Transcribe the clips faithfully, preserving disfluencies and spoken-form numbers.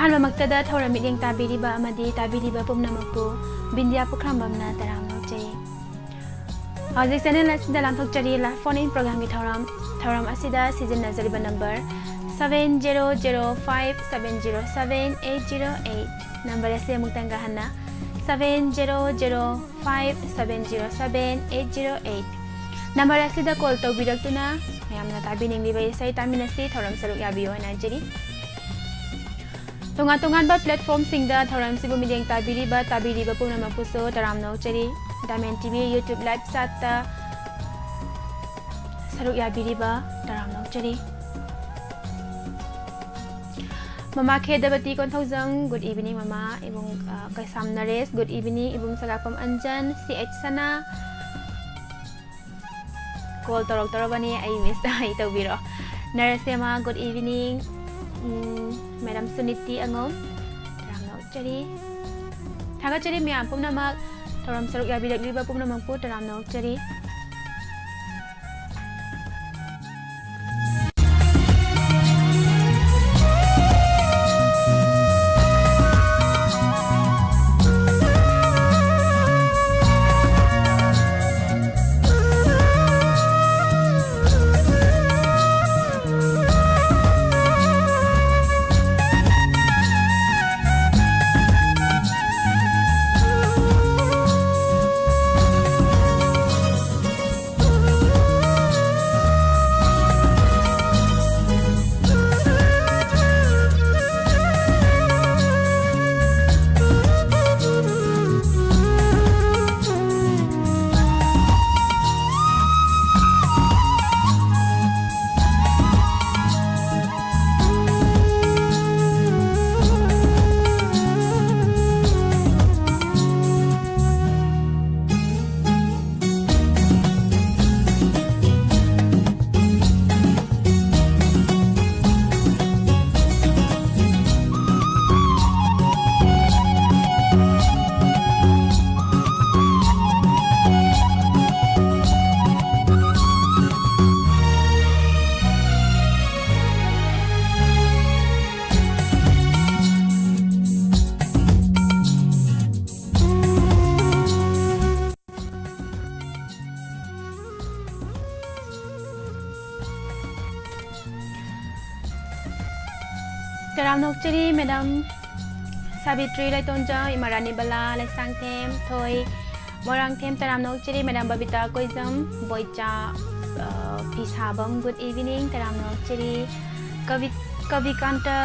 ꯑꯍꯥꯟꯕꯃꯛꯇꯗ ꯊꯧꯔꯝ ꯃꯤꯠꯌꯦꯡ ꯇꯥꯕꯤꯔꯤꯕ ꯑꯃꯗꯤ ꯇꯥꯕꯤꯔꯤꯕ ꯄꯨꯝꯅꯃꯛꯄꯨ ꯕꯤꯟꯗꯤꯌꯥ ꯄꯨꯈ꯭ꯔꯝꯕꯝꯅ ꯇꯔꯥꯝꯅ ꯑꯣꯛꯆꯔꯤ꯫ ꯍꯧꯖꯤꯛ channel ꯑꯁꯤꯗ ꯂꯥꯟꯊꯣꯛꯆꯔꯤ live phone in program ꯒꯤ ꯊꯧꯔꯝ꯫ ꯊꯧꯔꯝ ꯑꯁꯤꯗ ꯁꯤꯖꯤꯟꯅꯖꯔꯤꯕ number seven zero zero five seven zero seven eight zero eight꯫ Number ꯑꯁꯤ ꯑꯃꯨꯛꯇꯪꯒ ꯍꯟꯅ, seven zero zero five seven zero seven eight zero eight꯫ Number ꯑꯁꯤꯗ call ꯇꯧꯕꯤꯔꯛꯇꯨꯅ ꯃꯌꯥꯝꯅ ꯇꯥꯕꯤꯅꯤꯡꯂꯤꯕ ꯏꯁꯩ ꯇꯥꯃꯤꯟꯅꯁꯤ, ꯊꯧꯔꯝ ꯁꯔꯨꯛ ꯌꯥꯕꯤꯌꯨ ꯍꯥꯏꯅ ꯍꯥꯏꯖꯔꯤ꯫ ꯇꯣꯉꯥꯟ ꯇꯣꯉꯥꯟꯕ platform ꯁꯤꯡꯗ ꯊꯧꯔꯝꯁꯤꯕꯨ ꯃꯤꯠꯌꯦꯡ ꯇꯥꯕꯤꯔꯤꯕ, ꯇꯥꯕꯤꯔꯤꯕ ꯄꯨꯝꯅꯃꯛꯄꯨꯁꯨ ꯇꯔꯥꯝꯅ ꯑꯣꯛꯆꯔꯤ꯫ Diamond T V YouTube live chat ꯇ ꯁꯔꯨꯛ ꯌꯥꯕꯤꯔꯤꯕ ꯇꯔꯥꯝꯅ ꯑꯣꯛꯆꯔꯤ꯫ ꯃꯃꯥ ꯈꯦꯗꯕꯇꯤ ꯀꯣꯟꯊꯧꯖꯝ, good evening ꯃꯃꯥ꯫ ꯏꯕꯨꯡ, ꯑ, ꯀꯩꯁꯥꯝ ꯅꯔꯦꯁ, good evening꯫ ꯏꯕꯨꯡ ꯁꯒꯥꯛꯄꯝ ꯑꯟꯖꯟ, C H ꯁꯅꯥ꯫ Call ꯇꯧꯔꯛꯇꯧꯔꯕꯅꯤ, ꯑꯩ miss ꯑꯩ ꯇꯧꯕꯤꯔꯣ꯫ ꯅꯔꯁꯦꯃꯥ, good evening꯫ ꯎꯝ, Madam ꯁꯨꯅꯤꯇꯤ ꯑꯉꯝ, ꯇꯔꯥꯝꯅ ꯑꯣꯛꯆꯔꯤ꯫ ꯊꯥꯒꯠꯆꯔꯤ ꯃꯌꯥꯝ ꯄꯨꯝꯅꯃꯛ, ꯊꯧꯔꯝ ꯁꯔꯨꯛ ꯌꯥꯕꯤꯔꯛꯂꯤꯕ ꯄꯨꯝꯅꯃꯛꯄꯨ ꯇꯔꯥꯝꯅ ꯑꯣꯛꯆꯔꯤ꯫ ꯇꯔꯥꯝꯅ ꯑꯣꯛꯆꯔꯤ, ꯃꯦꯗꯥꯝ ꯁꯥꯕꯤꯇ꯭ꯔꯤ ꯂꯩꯇꯣꯟꯖꯝ, ꯏꯃꯥ ꯔꯥꯅꯤ ꯕꯂꯥ, ꯂꯩꯁꯥꯡꯊꯦꯝ ꯊꯣꯏ, ꯃꯣꯏꯔꯥꯡꯊꯦꯝ꯫ ꯇꯔꯥꯝꯅ ꯑꯣꯛꯆꯔꯤ, ꯃꯦꯗꯥꯝ ꯕꯕꯤꯇꯥ ꯀꯣꯏꯖꯝ, ꯕꯣꯏꯆꯥ, ꯑ, ꯐꯤꯁꯥꯕꯝ, good evening꯫ ꯇꯔꯥꯝꯅ ꯑꯣꯛꯆꯔꯤ꯫ ꯀꯕꯤ-, ꯀꯕꯤꯀꯥꯟꯇ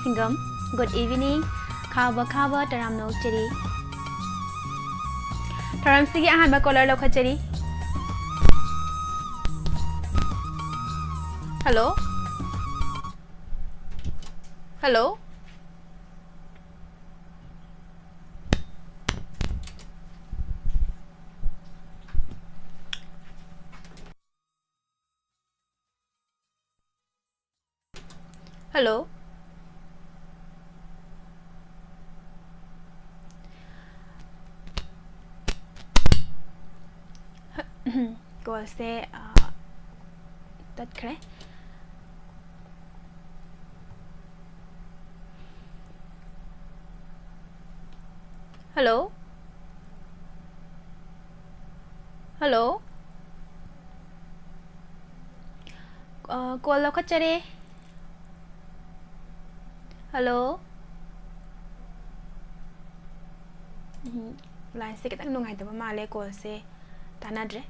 ꯁꯤꯡꯒꯝ, good evening꯫ ꯈꯥꯕ ꯈꯥꯕ, ꯇꯔꯥꯝꯅ ꯑꯣꯛꯆꯔꯤ꯫ ꯊꯧꯔꯝꯁꯤꯒꯤ ꯑꯍꯥꯟꯕ caller ꯂꯧꯈꯠꯆꯔꯤ꯫ Hello? Hello? Hello? Callꯁꯦ, ꯑ, ꯇꯠꯈ꯭ꯔꯦ꯫ Hello? Hello? ꯑ, call ꯂꯧꯈꯠꯆꯔꯦ꯫ Hello? ꯎꯝ, lineꯁꯦ ꯈꯤꯇꯪ ꯅꯨꯡꯉꯥꯏꯇꯕ ꯃꯥꯜꯂꯦ, callꯁꯦ ꯇꯥꯟꯅꯗ꯭ꯔꯦ꯫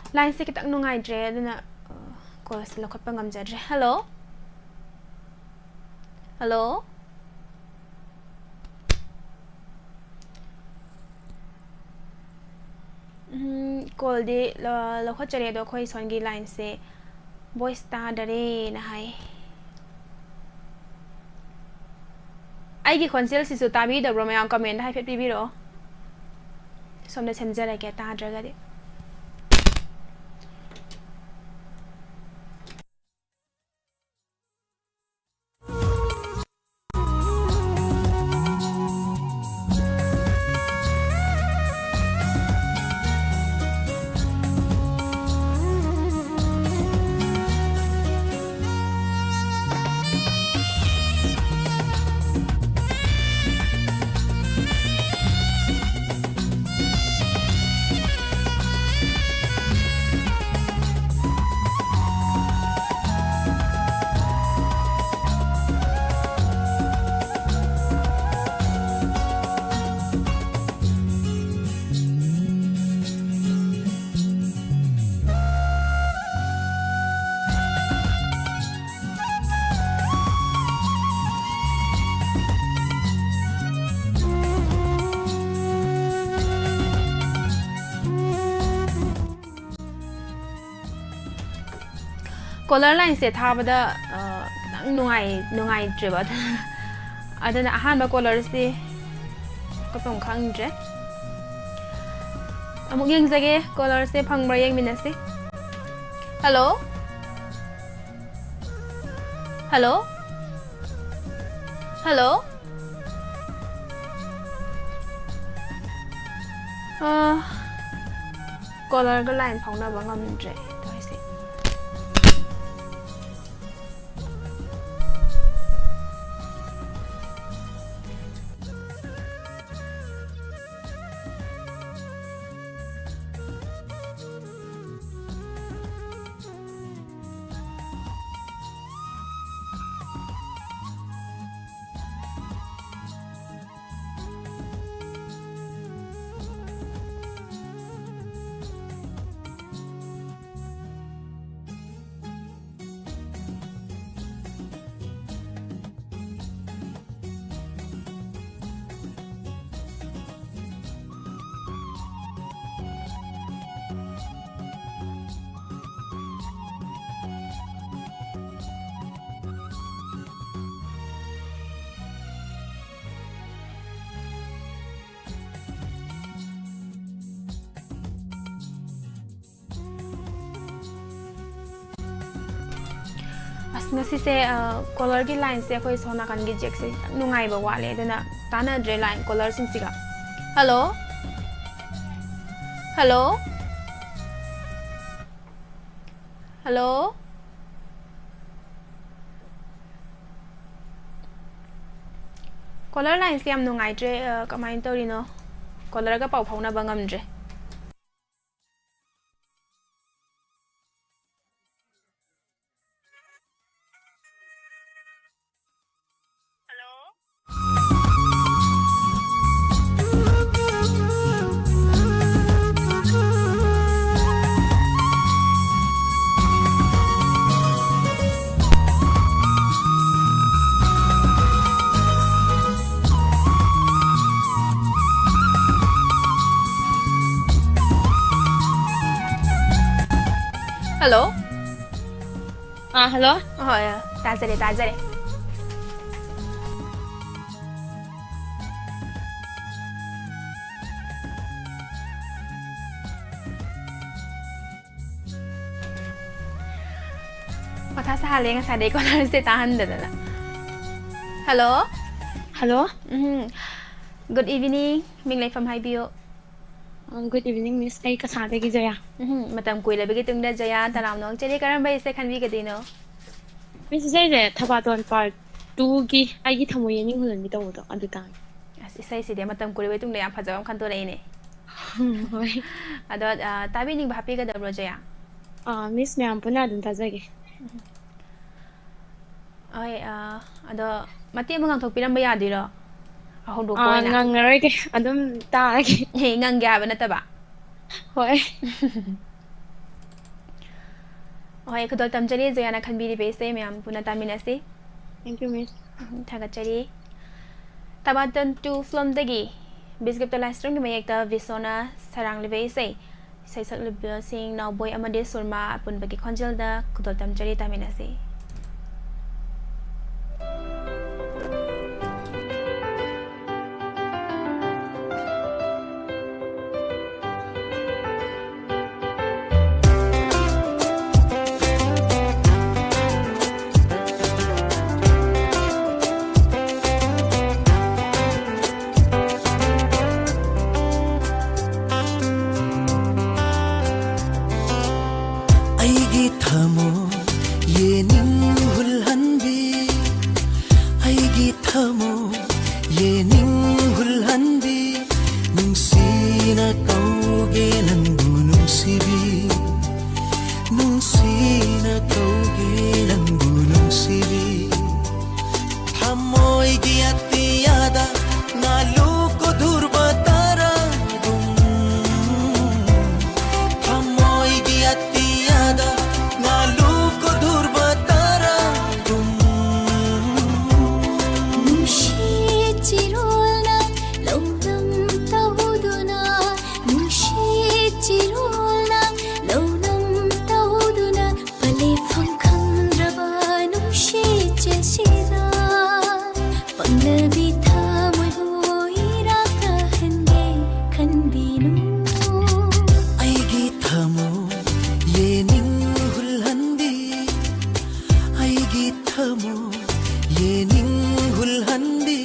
Lineꯁꯦ ꯈꯤꯇꯪ ꯅꯨꯡꯉꯥꯏꯇ꯭ꯔꯦ, ꯑꯗꯨꯅ, ꯑ, callꯁꯦ ꯂꯧꯈꯠꯄ ꯉꯝꯖꯗ꯭ꯔꯦ꯫ Hello? ꯍꯜꯂꯣ? ꯎꯝ, ꯀꯣꯜꯗꯤ ꯂ-, ꯂꯧꯈꯠꯆꯔꯦ, ꯑꯗꯣ ꯑꯩꯈꯣꯏ ꯁꯣꯝꯒꯤ ꯂꯥꯏꯟꯁꯦ ꯚꯣꯏꯁ ꯇꯥꯗꯔꯦꯅ ꯍꯥꯏ꯫ ꯑꯩꯒꯤ ꯈꯣꯟꯖꯦꯜꯁꯤꯁꯨ ꯇꯥꯕꯤꯗꯕ꯭ꯔꯣ ꯃꯌꯥꯝ? ꯀꯃꯦꯟꯗ ꯍꯥꯏꯐꯦꯠ ꯄꯤꯕꯤꯔꯛꯑꯣ꯫ ꯁꯣꯝꯗ ꯁꯦꯝꯖꯔꯒꯦ, ꯇꯥꯗ꯭ꯔꯒꯗꯤ꯫ ꯀꯣꯂꯔ ꯂꯥꯏꯟꯁꯦ ꯊꯥꯕꯗ, ꯑ, ꯈꯤꯇꯪ ꯅꯨꯡꯉꯥꯏ-, ꯅꯨꯡꯉꯥꯏꯇ꯭ꯔꯦꯕ꯫ ꯑꯗꯨꯅ, ꯑꯗꯨꯅ ꯑꯍꯥꯟꯕ ꯀꯣꯂꯔꯁꯤ ꯀꯞꯐꯝ ꯈꯪꯗ꯭ꯔꯦ꯫ ꯑꯃꯨꯛ ꯌꯦꯡꯖꯒꯦ, ꯀꯣꯂꯔꯁꯦ ꯐꯪꯕ꯭ꯔꯥ ꯌꯦꯡꯃꯤꯟꯅꯁꯤ꯫ ꯍꯜꯂꯣ? ꯍꯜꯂꯣ? ꯍꯜꯂꯣ? ꯑ, ꯀꯣꯂꯔꯒ ꯂꯥꯏꯟ ꯐꯥꯎꯅꯕ ꯉꯝꯗ꯭ꯔꯦ ꯇꯧꯔꯤꯁꯦ꯫ ꯉꯁꯤꯁꯦ ꯀꯣꯂꯔꯒꯤ ꯂꯥꯏꯟꯁꯦ ꯑꯩꯈꯣꯏ ꯁꯣꯝ ꯅꯥꯀꯟꯒꯤ ꯖꯦꯛꯁꯦ ꯈꯤꯇꯪ ꯅꯨꯡꯉꯥꯏꯕ ꯋꯥꯠꯂꯦ, ꯑꯗꯨꯅ ꯇꯥꯟꯅꯗ꯭ꯔꯦ ꯂꯥꯏꯟ ꯀꯣꯂꯔꯁꯤꯡꯁꯤꯒ꯫ ꯍꯜꯂꯣ? ꯍꯜꯂꯣ? ꯍꯜꯂꯣ? ꯀꯣꯂꯔ ꯂꯥꯏꯟꯁꯦ ꯌꯥꯝ ꯅꯨꯡꯉꯥꯏꯇ꯭ꯔꯦ꯫ ꯀꯃꯥꯏꯅ ꯇꯧꯔꯤꯅꯣ? ꯀꯣꯂꯔꯒ ꯄꯥꯎ ꯐꯥꯎꯅꯕ ꯉꯝꯗ꯭ꯔꯦ꯫ ꯍꯜꯂꯣ? ꯑꯥ, ꯍꯜꯂꯣ꯫ ꯍꯣꯏ, ꯇꯥꯖꯔꯦ, ꯇꯥꯖꯔꯦ꯫ ꯃꯊꯥ ꯁꯥꯍꯜꯂꯦ ꯉꯁꯥꯏꯗꯩ ꯀꯣꯂꯔꯁꯦ ꯇꯥꯍꯟꯗꯗꯅ꯫ Hello? Hello? Um. Good evening, ꯃꯤꯡ ꯂꯩꯐꯝ ꯍꯥꯏꯕꯤꯌꯨ꯫ ꯑ, good evening, Miss꯫ ꯑꯩ ꯀꯁꯥꯗꯒꯤ ꯖꯌꯥ꯫ ꯎꯝ, ꯃꯇꯝ ꯀꯨꯏꯔꯕꯒꯤ ꯇꯨꯡꯗ ꯖꯌꯥ, ꯇꯔꯥꯝꯅ ꯑꯣꯛꯆꯔꯤ꯫ ꯀꯔꯝꯕ ꯏꯁꯩ ꯈꯟꯕꯤꯒꯗꯣꯏꯅꯣ? Miss, ꯏꯁꯩꯁꯦ ꯊꯕꯥꯇꯣꯟ part two ꯒꯤ ꯑꯩꯒꯤ ꯊꯃꯣꯏ ꯌꯦꯅꯤꯡ ꯍꯨꯂꯟꯕꯤ ꯇꯧꯕꯗꯣ, ꯑꯗꯨ ꯇꯥꯡꯉꯦ꯫ ꯑꯁ, ꯏꯁꯩꯁꯤꯗꯤ ꯃꯇꯝ ꯀꯨꯏꯔꯕꯒꯤ ꯇꯨꯡꯗ ꯌꯥꯝ ꯐꯖꯕ ꯑꯃ ꯈꯟꯗꯣꯔꯛꯏꯅꯦ꯫ ꯎꯝ, ꯍꯣꯏ꯫ ꯑꯗꯣ, ꯑ, ꯇꯥꯕꯤꯅꯤꯡꯕ ꯍꯥꯞꯄꯤꯒꯗꯕ꯭ꯔꯣ, ꯖꯌꯥ? ꯑ, Miss, ꯃꯌꯥꯝ ꯄꯨꯟꯅ ꯑꯗꯨꯝ ꯇꯥꯖꯒꯦ꯫ ꯎꯝ꯫ ꯍꯣꯏ, ꯑ, ꯑꯗꯣ ꯃꯇꯦꯛ ꯑꯃ ꯉꯥꯡꯊꯣꯛꯄꯤꯔꯝꯕ ꯌꯥꯗꯣꯏꯔꯣ? ꯍꯧꯗꯣꯛꯄ ꯑ, ꯑꯣꯏꯅ꯫ ꯉꯪꯉꯔꯣꯏꯒꯦ, ꯑꯗꯨꯝ ꯇꯥꯔꯒꯦ꯫ ꯍꯦ, ꯉꯪꯒꯦ ꯍꯥꯏꯕ ꯅꯠꯇꯕ? ꯍꯣꯏ꯫ ꯍꯣꯏ, ꯈꯨꯗꯣꯜ ꯇꯝꯖꯔꯤ ꯖꯌꯥꯅ ꯈꯟꯕꯤꯔꯤꯕ ꯏꯁꯩ ꯃꯌꯥꯝ ꯄꯨꯟꯅ ꯇꯥꯃꯤꯟꯅꯁꯤ꯫ Thank you, Miss꯫ ꯎꯝ, ꯊꯥꯒꯠꯆꯔꯤ꯫ ꯊꯕꯥꯇꯣꯟ two film ꯗꯒꯤ ꯕꯤꯁꯒꯨꯞꯇ ꯂꯥꯏꯁ꯭ꯔꯝꯒꯤ ꯃꯌꯦꯛꯇ ꯕꯤꯁꯣꯅ ꯁꯩꯔꯥꯡꯂꯤꯕ ꯏꯁꯩ, ꯏꯁꯩ ꯁꯛꯂꯤꯕꯁꯤꯡ ꯅꯥꯎꯕꯣꯏ ꯑꯃꯗꯤ ꯁꯨꯔꯃꯥ ꯑꯄꯨꯟꯕꯒꯤ ꯈꯣꯟꯖꯦꯜꯗ ꯈꯨꯗꯣꯜ ꯇꯝꯖꯔꯤ, ꯇꯥꯃꯤꯟꯅꯁꯤ꯫ ꯊꯃꯣꯏ ꯌꯦꯅꯤꯡ ꯍꯨꯜꯍꯟꯕꯤ, ꯑꯩꯒꯤ ꯊꯃꯣꯏ ꯌꯦꯅꯤꯡ ꯍꯨꯜꯍꯟꯕꯤ, ꯅꯨꯡꯁꯤꯅ ꯀꯧꯒꯦ ꯅꯪꯕꯨ ꯅꯨꯡꯁꯤꯕꯤ, ꯅꯨꯡꯁꯤꯅ ꯀꯧꯒꯦ ꯅꯪꯕꯨ ꯅꯨꯡꯁꯤꯕꯤ꯫ ꯊꯃꯣꯏꯒꯤ ꯑꯇꯤꯌꯥꯗ ꯉꯥꯂꯨ ꯀꯣꯗꯨꯔꯕ ꯇꯔꯥꯒꯨꯝ, ꯊꯃꯣꯏꯒꯤ ꯑꯇꯤꯌꯥꯗ ꯉꯥꯂꯨ ꯀꯣꯗꯨꯔꯕ ꯇꯔꯥꯒꯨꯝ꯫ ꯅꯨꯡꯁꯤ ꯆꯤꯔꯣꯜꯅ ꯂꯧꯅꯝ ꯇꯧꯗꯨꯅ, ꯅꯨꯡꯁꯤ ꯆꯤꯔꯣꯜꯅ ꯂꯧꯅꯝ ꯇꯧꯗꯨꯅ, ꯄꯂꯦꯐꯝ ꯈꯪꯗ꯭ꯔꯕ ꯅꯨꯡꯁꯤ ꯆꯦꯜꯁꯤꯗ, ꯄꯪꯂꯕꯤ ꯊꯃꯣꯏꯕꯨ ꯏꯔꯥꯛ ꯀꯥꯍꯟꯒꯦ ꯈꯟꯕꯤꯅꯨ꯫ ꯑꯩꯒꯤ ꯊꯃꯣꯏ ꯌꯦꯅꯤꯡ ꯍꯨꯜꯍꯟꯕꯤ, ꯑꯩꯒꯤ ꯊꯃꯣꯏ ꯌꯦꯅꯤꯡ ꯍꯨꯜꯍꯟꯕꯤ꯫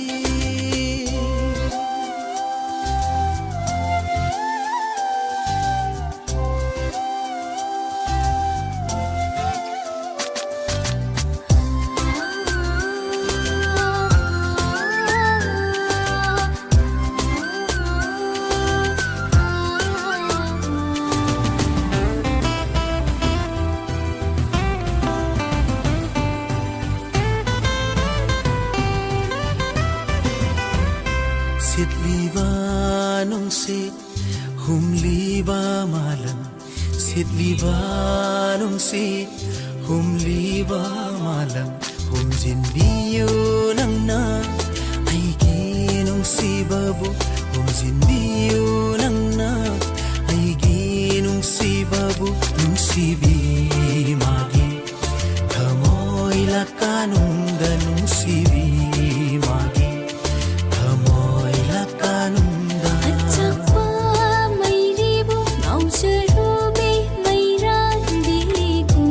ꯁꯤꯠꯂꯤꯕ ꯅꯨꯡꯁꯤꯠ ꯍꯨꯝꯂꯤꯕ ꯃꯥꯂꯪ, ꯁꯤꯠꯂꯤꯕ ꯅꯨꯡꯁꯤꯠ ꯍꯨꯝꯂꯤꯕ ꯃꯥꯂꯪ, ꯍꯨꯝꯖꯤꯟꯕꯤꯌꯨ ꯅꯪꯅ ꯑꯩꯒꯤ ꯅꯨꯡꯁꯤꯕꯕꯨ, ꯍꯨꯝꯖꯤꯟꯕꯤꯌꯨ ꯅꯪꯅ ꯑꯩꯒꯤ ꯅꯨꯡꯁꯤꯕꯕꯨ, ꯅꯨꯡꯁꯤꯕꯤ ꯃꯥꯒꯤ ꯊꯃꯣꯏ ꯂꯀꯥꯅꯨꯡꯗ, ꯅꯨꯡꯁꯤꯕꯤ ꯃꯥꯒꯤ ꯊꯃꯣꯏ ꯂꯀꯥꯅꯨꯡꯗ꯫ ꯑꯆꯛꯄ ꯃꯩꯔꯤꯕꯨ ꯉꯥꯎꯖꯔꯨꯕꯤ ꯃꯩꯔꯥꯟꯕꯤꯒꯨꯝ,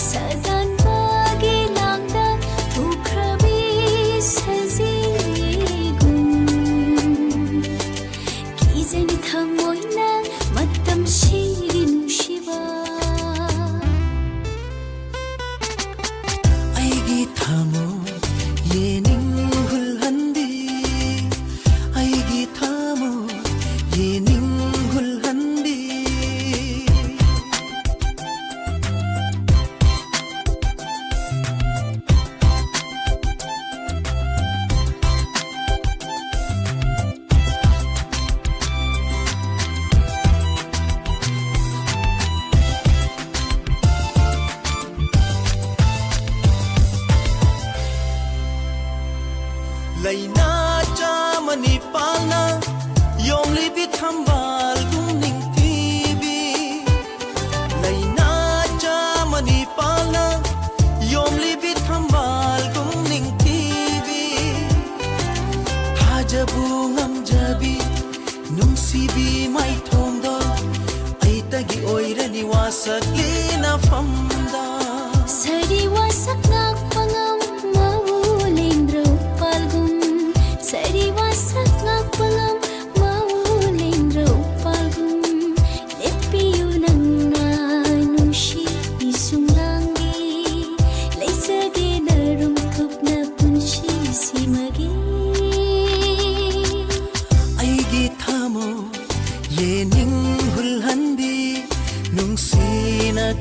ꯁꯗꯥꯟꯕꯒꯤ ꯂꯥꯡꯗ ꯊꯨꯈ꯭ꯔꯕꯤ ꯁꯖꯤꯒꯨꯝ, ꯀꯤꯖꯩ ꯊꯃꯣꯏꯅ ꯃꯇꯝꯁꯤꯒꯤ ꯅꯨꯡꯁꯤꯕ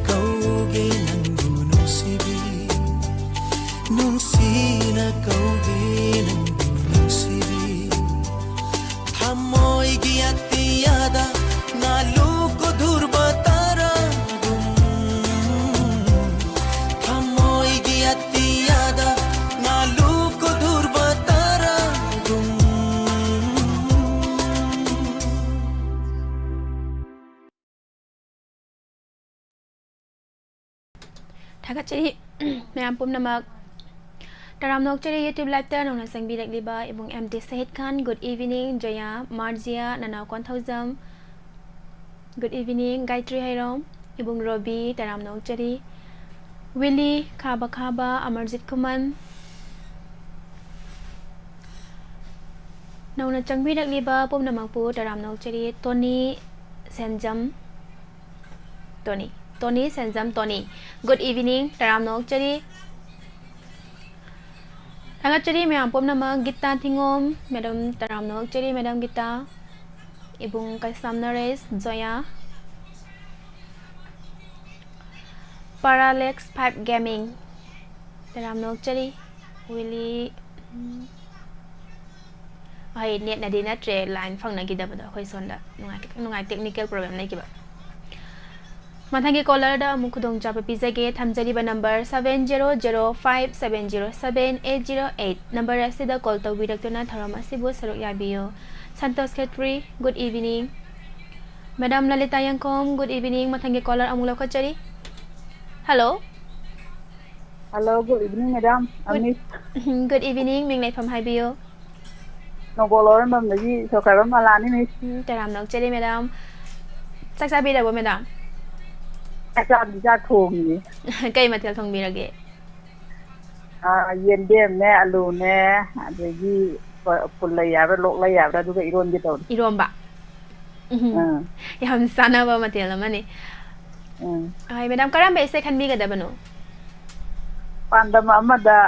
ꯀꯧꯒꯦ ꯅꯪꯕꯨ ꯅꯨꯡꯁꯤꯕꯤ, ꯅꯨꯡꯁꯤꯅ ꯀꯧꯒꯦ ꯅꯪꯕꯨ ꯅꯨꯡꯁꯤꯕꯤ꯫ ꯊꯃꯣꯏꯒꯤ ꯑꯇꯤꯌꯥꯗ ꯉꯥꯂꯨ ꯀꯣ ꯙ꯭ꯔꯨꯕ ꯇꯥꯔꯥꯒꯨꯝ꯫ ꯊꯃꯣꯏꯒꯤ ꯑꯇꯤꯌꯥꯗ ꯉꯥꯂꯨ ꯀꯣ ꯙ꯭ꯔꯨꯕ ꯇꯥꯔꯥꯒꯨꯝ꯫ ꯊꯥꯒꯠꯆꯔꯤ ꯃꯌꯥꯝ ꯄꯨꯝꯅꯃꯛ꯫ ꯇꯔꯥꯝꯅ ꯑꯣꯛꯆꯔꯤ YouTube liveꯇ ꯅꯧꯅ ꯆꯪꯕꯤꯔꯛꯂꯤꯕ ꯏꯕꯨꯡ ꯑꯦꯝ ꯇꯤ ꯁꯍꯤꯗ ꯈꯥꯟ, good evening꯫ ꯖꯌꯥ, ꯃꯥꯔꯖꯤꯌꯥ, ꯅꯅꯥꯎ ꯀꯣꯟꯊꯧꯖꯝ, good evening꯫ ꯒꯥꯌꯇ꯭ꯔꯤ ꯍꯩꯔꯣꯝ, ꯏꯕꯨꯡ ꯔꯣꯕꯤ, ꯇꯔꯥꯝꯅ ꯑꯣꯛꯆꯔꯤ꯫ ꯋꯤꯂꯤ, ꯈꯥꯕ ꯈꯥꯕ, ꯑꯃꯔꯖꯤꯠ ꯈꯨꯃꯟ, ꯅꯧꯅ ꯆꯪꯕꯤꯔꯛꯂꯤꯕ ꯄꯨꯝꯅꯃꯛꯄꯨ ꯇꯔꯥꯝꯅ ꯑꯣꯛꯆꯔꯤ꯫ ꯇꯣꯅꯤ ꯁꯦꯟꯖꯝ, ꯇꯣꯅꯤ, ꯇꯣꯅꯤ ꯁꯦꯟꯖꯝ, ꯇꯣꯅꯤ, good evening, ꯇꯔꯥꯝꯅ ꯑꯣꯛꯆꯔꯤ꯫ ꯊꯥꯒꯠꯆꯔꯤ ꯃꯌꯥꯝ ꯄꯨꯝꯅꯃꯛ꯫ ꯒꯤꯇꯥ ꯊꯤꯉꯣꯝ, ꯃꯦꯗꯥꯝ, ꯇꯔꯥꯝꯅ ꯑꯣꯛꯆꯔꯤ ꯃꯦꯗꯥꯝ ꯒꯤꯇꯥ, ꯏꯕꯨꯡ ꯀꯩꯁꯥꯝ ꯅꯔꯦꯁ, ꯖꯣꯌꯥ, ꯄꯥꯔꯥꯂꯦꯛꯁ ꯐꯥꯏꯚ ꯒꯦꯃꯤꯡ, ꯇꯔꯥꯝꯅ ꯑꯣꯛꯆꯔꯤ꯫ ꯋꯤꯂꯤ, ꯎꯝ, ꯍꯣꯏ, ꯅꯦꯠꯅꯗꯤ ꯅꯠꯇ꯭ꯔꯦ, ꯂꯥꯏꯟ ꯐꯪꯅꯈꯤꯗꯕꯗꯣ ꯑꯩꯈꯣꯏ ꯁꯣꯝꯗ ꯅꯨꯡꯉꯥꯏ, ꯈꯤꯇꯪ ꯅꯨꯡꯉꯥꯏ, technical problem ꯂꯩꯈꯤꯕ꯫ ꯃꯊꯪꯒꯤ ꯀꯣꯂꯔꯗ ꯑꯃꯨꯛ ꯈꯨꯗꯣꯡꯆꯥꯕ ꯄꯤꯖꯒꯦ꯫ ꯊꯝꯖꯔꯤꯕ number seven zero zero five seven zero seven eight zero eight, number ꯑꯁꯤꯗ ꯀꯣꯜ ꯇꯧꯕꯤꯔꯛꯇꯨꯅ ꯊꯧꯔꯝ ꯑꯁꯤꯕꯨ ꯁꯔꯨꯛ ꯌꯥꯕꯤꯌꯨ꯫ Santosh Khetri, good evening꯫ Madam Lalita Yangkhom, good evening꯫ ꯃꯊꯪꯒꯤ ꯀꯣꯂꯔ ꯑꯃꯨꯛ ꯂꯧꯈꯠꯆꯔꯤ꯫ Hello. Hello, good evening, madam. Good, Miss, good evening, ꯃꯤꯡ ꯂꯩꯐꯝ ꯍꯥꯏꯕꯤꯌꯨ꯫ ꯅꯣꯡꯄꯣꯛ ꯂꯧꯔꯦꯝꯕꯝꯗꯒꯤ ꯁꯣꯀꯔꯕꯝ ꯃꯂꯥꯅꯤ, Miss꯫ ꯎꯝ, ꯇꯔꯥꯝꯅ ꯑꯣꯛꯆꯔꯤ, ꯃꯦꯗꯥꯝ꯫ ꯆꯥꯛ ꯆꯥꯕꯤꯔꯕꯣ, ꯃꯦꯗꯥꯝ? ꯆꯥꯛ ꯆꯥꯗ꯭ꯔꯤ, ꯆꯥꯛ ꯊꯣꯡꯉꯤꯌꯦ꯫ ꯀꯩ ꯃꯊꯦꯜ ꯊꯣꯡꯕꯤꯔꯒꯦ? ꯑꯥ, ꯌꯦꯟꯗꯦꯝꯅꯦ, ꯑꯂꯨꯅꯦ, ꯑꯗꯒꯤ ꯄ-, ꯄꯨꯜ ꯂꯩ ꯍꯥꯏꯕ꯭ꯔꯥ, ꯂꯣꯛ ꯂꯩ ꯍꯥꯏꯕ꯭ꯔꯥ, ꯑꯗꯨꯒ ꯏꯔꯣꯟꯒꯦ ꯇꯧꯔꯤ꯫ ꯏꯔꯣꯝꯕ? ꯎꯝ꯫ ꯑꯥ꯫ ꯌꯥꯝ ꯆꯥꯟꯅꯕ ꯃꯊꯦꯜ ꯑꯃꯅꯤ꯫ ꯎꯝ꯫ ꯍꯣꯏ, ꯃꯦꯗꯥꯝ, ꯀꯔꯝꯕ ꯏꯁꯩ ꯈꯟꯕꯤꯒꯗꯕꯅꯣ? ꯄꯥꯟꯗꯝ ꯑꯃꯗ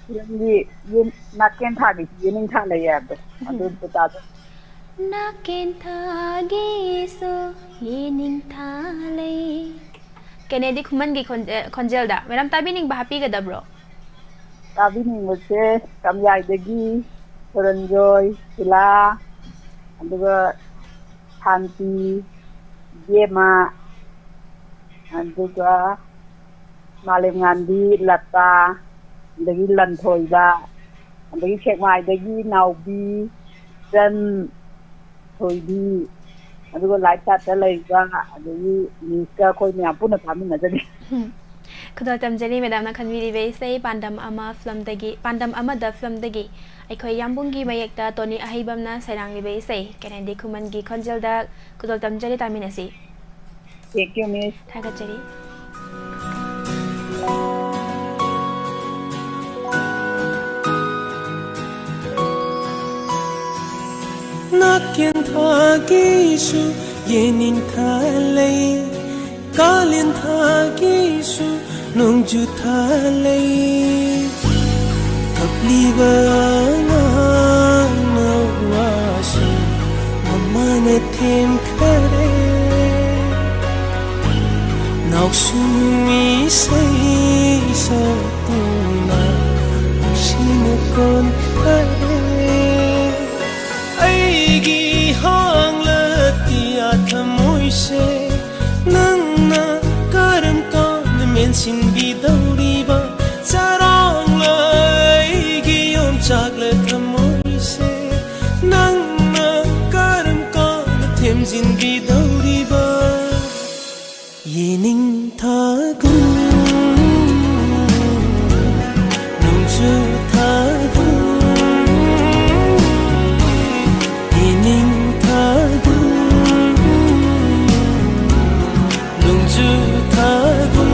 ꯐꯤꯂꯝꯒꯤ ꯌꯦꯟ-, ꯅꯥꯀꯦꯟ ꯊꯥꯒꯤ ꯌꯦꯅꯤꯡꯊꯥ ꯂꯩ ꯍꯥꯏꯕꯗꯣ, ꯎꯝ꯫ ꯑꯗꯨꯗꯣ ꯇꯥꯗꯣꯏꯅꯤ꯫ ꯅꯥꯀꯦꯟꯊꯥꯒꯤꯁꯨ ꯌꯦꯅꯤꯡꯊꯥ ꯂꯩ, ꯀꯦꯅꯦꯗꯤ ꯈꯨꯃꯟꯒꯤ ꯈꯣꯟ-, ꯑꯦ, ꯈꯣꯟꯖꯦꯜꯗ꯫ ꯃꯦꯗꯥꯝ, ꯇꯥꯕꯤꯅꯤꯡꯕ ꯍꯥꯞꯄꯤꯒꯗꯕ꯭ꯔꯣ? ꯇꯥꯕꯤꯅꯤꯡꯕꯁꯦ ꯀꯝꯌꯥꯏꯗꯒꯤ ꯊꯣꯏꯔꯟꯖꯣꯏ, ꯁꯤꯂꯥ, ꯑꯗꯨꯒ ꯁꯥꯟꯇꯤ, ꯏꯕꯦꯝꯃ, ꯑꯗꯨꯒ ꯃꯥꯂꯦꯝꯉꯥꯟꯕꯤ, ꯂꯇꯥ, ꯑꯗꯒꯤ ꯂꯟꯊꯣꯏꯕ, ꯑꯗꯒꯤ ꯁꯦꯛꯃꯥꯏꯗꯒꯤ ꯅꯥꯎꯕꯤ, ꯆꯟ, ꯊꯣꯏꯕꯤ, ꯑꯗꯨꯒ ꯂꯥꯏꯞ ꯆꯥꯠꯇ ꯂꯩꯕ, ꯑꯗꯒꯤ ꯃꯤꯁꯀ ꯑꯩꯈꯣꯏ ꯃꯌꯥꯝ ꯄꯨꯟꯅ ꯇꯥꯃꯤꯟꯅꯖꯒꯦ꯫ ꯈꯨꯗꯣꯜ ꯇꯝꯖꯔꯤ ꯃꯦꯗꯥꯝꯅ ꯈꯟꯕꯤꯔꯤꯕ ꯏꯁꯩ ꯄꯥꯟꯗꯝ ꯑꯃ ꯐꯤꯂꯝꯗꯒꯤ, ꯄꯥꯟꯗꯝ ꯑꯃꯗ ꯐꯤꯂꯝꯗꯒꯤ ꯑꯩꯈꯣꯏ ꯌꯥꯝꯕꯨꯡꯒꯤ ꯃꯌꯦꯛꯇ ꯇꯣꯅꯤ ꯑꯍꯩꯕꯝꯅ ꯁꯩꯔꯥꯡꯂꯤꯕ ꯏꯁꯩ ꯀꯦꯅꯦꯗꯤ ꯈꯨꯃꯟꯒꯤ ꯈꯣꯟꯖꯦꯜꯗ ꯈꯨꯗꯣꯜ ꯇꯝꯖꯔꯤ, ꯇꯥꯃꯤꯟꯅꯁꯤ꯫ Thank you, Miss. ꯊꯥꯒꯠꯆꯔꯤ꯫ ꯅꯥꯀꯦꯟ ꯊꯥꯒꯤꯁꯨ ꯌꯦꯅꯤꯡꯊꯥ ꯂꯩ, ꯀꯥꯂꯦꯟ ꯊꯥꯒꯤꯁꯨ ꯅꯣꯡꯖꯨ ꯊꯥ ꯂꯩ꯫ ꯀꯞꯂꯤꯕ ꯑꯉꯥꯡ ꯃꯋꯥꯁꯨ ꯃꯃꯥꯅ ꯊꯦꯝꯈꯔꯦ꯫ ꯅꯥꯎꯁꯨꯝ ꯏꯁꯩ ꯁꯛꯇꯨꯅ ꯅꯨꯡꯁꯤꯅ ꯀꯣꯟꯈꯔꯦ꯫ ꯑꯩꯒꯤ ꯍꯥꯡꯂꯇꯤꯌꯥ ꯊꯃꯣꯏꯁꯦ ꯅꯪꯅ ꯀꯔꯝ ꯀꯥꯟꯗ ꯃꯦꯟꯁꯤꯟꯕꯤꯗꯧꯔꯤꯕ? ꯆꯔꯥꯡꯂ ꯑꯩꯒꯤ ꯌꯣꯡꯆꯥꯛꯂ ꯊꯃꯣꯏꯁꯦ ꯅꯪꯅ ꯀꯔꯝ ꯀꯥꯟꯗ ꯊꯦꯝꯖꯤꯟꯕꯤꯗꯧꯔꯤꯕ? ꯌꯦꯅꯤꯡꯊꯥꯒꯨꯝ, ꯅꯣꯡꯖꯨꯊꯥꯒꯨꯝ, ꯌꯦꯅꯤꯡꯊꯥꯒꯨꯝ, ꯅꯣꯡꯖꯨꯊꯥꯒꯨꯝ꯫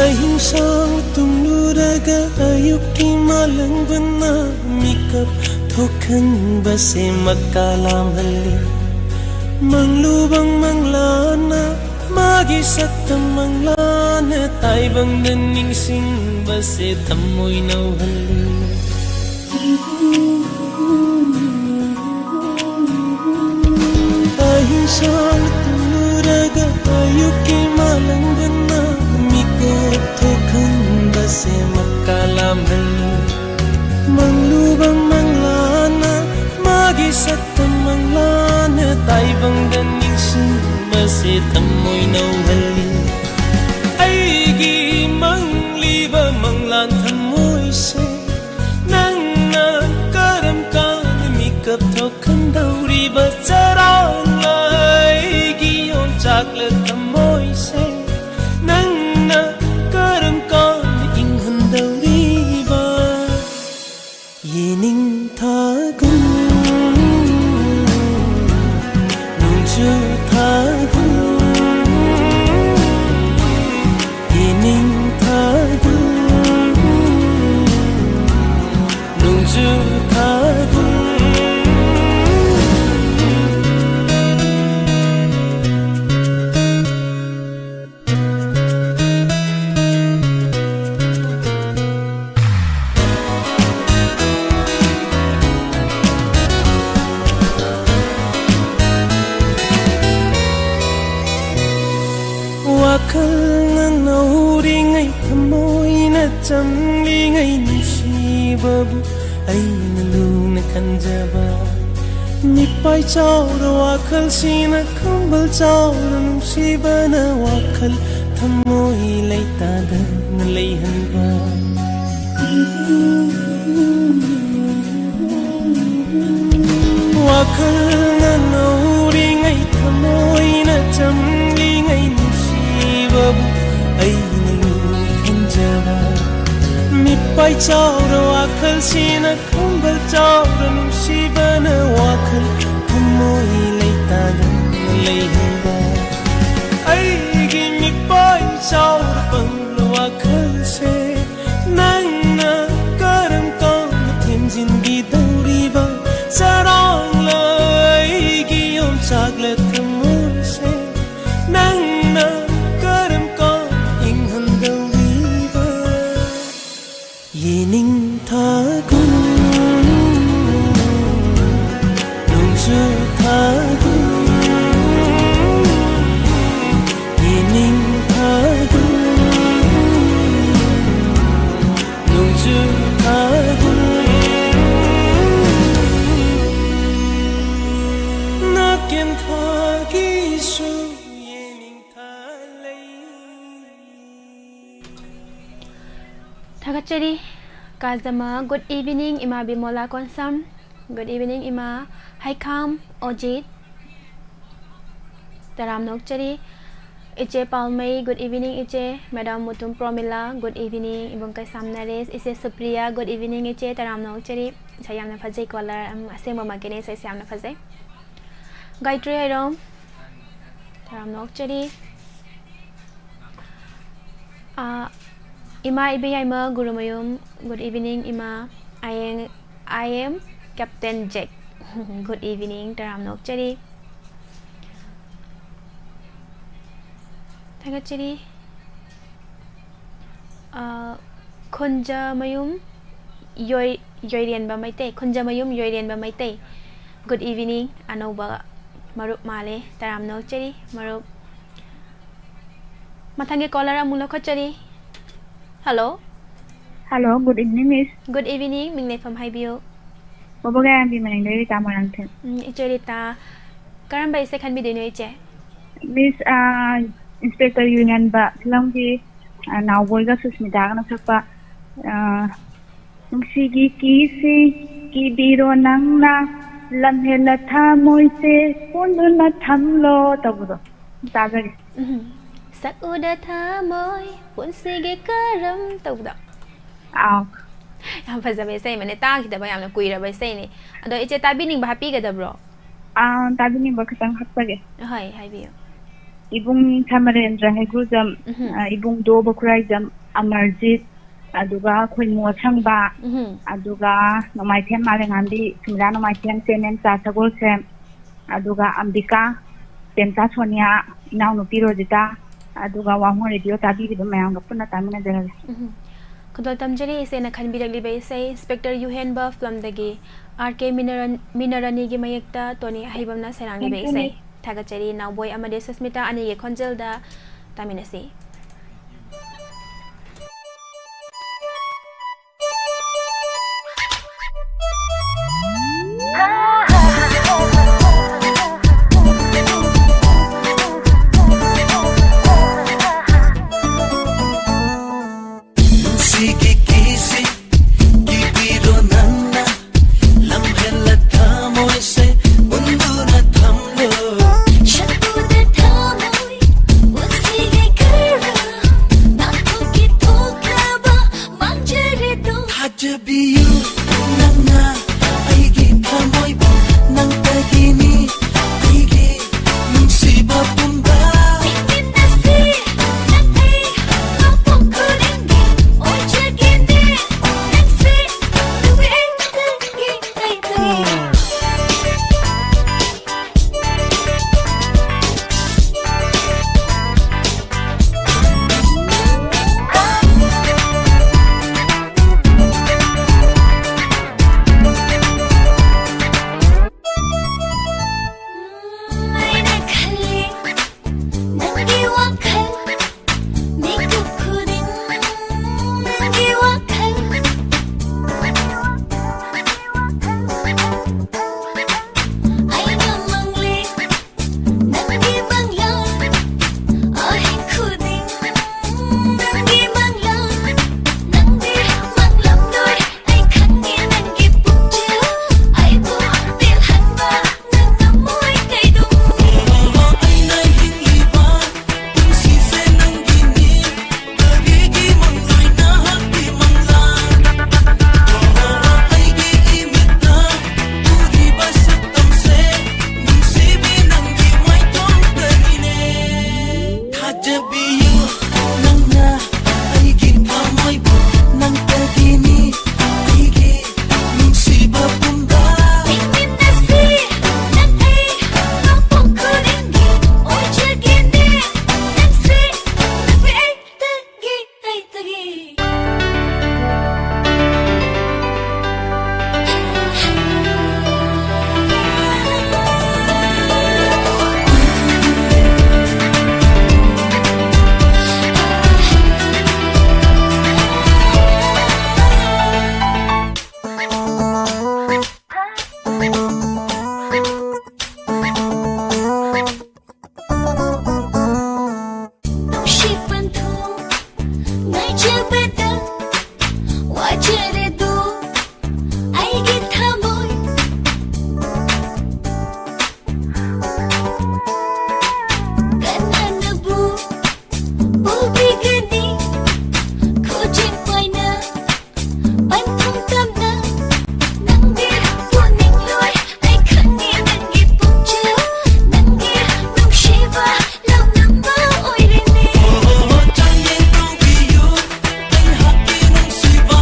ꯑꯍꯤꯡ ꯁꯥꯡ ꯇꯨꯝꯂꯨꯔꯒ ꯑꯩ ꯑꯌꯨꯛꯀꯤ ꯃꯥꯂꯪꯕꯅ ꯃꯤꯀꯞ ꯊꯣꯛꯍꯟꯕꯁꯦ ꯃꯀꯥ ꯂꯥꯝꯍꯜꯂꯤ꯫ ꯃꯪꯂꯨꯕ ꯃꯪꯂꯥꯅ ꯃꯥꯒꯤ ꯁꯛꯇꯝ ꯃꯪꯂꯥꯅ ꯇꯥꯏꯕꯪꯗ ꯅꯤꯡꯁꯤꯡꯕꯁꯦ ꯊꯃꯣꯏ ꯅꯧꯍꯜꯂꯤ꯫ ꯑꯍꯤꯡꯁꯥ ꯇꯨꯝꯂꯨꯔꯒ ꯑꯌꯨꯛꯀꯤ ꯃꯥꯂꯪꯕꯅ ꯃꯤꯀꯞ ꯊꯣꯛꯍꯟꯕꯁꯦ ꯃꯀꯥ ꯂꯥꯝꯍꯜꯂꯤ꯫ ꯃꯪꯂꯨꯕ ꯃꯪꯂꯥꯅ ꯃꯥꯒꯤ ꯁꯛꯇꯝ ꯃꯪꯂꯥꯅ ꯇꯥꯏꯕꯪꯗ ꯅꯤꯡꯁꯤꯡꯕꯁꯦ ꯊꯃꯣꯏ ꯅꯧꯍꯜꯂꯤ꯫ ꯑꯩꯒꯤ ꯃꯪꯂꯤꯕ ꯃꯪꯂꯥꯟ ꯊꯃꯣꯏꯁꯦ ꯅꯪꯅ ꯀꯔꯝ ꯀꯥꯟꯗ ꯃꯤꯀꯞ ꯊꯣꯛꯍꯟꯗꯧꯔꯤꯕ? ꯆꯔꯥꯡꯂ ꯑꯩꯒꯤ ꯌꯣꯡꯆꯥꯛꯂ ꯊꯃꯣꯏꯁꯦ ꯅꯪꯅ ꯀꯔꯝ ꯀꯥꯟꯗ ꯏꯪꯍꯟꯗꯧꯔꯤꯕ? ꯌꯦꯅꯤꯡꯊꯥꯒꯨꯝ ꯅꯣꯡꯖꯨ ꯊꯥꯒꯨꯝ ꯌꯦꯅꯤꯡꯊꯥꯒꯨꯝ ꯅꯣꯡꯖꯨ ꯊꯥꯒꯨꯝ꯫ ꯋꯥꯈꯜꯅ ꯅꯧꯔꯤꯉꯩ ꯊꯃꯣꯏꯅ ꯆꯝꯂꯤꯉꯩ ꯅꯨꯡꯁꯤꯕꯕꯨ ꯑꯩꯅ ꯂꯨꯅ ꯈꯟꯖꯕ꯫ ꯃꯤꯠꯄꯥꯏ ꯆꯥꯎꯔ ꯋꯥꯈꯜꯁꯤꯅ ꯈꯝꯕꯜ ꯆꯥꯎꯔ ꯅꯨꯡꯁꯤꯕꯅ ꯋꯥꯈꯜ ꯊꯃꯣꯏ ꯂꯩꯇꯥꯗꯅ ꯂꯩꯍꯟꯕ꯫ ꯋꯥꯈꯜꯅ ꯅꯧꯔꯤꯉꯩ ꯊꯃꯣꯏꯅ ꯆꯝꯂꯤꯉꯩ ꯅꯨꯡꯁꯤꯕꯕꯨ ꯑꯩꯅ ꯂꯨꯅ ꯈꯟꯖꯕ꯫ ꯃꯤꯠꯄꯥꯏ ꯆꯥꯎꯔ ꯋꯥꯈꯜꯁꯤꯅ ꯈꯝꯕꯜ ꯆꯥꯎꯔ ꯅꯨꯡꯁꯤꯕꯅ ꯋꯥꯈꯜ ꯊꯃꯣꯏ ꯂꯩꯇꯥꯗꯅ ꯂꯩꯍꯟꯕ꯫ ꯑꯩꯒꯤ ꯃꯤꯠꯄꯥꯏ ꯆꯥꯎꯔ ꯄꯪꯂ ꯋꯥꯈꯜꯁꯦ ꯅꯪꯅ ꯊꯥꯒꯠꯆꯔꯤ꯫ ꯀꯥꯖꯃ, good evening, ꯏꯃꯥ ꯕꯤꯃꯣꯂꯥ ꯀꯣꯟꯁꯝ, good evening, ꯏꯃꯥ꯫ ꯍꯩꯈꯥꯝ ꯑꯣꯖꯤꯠ, ꯇꯔꯥꯝꯅ ꯑꯣꯛꯆꯔꯤ꯫ ꯏꯆꯦ ꯄꯥꯜꯃꯩ, good evening, ꯏꯆꯦ꯫ Madam Mutum ꯄ꯭ꯔꯣꯃꯤꯂꯥ, good evening꯫ ꯏꯕꯨꯡ ꯀꯩꯁꯥꯝ ꯅꯔꯦꯁ, ꯏꯆꯦ ꯁꯨꯄ꯭ꯔꯤꯌꯥ, good evening, ꯏꯆꯦ, ꯇꯔꯥꯝꯅ ꯑꯣꯛꯆꯔꯤ꯫ ꯉꯁꯥꯏ ꯌꯥꯝꯅ ꯐꯖꯩ, color ꯑꯁꯦꯡꯕꯃꯛꯀꯤꯅꯦ, ꯏꯁꯩꯁꯦ ꯌꯥꯝꯅ ꯐꯖꯩ꯫ ꯒꯥꯌꯇ꯭ꯔꯤ ꯍꯩꯔꯣꯝ, ꯇꯔꯥꯝꯅ ꯑꯣꯛꯆꯔꯤ꯫ ꯑꯥ, ꯏꯃꯥ ꯏꯕꯦꯌꯥꯏꯃ ꯒꯨꯔꯨꯃꯌꯨꯝ, good evening, ꯏꯃꯥ꯫ I am, I am Captain Jack, good evening, ꯇꯔꯥꯝꯅ ꯑꯣꯛꯆꯔꯤ꯫ ꯊꯥꯒꯠꯆꯔꯤ꯫ ꯑꯥ, ꯈꯨꯟꯖꯃꯌꯨꯝ ꯌꯣꯏ-, ꯌꯣꯏꯔꯦꯟꯕ ꯃꯩꯇꯩ, ꯈꯨꯟꯖꯃꯌꯨꯝ ꯌꯣꯏꯔꯦꯟꯕ ꯃꯩꯇꯩ, good evening, ꯑꯅꯧꯕ ꯃꯔꯨꯞ ꯃꯥꯜꯂꯦ, ꯇꯔꯥꯝꯅ ꯑꯣꯛꯆꯔꯤ ꯃꯔꯨꯞ꯫ ꯃꯊꯪꯒꯤ caller ꯑꯃꯨꯛ ꯂꯧꯈꯠꯆꯔꯤ꯫ Hello꯫ Hello, good evening, Miss꯫ Good evening, ꯃꯤꯡ ꯂꯩꯐꯝ ꯍꯥꯏꯕꯤꯌꯨ꯫ ꯕꯣꯕꯣꯒꯥꯏꯔꯥꯝꯕꯤ ꯃꯅꯤꯡꯗ ꯔꯤꯇꯥ ꯃꯣꯏꯔꯥꯡꯊꯦꯝ꯫ ꯎꯝ, ꯏꯆꯦ ꯔꯤꯇꯥ, ꯀꯔꯝꯕ ꯏꯁꯩ ꯈꯟꯕꯤꯗꯣꯏꯅꯣ, ꯏꯆꯦ? Miss, ꯑꯥ, Inspector ꯌꯨꯍꯦꯟꯕ ꯐꯤꯂꯝꯒꯤ, ꯑꯥ, ꯅꯥꯎꯕꯣꯏꯒ ꯁꯨꯁꯃꯤꯇꯥꯒꯅ ꯁꯛꯄ, ꯑꯥ, "ꯅꯨꯡꯁꯤꯒꯤ ꯀꯤꯁꯤ ꯀꯤꯕꯤꯔꯣ ꯅꯪꯅ, ꯂꯝꯍꯦꯜꯂ ꯊꯃꯣꯏꯁꯦ ꯀꯣꯟꯗꯨꯅ ꯊꯝꯂꯣ" ꯇꯧꯕꯗꯣ ꯇꯥꯖꯒꯦ꯫ ꯎꯝ꯫ "ꯁꯛꯎꯗ ꯊꯃꯣꯏ ꯄꯨꯟꯁꯤꯒꯤ ꯀꯔꯝ" ꯇꯧꯕꯗꯣ꯫ ꯑꯥꯎ꯫ ꯌꯥꯝ ꯐꯖꯕ ꯏꯁꯩ ꯑꯃꯅꯦ, ꯇꯥꯈꯤꯗꯕ ꯌꯥꯝꯅ ꯀꯨꯏꯔꯕ ꯏꯁꯩꯅꯦ꯫ ꯑꯗꯣ ꯏꯆꯦ, ꯇꯥꯕꯤꯅꯤꯡꯕ ꯍꯥꯞꯄꯤꯒꯗꯕ꯭ꯔꯣ? ꯑꯥ, ꯇꯥꯕꯤꯅꯤꯡꯕ ꯈꯤꯇꯪ ꯍꯥꯞꯆꯒꯦ꯫ ꯍꯣꯏ, ꯍꯥꯏꯕꯤꯌꯨ꯫ ꯏꯕꯨꯡ ꯁꯃꯔꯦꯟꯗ꯭ꯔ ꯍꯩꯒ꯭ꯔꯨꯖꯝ, ꯎꯝꯍꯨꯝ꯫ ꯑ, ꯏꯕꯨꯡꯗꯣ ꯕꯈꯨꯔꯥꯏꯖꯝ, ꯑꯃꯔꯖꯤꯠ, ꯑꯗꯨꯒ ꯈꯣꯏꯃꯨ ꯑꯁꯪꯕ, ꯎꯝꯍꯨꯝ꯫ ꯑꯗꯨꯒ ꯅꯣꯡꯃꯥꯏꯊꯦꯝ ꯃꯥꯂꯦꯝꯉꯥꯝꯕꯤ, ꯁꯨꯃꯤꯂꯥ ꯅꯣꯡꯃꯥꯏꯊꯦꯝ, ꯆꯦꯅꯦꯝꯆꯥ ꯁꯒꯣꯜꯁꯦꯝ, ꯑꯗꯨꯒ ꯑꯝꯕꯤꯀꯥ, ꯄꯦꯝꯆꯥ ꯁꯣꯅꯤꯌꯥ, ꯏꯅꯥꯎꯅꯨꯄꯤ ꯔꯣꯖꯤꯇꯥ, ꯑꯗꯨꯒ ꯋꯥꯍꯣꯡ ꯔꯦꯗꯤꯑꯣ ꯇꯥꯕꯤꯔꯤꯕ ꯃꯌꯥꯝꯒ ꯄꯨꯟꯅ ꯇꯥꯃꯤꯟꯅꯖꯔꯒꯦ꯫ ꯎꯝꯍꯨꯝ꯫ ꯈꯨꯗꯣꯜ ꯇꯝꯖꯔꯤ ꯏꯆꯦꯅ ꯈꯟꯕꯤꯔꯛꯂꯤꯕ ꯏꯁꯩ, ꯏꯟꯁꯄꯦꯛꯇꯔ ꯌꯨꯍꯦꯟꯕ ꯐꯤꯂꯝꯗꯒꯤ ꯑꯥꯔ ꯀꯦ ꯃꯤꯅꯔꯟ-, ꯃꯤꯅꯔꯥꯅꯤꯒꯤ ꯃꯌꯦꯛꯇ ꯇꯣꯅꯤ ꯑꯍꯩꯕꯝꯅ ꯁꯩꯔꯥꯡꯂꯤꯕ ꯏꯁꯩ꯫ ꯊꯥꯒꯠꯆꯔꯤ ꯅꯥꯎꯕꯣꯏ ꯑꯃꯗꯤ ꯁꯨꯁꯃꯤꯇꯥ ꯑꯅꯤꯒꯤ ꯈꯣꯟꯖꯦꯜꯗ ꯇꯥꯃꯤꯟꯅꯁꯤ꯫ ꯅꯨꯡꯁꯤꯒꯤ ꯄꯗ ꯋꯥꯖꯔꯗꯨ ꯑꯩꯒꯤ ꯊꯃꯣꯏ꯫ ꯀꯅꯥꯅꯕꯨ ꯄꯨꯕꯤꯒꯅꯤ ꯈꯨꯖꯤꯡ ꯄꯥꯏꯅ ꯄꯟꯊꯨꯡ ꯇꯝꯅ? ꯅꯪꯗꯤ ꯄꯨꯅꯤꯡꯂꯣꯏ ꯑꯩ ꯈꯪꯉꯤ, ꯅꯪꯒꯤ ꯄꯨꯛꯆꯦꯜ, ꯅꯪꯒꯤ ꯅꯨꯡꯁꯤꯕ ꯂꯧꯅꯝꯕ ꯑꯣꯏꯔꯅꯤ꯫ ꯆꯥꯡꯌꯦꯡ ꯇꯧꯕꯤꯌꯨ, ꯑꯩꯍꯥꯛꯀꯤ ꯅꯨꯡꯁꯤꯕ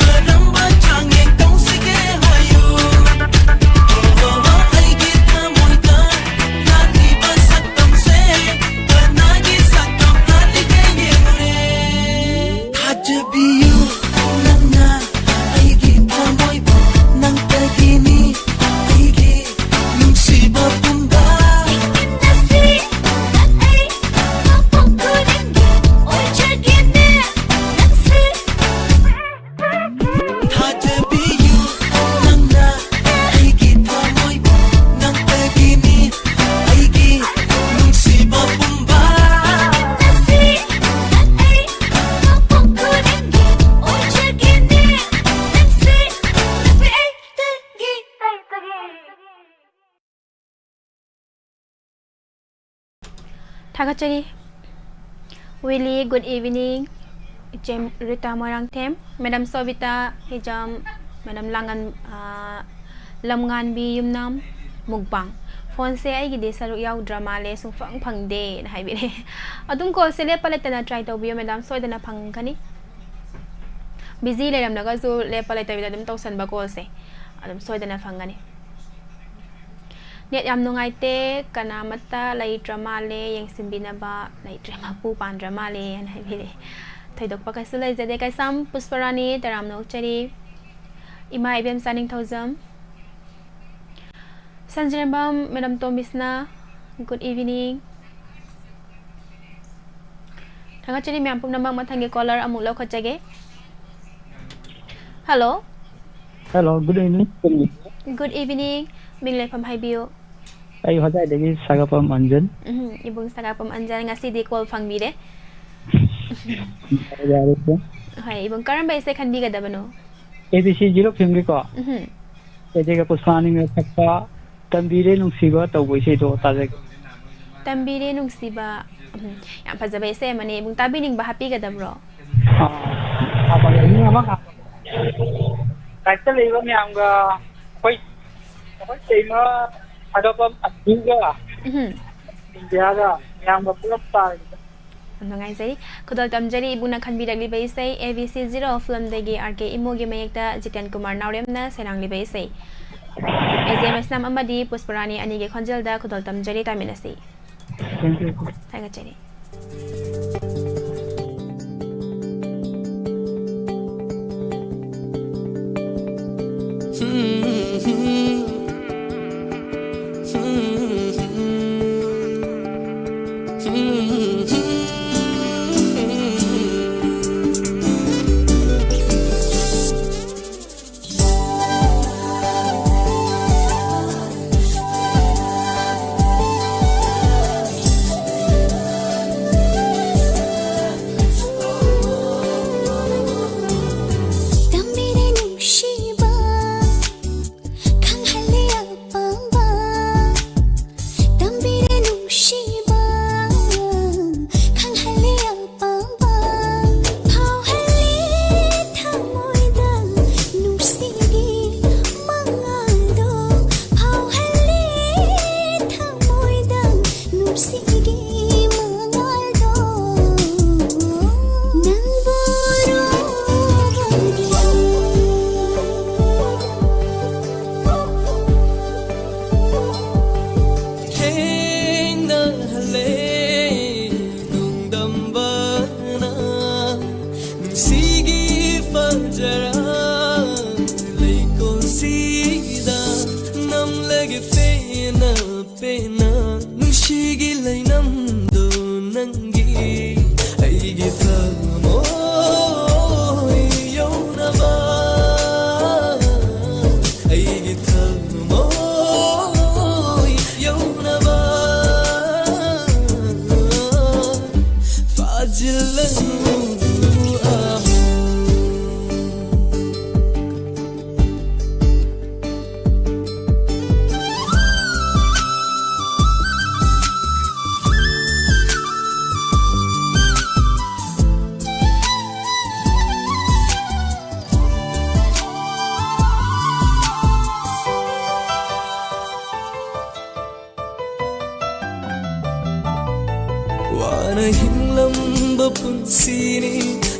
ꯀꯔꯝꯕ ꯆꯥꯡꯌꯦꯡ ꯇꯧꯁꯤꯒꯦ ꯍꯥꯏꯌꯨ? ꯑꯣ, ꯑꯩꯒꯤ ꯊꯃꯣꯏꯗ ꯂꯥꯠꯂꯤꯕ ꯁꯛꯇꯝꯁꯦ ꯀꯅꯥꯒꯤ ꯁꯛꯇꯝ ꯂꯥꯠꯂꯤꯒꯦ ꯌꯦꯡꯂꯨꯔꯦ꯫ ꯊꯥꯖꯕꯤꯌꯨ, ꯅꯪꯅ ꯑꯩꯒꯤ ꯊꯃꯣꯏꯕꯨ ꯅꯪꯇꯒꯤꯅꯤ, ꯑꯩꯒꯤ ꯅꯨꯡꯁꯤꯕ ꯄꯨꯝꯕ꯫ ꯌꯦꯡꯃꯤꯟꯅꯁꯤ, ꯅꯪ ꯑꯩ ꯃꯐꯝ ꯈꯨꯗꯤꯡꯒꯤ ꯑꯣꯏꯖꯒꯦꯅꯦ, ꯅꯪꯁꯤ꯫ ꯊꯥꯖꯕꯤꯌꯨ, ꯅꯪꯅ ꯑꯩꯒꯤ ꯊꯃꯣꯏꯕꯨ ꯅꯪꯇꯒꯤꯅꯤ, ꯑꯩꯒꯤ ꯅꯨꯡꯁꯤꯕ ꯄꯨꯝꯕ꯫ ꯌꯦꯡꯃꯤꯟꯅꯁꯤ, ꯅꯪ ꯑꯩ ꯃꯐꯝ ꯈꯨꯗꯤꯡꯒꯤ ꯑꯣꯏꯖꯒꯦꯅꯦ, ꯅꯪꯁꯤ, ꯅꯪꯁꯤ ꯑꯩꯇꯒꯤ, ꯑꯩꯇꯒꯤ꯫ ꯊꯥꯒꯠꯆꯔꯤ꯫ ꯋꯤꯂꯤ, good evening꯫ ꯏꯆꯦ ꯔꯤꯇꯥ ꯃꯣꯏꯔꯥꯡꯊꯦꯝ, ꯃꯦꯗꯥꯝ ꯁꯣꯕꯤꯇꯥ ꯍꯤꯖꯝ, ꯃꯦꯗꯥꯝ ꯂꯥꯡꯉꯟ-, ꯑꯥ, ꯂꯝꯉꯥꯟꯕꯤ ꯌꯨꯝꯅꯥꯝ, ꯃꯨꯛꯕꯥꯡ꯫ ꯐꯣꯟꯁꯦ ꯑꯩꯒꯤꯗꯤ ꯁꯔꯨꯛ ꯌꯥꯎꯗ꯭ꯔ ꯃꯥꯜꯂꯦ, ꯁꯨꯡꯐꯪ ꯐꯪꯗꯦꯅ ꯍꯥꯏꯕꯤꯔꯦ꯫ ꯑꯗꯨꯝ ꯀꯣꯜꯁꯦ ꯂꯦꯞꯄ ꯂꯩꯇꯅ ꯇ꯭ꯔꯥꯏ ꯇꯧꯕꯤꯌꯨ, ꯃꯦꯗꯥꯝ, ꯁꯣꯏꯗꯅ ꯐꯪꯒꯅꯤ꯫ ꯕꯤꯖꯤ ꯂꯩꯔꯝꯂꯒꯁꯨ ꯂꯦꯞꯄ ꯂꯩꯇꯕꯤꯗ ꯑꯗꯨꯝ ꯇꯧꯁꯟꯕ ꯀꯣꯜꯁꯦ, ꯑꯗꯨꯝ ꯁꯣꯏꯗꯅ ꯐꯪꯒꯅꯤ꯫ ꯅꯦꯠ ꯌꯥꯝ ꯅꯨꯡꯉꯥꯏꯇꯦ, ꯀꯅꯥꯃꯠꯇ ꯂꯩꯇ꯭ꯔ ꯃꯥꯜꯂꯦ, ꯌꯦꯡꯁꯤꯟꯕꯤꯅꯕ ꯂꯩꯇ꯭ꯔꯦ, ꯃꯄꯨ ꯄꯥꯟꯗ꯭ꯔ ꯃꯥꯜꯂꯦ ꯍꯥꯏꯅ ꯍꯥꯏꯕꯤꯔꯛꯑꯦ꯫ ꯊꯣꯏꯗꯣꯛꯄ ꯀꯩꯁꯨ ꯂꯩꯖꯗꯦ꯫ ꯀꯩꯁꯥꯝ ꯄꯨꯁꯄꯔꯥꯅꯤ, ꯇꯔꯥꯝꯅ ꯑꯣꯛꯆꯔꯤ꯫ ꯏꯃꯥ Ibemcha Ningthoujam, Sanjirembam, madam Tombisana, good evening꯫ ꯊꯥꯒꯠꯆꯔꯤ ꯃꯌꯥꯝ ꯄꯨꯝꯅꯃꯛ꯫ ꯃꯊꯪꯒꯤ ꯀꯣꯂꯔ ꯑꯃꯨꯛ ꯂꯧꯈꯠꯆꯒꯦ꯫ Hello. Hello, good evening꯫ Good evening꯫ ꯃꯤꯡ ꯂꯩꯐꯝ ꯍꯥꯏꯕꯤꯌꯨ꯫ ꯑꯩ ꯍꯣꯖꯥꯏꯗꯒꯤ ꯁꯥꯒꯥꯄꯝ ꯑꯟꯖꯟ꯫ ꯎꯝ, ꯏꯕꯨꯡ ꯁꯥꯒꯥꯄꯝ ꯑꯟꯖꯟ, ꯉꯁꯤꯗꯤ ꯀꯣꯜ ꯐꯪꯕꯤꯔꯦ꯫ ꯌꯥꯔꯦ, ꯁꯦ꯫ ꯍꯣꯏ, ꯏꯕꯨꯡ, ꯀꯔꯝꯕ ꯏꯁꯩ ꯈꯟꯕꯤꯒꯗꯕꯅꯣ? ꯑꯦ ꯕꯤ ꯁꯤ ꯖꯤꯔꯣ ꯐꯤꯂꯝꯒꯤꯀꯣ? ꯎꯝꯍꯨꯝ꯫ ꯑꯗꯨꯒ ꯄꯨꯁꯄꯥꯅꯤꯅ ꯁꯛꯄ "ꯇꯝꯕꯤꯔꯦ ꯅꯨꯡꯁꯤꯕ" ꯇꯧꯕ ꯏꯁꯩꯗꯣ ꯇꯥꯖꯒꯦ꯫ "ꯇꯝꯕꯤꯔꯦ ꯅꯨꯡꯁꯤꯕ", ꯎꯝ, ꯌꯥꯝ ꯐꯖꯕ ꯏꯁꯩ ꯑꯃꯅꯤ꯫ ꯏꯕꯨꯡ, ꯇꯥꯕꯤꯅꯤꯡꯕ ꯍꯥꯞꯄꯤꯒꯗꯕ꯭ꯔꯣ? ꯑꯥ, ꯍꯥꯞꯄꯒꯦ꯫ ꯑꯅꯤ ꯑꯃ ꯍꯥꯞꯄꯒꯦ꯫ ꯂꯥꯏꯔꯤꯛꯇ ꯂꯩꯕ ꯃꯌꯥꯝꯒ ꯑꯩꯈꯣꯏ, ꯑꯩꯈꯣꯏ ꯇꯩꯃ ꯊꯥꯒꯠꯄ ꯑꯗꯨꯒ ꯎꯝꯍꯨꯝ꯫ ꯏꯟꯗꯤꯌꯥꯒ ꯃꯌꯥꯝꯒ ꯄꯨꯂꯞ ꯇꯥꯔꯤꯕ꯫ ꯌꯥꯝ ꯅꯨꯡꯉꯥꯏꯖꯩ꯫ ꯈꯨꯗꯣꯜ ꯇꯝꯖꯔꯤ ꯏꯕꯨꯡꯅ ꯈꯟꯕꯤꯔꯛꯂꯤꯕ ꯏꯁꯩ ꯑꯦ ꯕꯤ ꯁꯤ ꯖꯤꯔꯣ ꯐꯤꯂꯝꯗꯒꯤ ꯑꯥꯔ ꯀꯦ ꯏꯃꯣꯒꯤ ꯃꯌꯦꯛꯇ ꯖꯤꯇꯦꯟ ꯀꯨꯃꯥꯔ ꯅꯥꯎꯔꯦꯝꯅ ꯁꯩꯔꯥꯡꯂꯤꯕ ꯏꯁꯩ꯫ ꯑꯦ ꯖꯦ ꯃꯩꯁꯅꯥꯝ ꯑꯃꯗꯤ ꯄꯨꯁꯄꯔꯥꯅꯤ ꯑꯅꯤꯒꯤ ꯈꯣꯟꯖꯦꯜꯗ ꯈꯨꯗꯣꯜ ꯇꯝꯖꯔꯤ, ꯇꯥꯃꯤꯟꯅꯁꯤ꯫ Thank you꯫ ꯊꯥꯒꯠꯆꯔꯤ꯫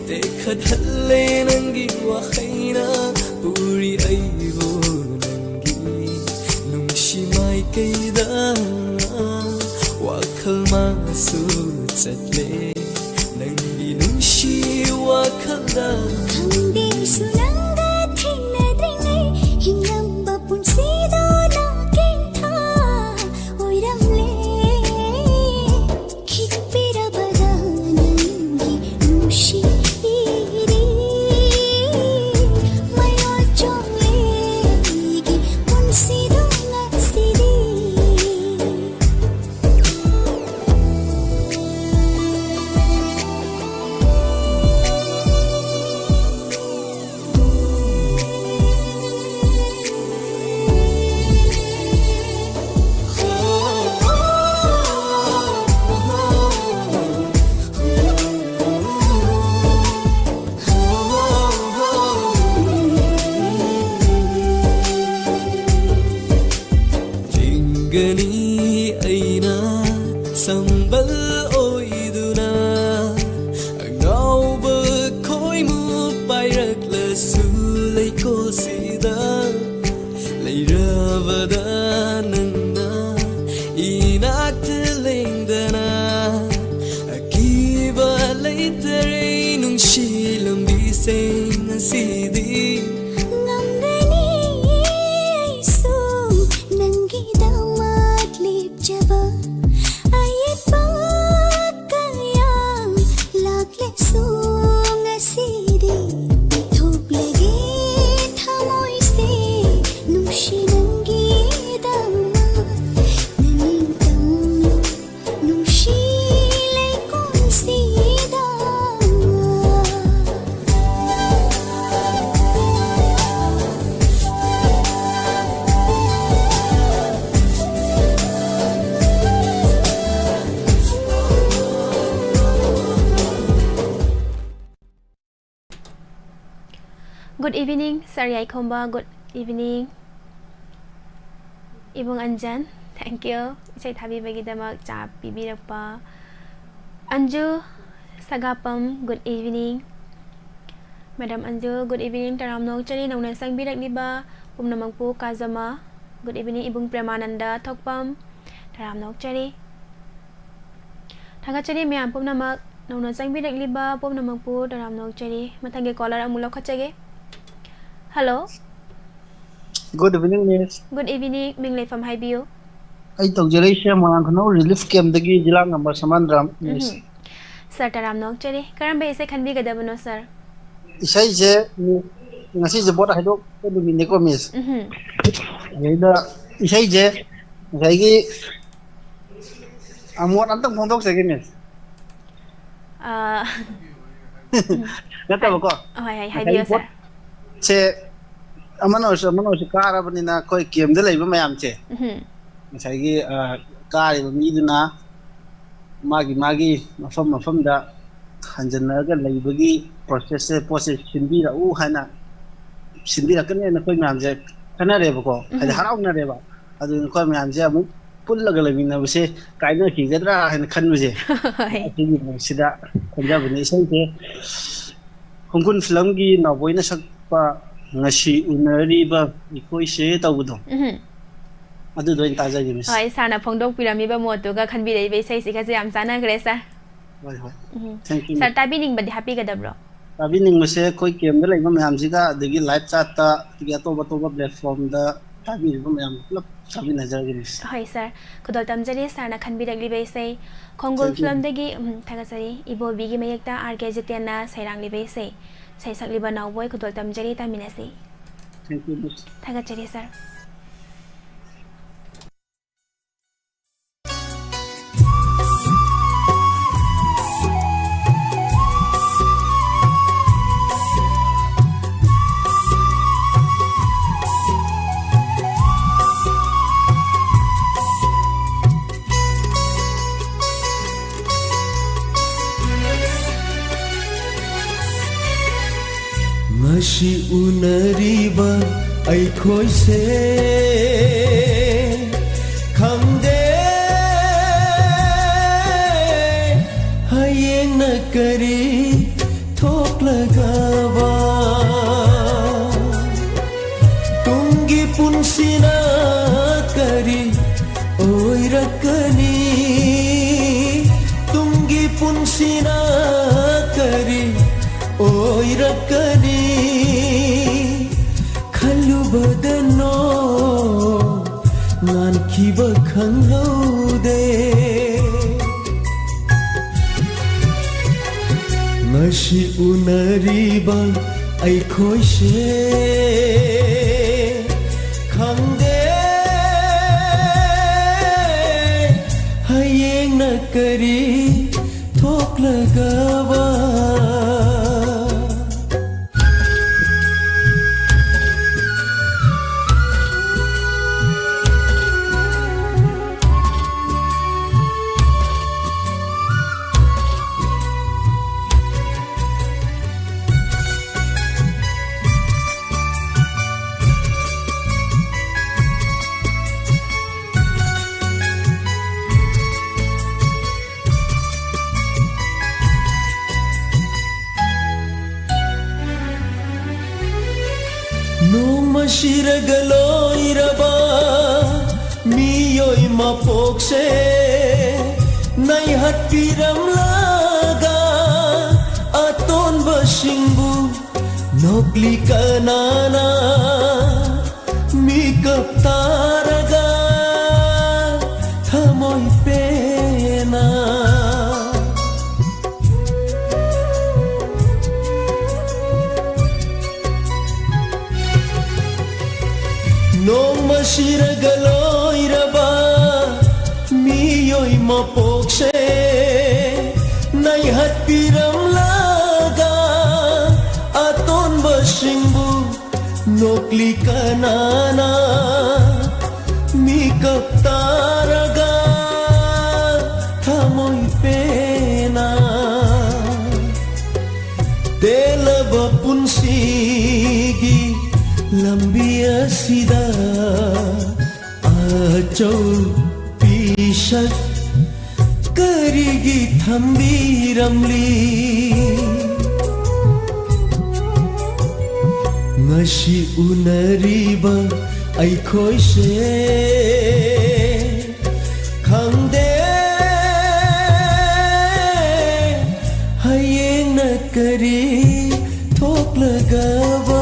ꯇꯦꯛꯈꯠꯍꯜꯂꯦ ꯅꯪꯒꯤ ꯋꯥꯍꯩꯅ ꯄꯨꯔꯤ ꯑꯩꯕꯨ ꯅꯪꯒꯤ ꯅꯨꯡꯁꯤ ꯃꯥꯏꯀꯩꯗ꯫ ꯋꯥꯈꯜ ꯃꯥꯁꯨ ꯆꯠꯂꯦ ꯅꯪꯒꯤ ꯅꯨꯡꯁꯤ ꯋꯥꯈꯜꯗ꯫ ꯈꯪꯗꯦꯁꯨ ꯅꯪꯒ ꯊꯦꯡꯅꯗ꯭ꯔꯤꯉꯩ ꯍꯤꯡꯂꯝꯕ ꯄꯨꯟꯁꯤꯗꯣ ꯅꯥꯀꯦꯟꯊꯥ ꯑꯣꯏꯔꯝꯂꯦ꯫ ꯈꯤꯛꯄꯤꯔꯕꯗ ꯅꯪꯒꯤ ꯅꯨꯡꯁꯤ ꯏꯔꯤ ꯃꯌꯣꯜ ꯆꯣꯡꯂꯦ ꯑꯩꯒꯤ ꯄꯨꯟꯁꯤꯗꯣ ꯉꯁꯤꯗꯤ꯫ ꯊꯤꯡꯒꯅꯤ ꯑꯩꯅ ꯁꯝꯕꯜ ꯑꯣꯏꯗꯨꯅ꯫ ꯑꯉꯥꯎꯕ ꯈꯣꯏꯃꯨ ꯄꯥꯏꯔꯛꯂꯁꯨ ꯂꯩꯀꯣꯜꯁꯤꯗ ꯂꯩꯔꯕꯗ ꯅꯪꯅ ꯏꯅꯥꯛꯇ ꯂꯦꯡꯗꯅ꯫ ꯑꯀꯤꯕ ꯂꯩꯇꯔꯦ ꯅꯨꯡꯁꯤ ꯂꯝꯕꯤꯁꯦ ꯉꯁꯤꯗꯤ꯫ ꯉꯝꯒꯅꯤ ꯑꯩꯁꯨ ꯅꯪꯒꯤꯗꯃꯛ ꯂꯦꯞꯆꯕ꯫ ꯑꯌꯦꯠꯄ ꯀꯌꯥ ꯂꯥꯛꯂꯁꯨ ꯉꯁꯤꯗꯤ ꯄꯤꯊꯣꯛꯂꯒꯦ ꯊꯃꯣꯏꯁꯦ ꯅꯨꯡꯁꯤ ꯅꯪꯒꯤꯗꯃꯛ꯫ ꯅꯅꯤꯡꯇꯝꯂꯨ ꯅꯨꯡꯁꯤ ꯂꯩꯀꯣꯜꯁꯤꯗ꯫ Good evening, Sir Yaikhomba. Good evening, Ibung Anjan. Thank you. ꯏꯁꯩ ꯊꯥꯕꯤꯕꯒꯤꯗꯃꯛ ꯆꯥ ꯄꯤꯕꯤꯔꯛꯄ꯫ Anju Sagapam, good evening. Madam Anju, good evening, ꯇꯔꯥꯝꯅ ꯑꯣꯛꯆꯔꯤ꯫ ꯅꯧꯅ ꯆꯪꯕꯤꯔꯛꯂꯤꯕ ꯄꯨꯝꯅꯃꯛꯄꯨ ꯀꯥꯖꯃ꯫ Good evening, ꯏꯕꯨꯡ ꯄ꯭ꯔꯦꯃꯥꯅꯟꯗ ꯊꯣꯛꯄꯝ, ꯇꯔꯥꯝꯅ ꯑꯣꯛꯆꯔꯤ꯫ ꯊꯥꯒꯠꯆꯔꯤ ꯃꯌꯥꯝ ꯄꯨꯝꯅꯃꯛ, ꯅꯧꯅ ꯆꯪꯕꯤꯔꯛꯂꯤꯕ ꯄꯨꯝꯅꯃꯛꯄꯨ ꯇꯔꯥꯝꯅ ꯑꯣꯛꯆꯔꯤ꯫ ꯃꯊꯪꯒꯤ caller ꯑꯃꯨꯛ ꯂꯧꯈꯠꯆꯒꯦ꯫ Hello꯫ Good evening, miss꯫ Good evening, ꯃꯤꯡ ꯂꯩꯐꯝ ꯍꯥꯏꯕꯤꯌꯨ꯫ ꯑꯩ ꯇꯧꯖꯔꯛꯏꯁꯦ ꯃꯣꯏꯔꯥꯡ ꯈꯨꯅꯧ relief camp ꯗꯒꯤ ꯖꯤꯂꯥ ꯅꯝꯕꯔ ꯁꯃꯥꯟꯗ꯭ꯔꯥꯝ, miss꯫ ꯎꯝꯍꯨꯝ꯫ Sir, ꯇꯔꯥꯝꯅ ꯑꯣꯛꯆꯔꯤ꯫ ꯀꯔꯝꯕ ꯏꯁꯩ ꯈꯟꯕꯤꯒꯗꯕꯅꯣ, sir? ꯏꯁꯩꯁꯦ, ꯃꯤ-, ꯉꯁꯤꯁꯦ vote ꯍꯥꯏꯗꯣꯛꯄ ꯅꯨꯃꯤꯠꯅꯤꯀꯣ, miss꯫ ꯎꯝꯍꯨꯝ꯫ ꯑꯗꯩꯗ ꯏꯁꯩꯁꯦ ꯉꯁꯥꯏꯒꯤ, ꯑ, ꯃꯣꯠ ꯑꯝꯇꯪ ꯐꯣꯡꯗꯣꯛꯆꯒꯦ, miss꯫ ꯑ, ꯅꯠꯇꯕꯀꯣ꯫ ꯍꯣꯏ, ꯍꯣꯏ, ꯉꯁꯥꯏꯒꯤ ꯍꯥꯏꯕꯤꯌꯣ, sir꯫ Vote ꯁꯦ ꯑꯃꯅ ꯑꯣꯏꯔꯁꯨ ꯑꯃꯅ ꯑꯣꯏꯔꯁꯨ ꯀꯥꯔꯕꯅꯤꯅ ꯑꯩꯈꯣꯏ camp ꯗ ꯂꯩꯕ ꯃꯌꯥꯝꯁꯦ, ꯎꯝꯍꯨꯝ꯫ ꯉꯁꯥꯏꯒꯤ, ꯑ, ꯀꯥꯔꯤꯕ ꯃꯤꯗꯨꯅ ꯃꯥꯒꯤ ꯃꯥꯒꯤ ꯃꯐꯝ ꯃꯐꯝꯗ ꯍꯟꯖꯟꯅꯔꯒ ꯂꯩꯕꯒꯤ process ꯁꯦ, ꯄꯣꯠꯁꯦ ꯁꯤꯟꯕꯤꯔꯛꯎ ꯍꯥꯏꯅ, ꯁꯤꯟꯕꯤꯔꯛꯀꯅꯤ ꯍꯥꯏꯅ ꯑꯩꯈꯣꯏ ꯃꯌꯥꯝꯁꯦ ꯈꯟꯅꯔꯦꯕꯀꯣ, ꯍꯥꯏꯗꯤ ꯎꯝ꯫ ꯍꯔꯥꯎꯅꯔꯦꯕ꯫ ꯑꯗꯨꯅ ꯑꯩꯈꯣꯏ ꯃꯌꯥꯝꯁꯦ ꯑꯃꯨꯛ ꯄꯨꯜꯂꯒ ꯂꯩꯃꯤꯟꯅꯕꯁꯦ ꯀꯥꯏꯅꯈꯤꯒꯗ꯭ꯔꯥ ꯍꯥꯏꯅ ꯈꯟꯕꯁꯦ, ꯍꯣꯏ꯫ ꯑꯁꯤꯒꯤ ꯃꯔꯛꯁꯤꯗ ꯈꯟꯖꯕꯅꯦ꯫ ꯏꯁꯩꯁꯦ ꯈꯣꯡꯒꯨꯟ film ꯒꯤ ꯅꯥꯎꯕꯣꯏꯅ ꯁꯛꯄ "ꯉꯁꯤ ꯎꯅꯔꯤꯕ ꯑꯩꯈꯣꯏꯁꯦ" ꯇꯧꯕꯗꯣ, ꯎꯝꯍꯨꯝ꯫ ꯑꯗꯨꯗꯣ ꯑꯣꯏꯅ ꯇꯥꯖꯒꯦ, miss꯫ ꯍꯣꯏ, sir ꯅ ꯐꯣꯡꯗꯣꯛꯄꯤꯔꯝꯃꯤꯕ ꯃꯣꯠꯇꯨꯒ ꯈꯟꯕꯤꯔꯛꯏꯕ ꯏꯁꯩꯁꯤꯒꯁꯦ ꯌꯥꯝ ꯆꯥꯟꯅꯈ꯭ꯔꯦ, sir꯫ ꯍꯣꯏ, ꯍꯣꯏ꯫ ꯎꯝ꯫ Thank you, sir, miss꯫ ꯇꯥꯕꯤꯅꯤꯡꯕꯗꯤ ꯍꯥꯞꯄꯤꯒꯗꯕ꯭ꯔꯣ? ꯇꯥꯕꯤꯅꯤꯡꯕꯁꯦ ꯑꯩꯈꯣꯏ camp ꯗ ꯂꯩꯕ ꯃꯌꯥꯝꯁꯤꯒ, ꯑꯗꯒꯤ live chat ꯇ, ꯑꯗꯒꯤ ꯑꯇꯣꯞ ꯑꯇꯣꯞꯄ platform ꯗ ꯇꯥꯕꯤꯔꯤꯕ ꯃꯌꯥꯝ ꯄꯨꯂꯞ ꯇꯥꯃꯤꯟꯅꯖꯔꯒꯦ, miss꯫ ꯍꯣꯏ, sir꯫ ꯈꯨꯗꯣꯜ ꯇꯝꯖꯔꯤ, sir ꯅ ꯈꯟꯕꯤꯔꯛꯂꯤꯕ ꯏꯁꯩ ꯈꯣꯡꯒꯨꯜ Thank you, film miss꯫ ꯗꯒꯤ, ꯎꯝ, ꯊꯥꯒꯠꯆꯔꯤ꯫ ꯏꯕꯣꯕꯤꯒꯤ ꯃꯌꯦꯛꯇ ꯑꯥꯔ ꯀꯦ ꯖꯤꯇꯦꯟꯅ ꯁꯩꯔꯥꯡꯂꯤꯕ ꯏꯁꯩ꯫ ꯏꯁꯩ ꯁꯛꯂꯤꯕ ꯅꯥꯎꯕꯣꯏ, ꯈꯨꯗꯣꯜ ꯇꯝꯖꯔꯤ, ꯇꯥꯃꯤꯟꯅꯁꯤ꯫ Thank you, miss꯫ ꯊꯥꯒꯠꯆꯔꯤ, sir꯫ ꯉꯁꯤ ꯎꯅꯔꯤꯕ ꯑꯩꯈꯣꯏꯁꯦ ꯈꯪꯗꯦ ꯍꯌꯦꯡꯅ ꯀꯔꯤ ꯊꯣꯛꯂꯒꯕ ꯏꯔꯛꯀꯅꯤ ꯈꯜꯂꯨꯕꯗ ꯅꯣꯡ ꯉꯥꯟꯈꯤꯕ ꯈꯪꯍꯧꯗꯦ꯫ ꯉꯁꯤ ꯎꯅꯔꯤꯕ ꯑꯩꯈꯣꯏꯁꯦ ꯈꯪꯗꯦ ꯍꯌꯦꯡꯅ ꯀꯔꯤ ꯊꯣꯛꯂꯒꯕ꯫ ꯅꯣꯡꯃ ꯁꯤꯔꯒ ꯂꯣꯏꯔꯕ ꯃꯤꯑꯣꯏ ꯃꯄꯣꯛꯁꯦ ꯅꯩꯍꯠꯄꯤꯔꯝꯂꯒ ꯑꯇꯣꯟꯕꯁꯤꯡꯕꯨ ꯅꯣꯛꯂꯤ ꯀꯅꯥꯅ ꯃꯤꯀꯞ ꯇꯥꯔꯒ ꯊꯃꯣꯏ ꯄꯦꯟꯅ꯫ ꯅꯣꯡꯃ ꯁꯤꯔꯒ ꯂꯣꯏꯔꯕ ꯃꯤꯑꯣꯏ ꯃꯄꯣꯛꯁꯦ ꯅꯩꯍꯠꯄꯤꯔꯝꯂꯒ ꯑꯇꯣꯟꯕꯁꯤꯡꯕꯨ ꯅꯣꯛꯂꯤ ꯀꯅꯥꯅ ꯃꯤꯀꯞ ꯇꯥꯔꯒ ꯊꯃꯣꯏ ꯄꯦꯟꯅ꯫ ꯇꯦꯜꯂꯕ ꯄꯨꯟꯁꯤꯒꯤ ꯂꯝꯕꯤ ꯑꯁꯤꯗ ꯑꯆꯧ ꯄꯤꯁꯛ ꯀꯔꯤꯒꯤ ꯊꯝꯕꯤꯔꯝꯂꯤ? ꯉꯁꯤ ꯎꯅꯔꯤꯕ ꯑꯩꯈꯣꯏꯁꯦ ꯈꯪꯗꯦ ꯍꯌꯦꯡꯅ ꯀꯔꯤ ꯊꯣꯛꯂꯒꯕ꯫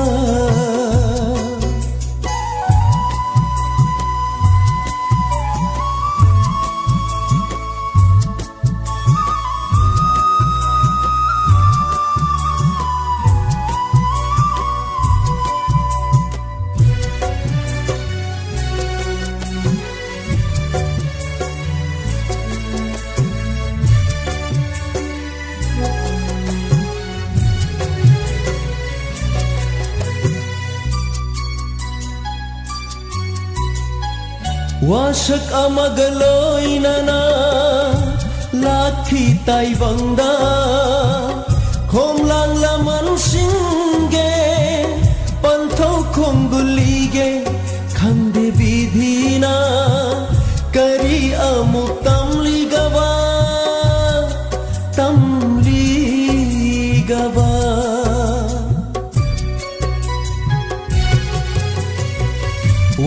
ꯋꯥꯁꯛ ꯑꯃꯒ ꯂꯣꯏꯅꯅ ꯂꯥꯛꯈꯤ ꯇꯥꯏꯕꯪꯗ꯫ ꯈꯣꯝꯂꯥꯡ ꯂꯃꯟꯁꯤꯡꯒꯤ ꯄꯟꯊꯧ ꯈꯣꯡꯒꯨꯜꯂꯤꯒꯦ ꯈꯪꯗꯦ ꯕꯤꯙꯤꯅ ꯀꯔꯤ ꯑꯃꯨꯛ ꯇꯝꯂꯤꯒꯕ, ꯇꯝꯂꯤꯒꯕ꯫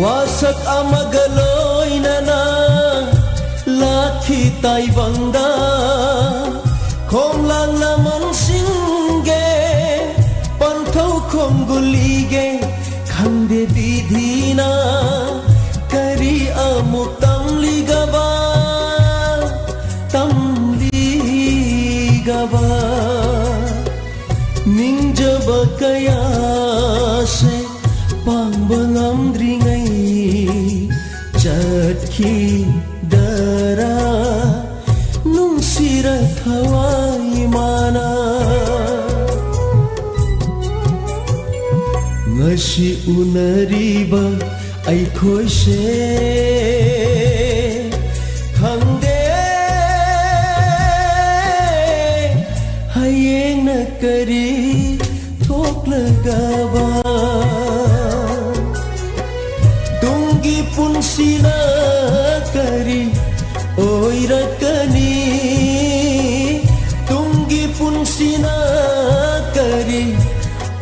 ꯋꯥꯁꯛ ꯑꯃꯒ ꯂꯣꯏꯅꯅ ꯂꯥꯛꯈꯤ ꯇꯥꯏꯕꯪꯗ꯫ ꯈꯣꯝꯂꯥꯡ ꯂꯃꯟꯁꯤꯡꯒꯤ ꯄꯟꯊꯧ ꯈꯣꯡꯒꯨꯜꯂꯤꯒꯦ ꯈꯪꯗꯦ ꯕꯤꯙꯤꯅ ꯀꯔꯤ ꯑꯃꯨꯛ ꯇꯝꯂꯤꯒꯕ, ꯇꯝꯂꯤꯒꯕ꯫ ꯅꯤꯡꯖꯕ ꯀꯌꯥꯁꯦ ꯄꯥꯡꯕ ꯉꯝꯗ꯭ꯔꯤꯉꯩ ꯆꯠꯈꯤꯗꯔꯥ ꯅꯨꯡꯁꯤꯔ ꯊꯋꯥꯏ ꯃꯥꯅ꯫ ꯉꯁꯤ ꯎꯅꯔꯤꯕ ꯑꯩꯈꯣꯏꯁꯦ ꯈꯪꯗꯦ ꯍꯌꯦꯡꯅ ꯀꯔꯤ ꯊꯣꯛꯂꯒꯕ꯫ ꯇꯨꯡꯒꯤ ꯄꯨꯟꯁꯤꯅ ꯀꯔꯤ ꯑꯣꯏꯔꯛꯀꯅꯤ? ꯇꯨꯡꯒꯤ ꯄꯨꯟꯁꯤꯅ ꯀꯔꯤ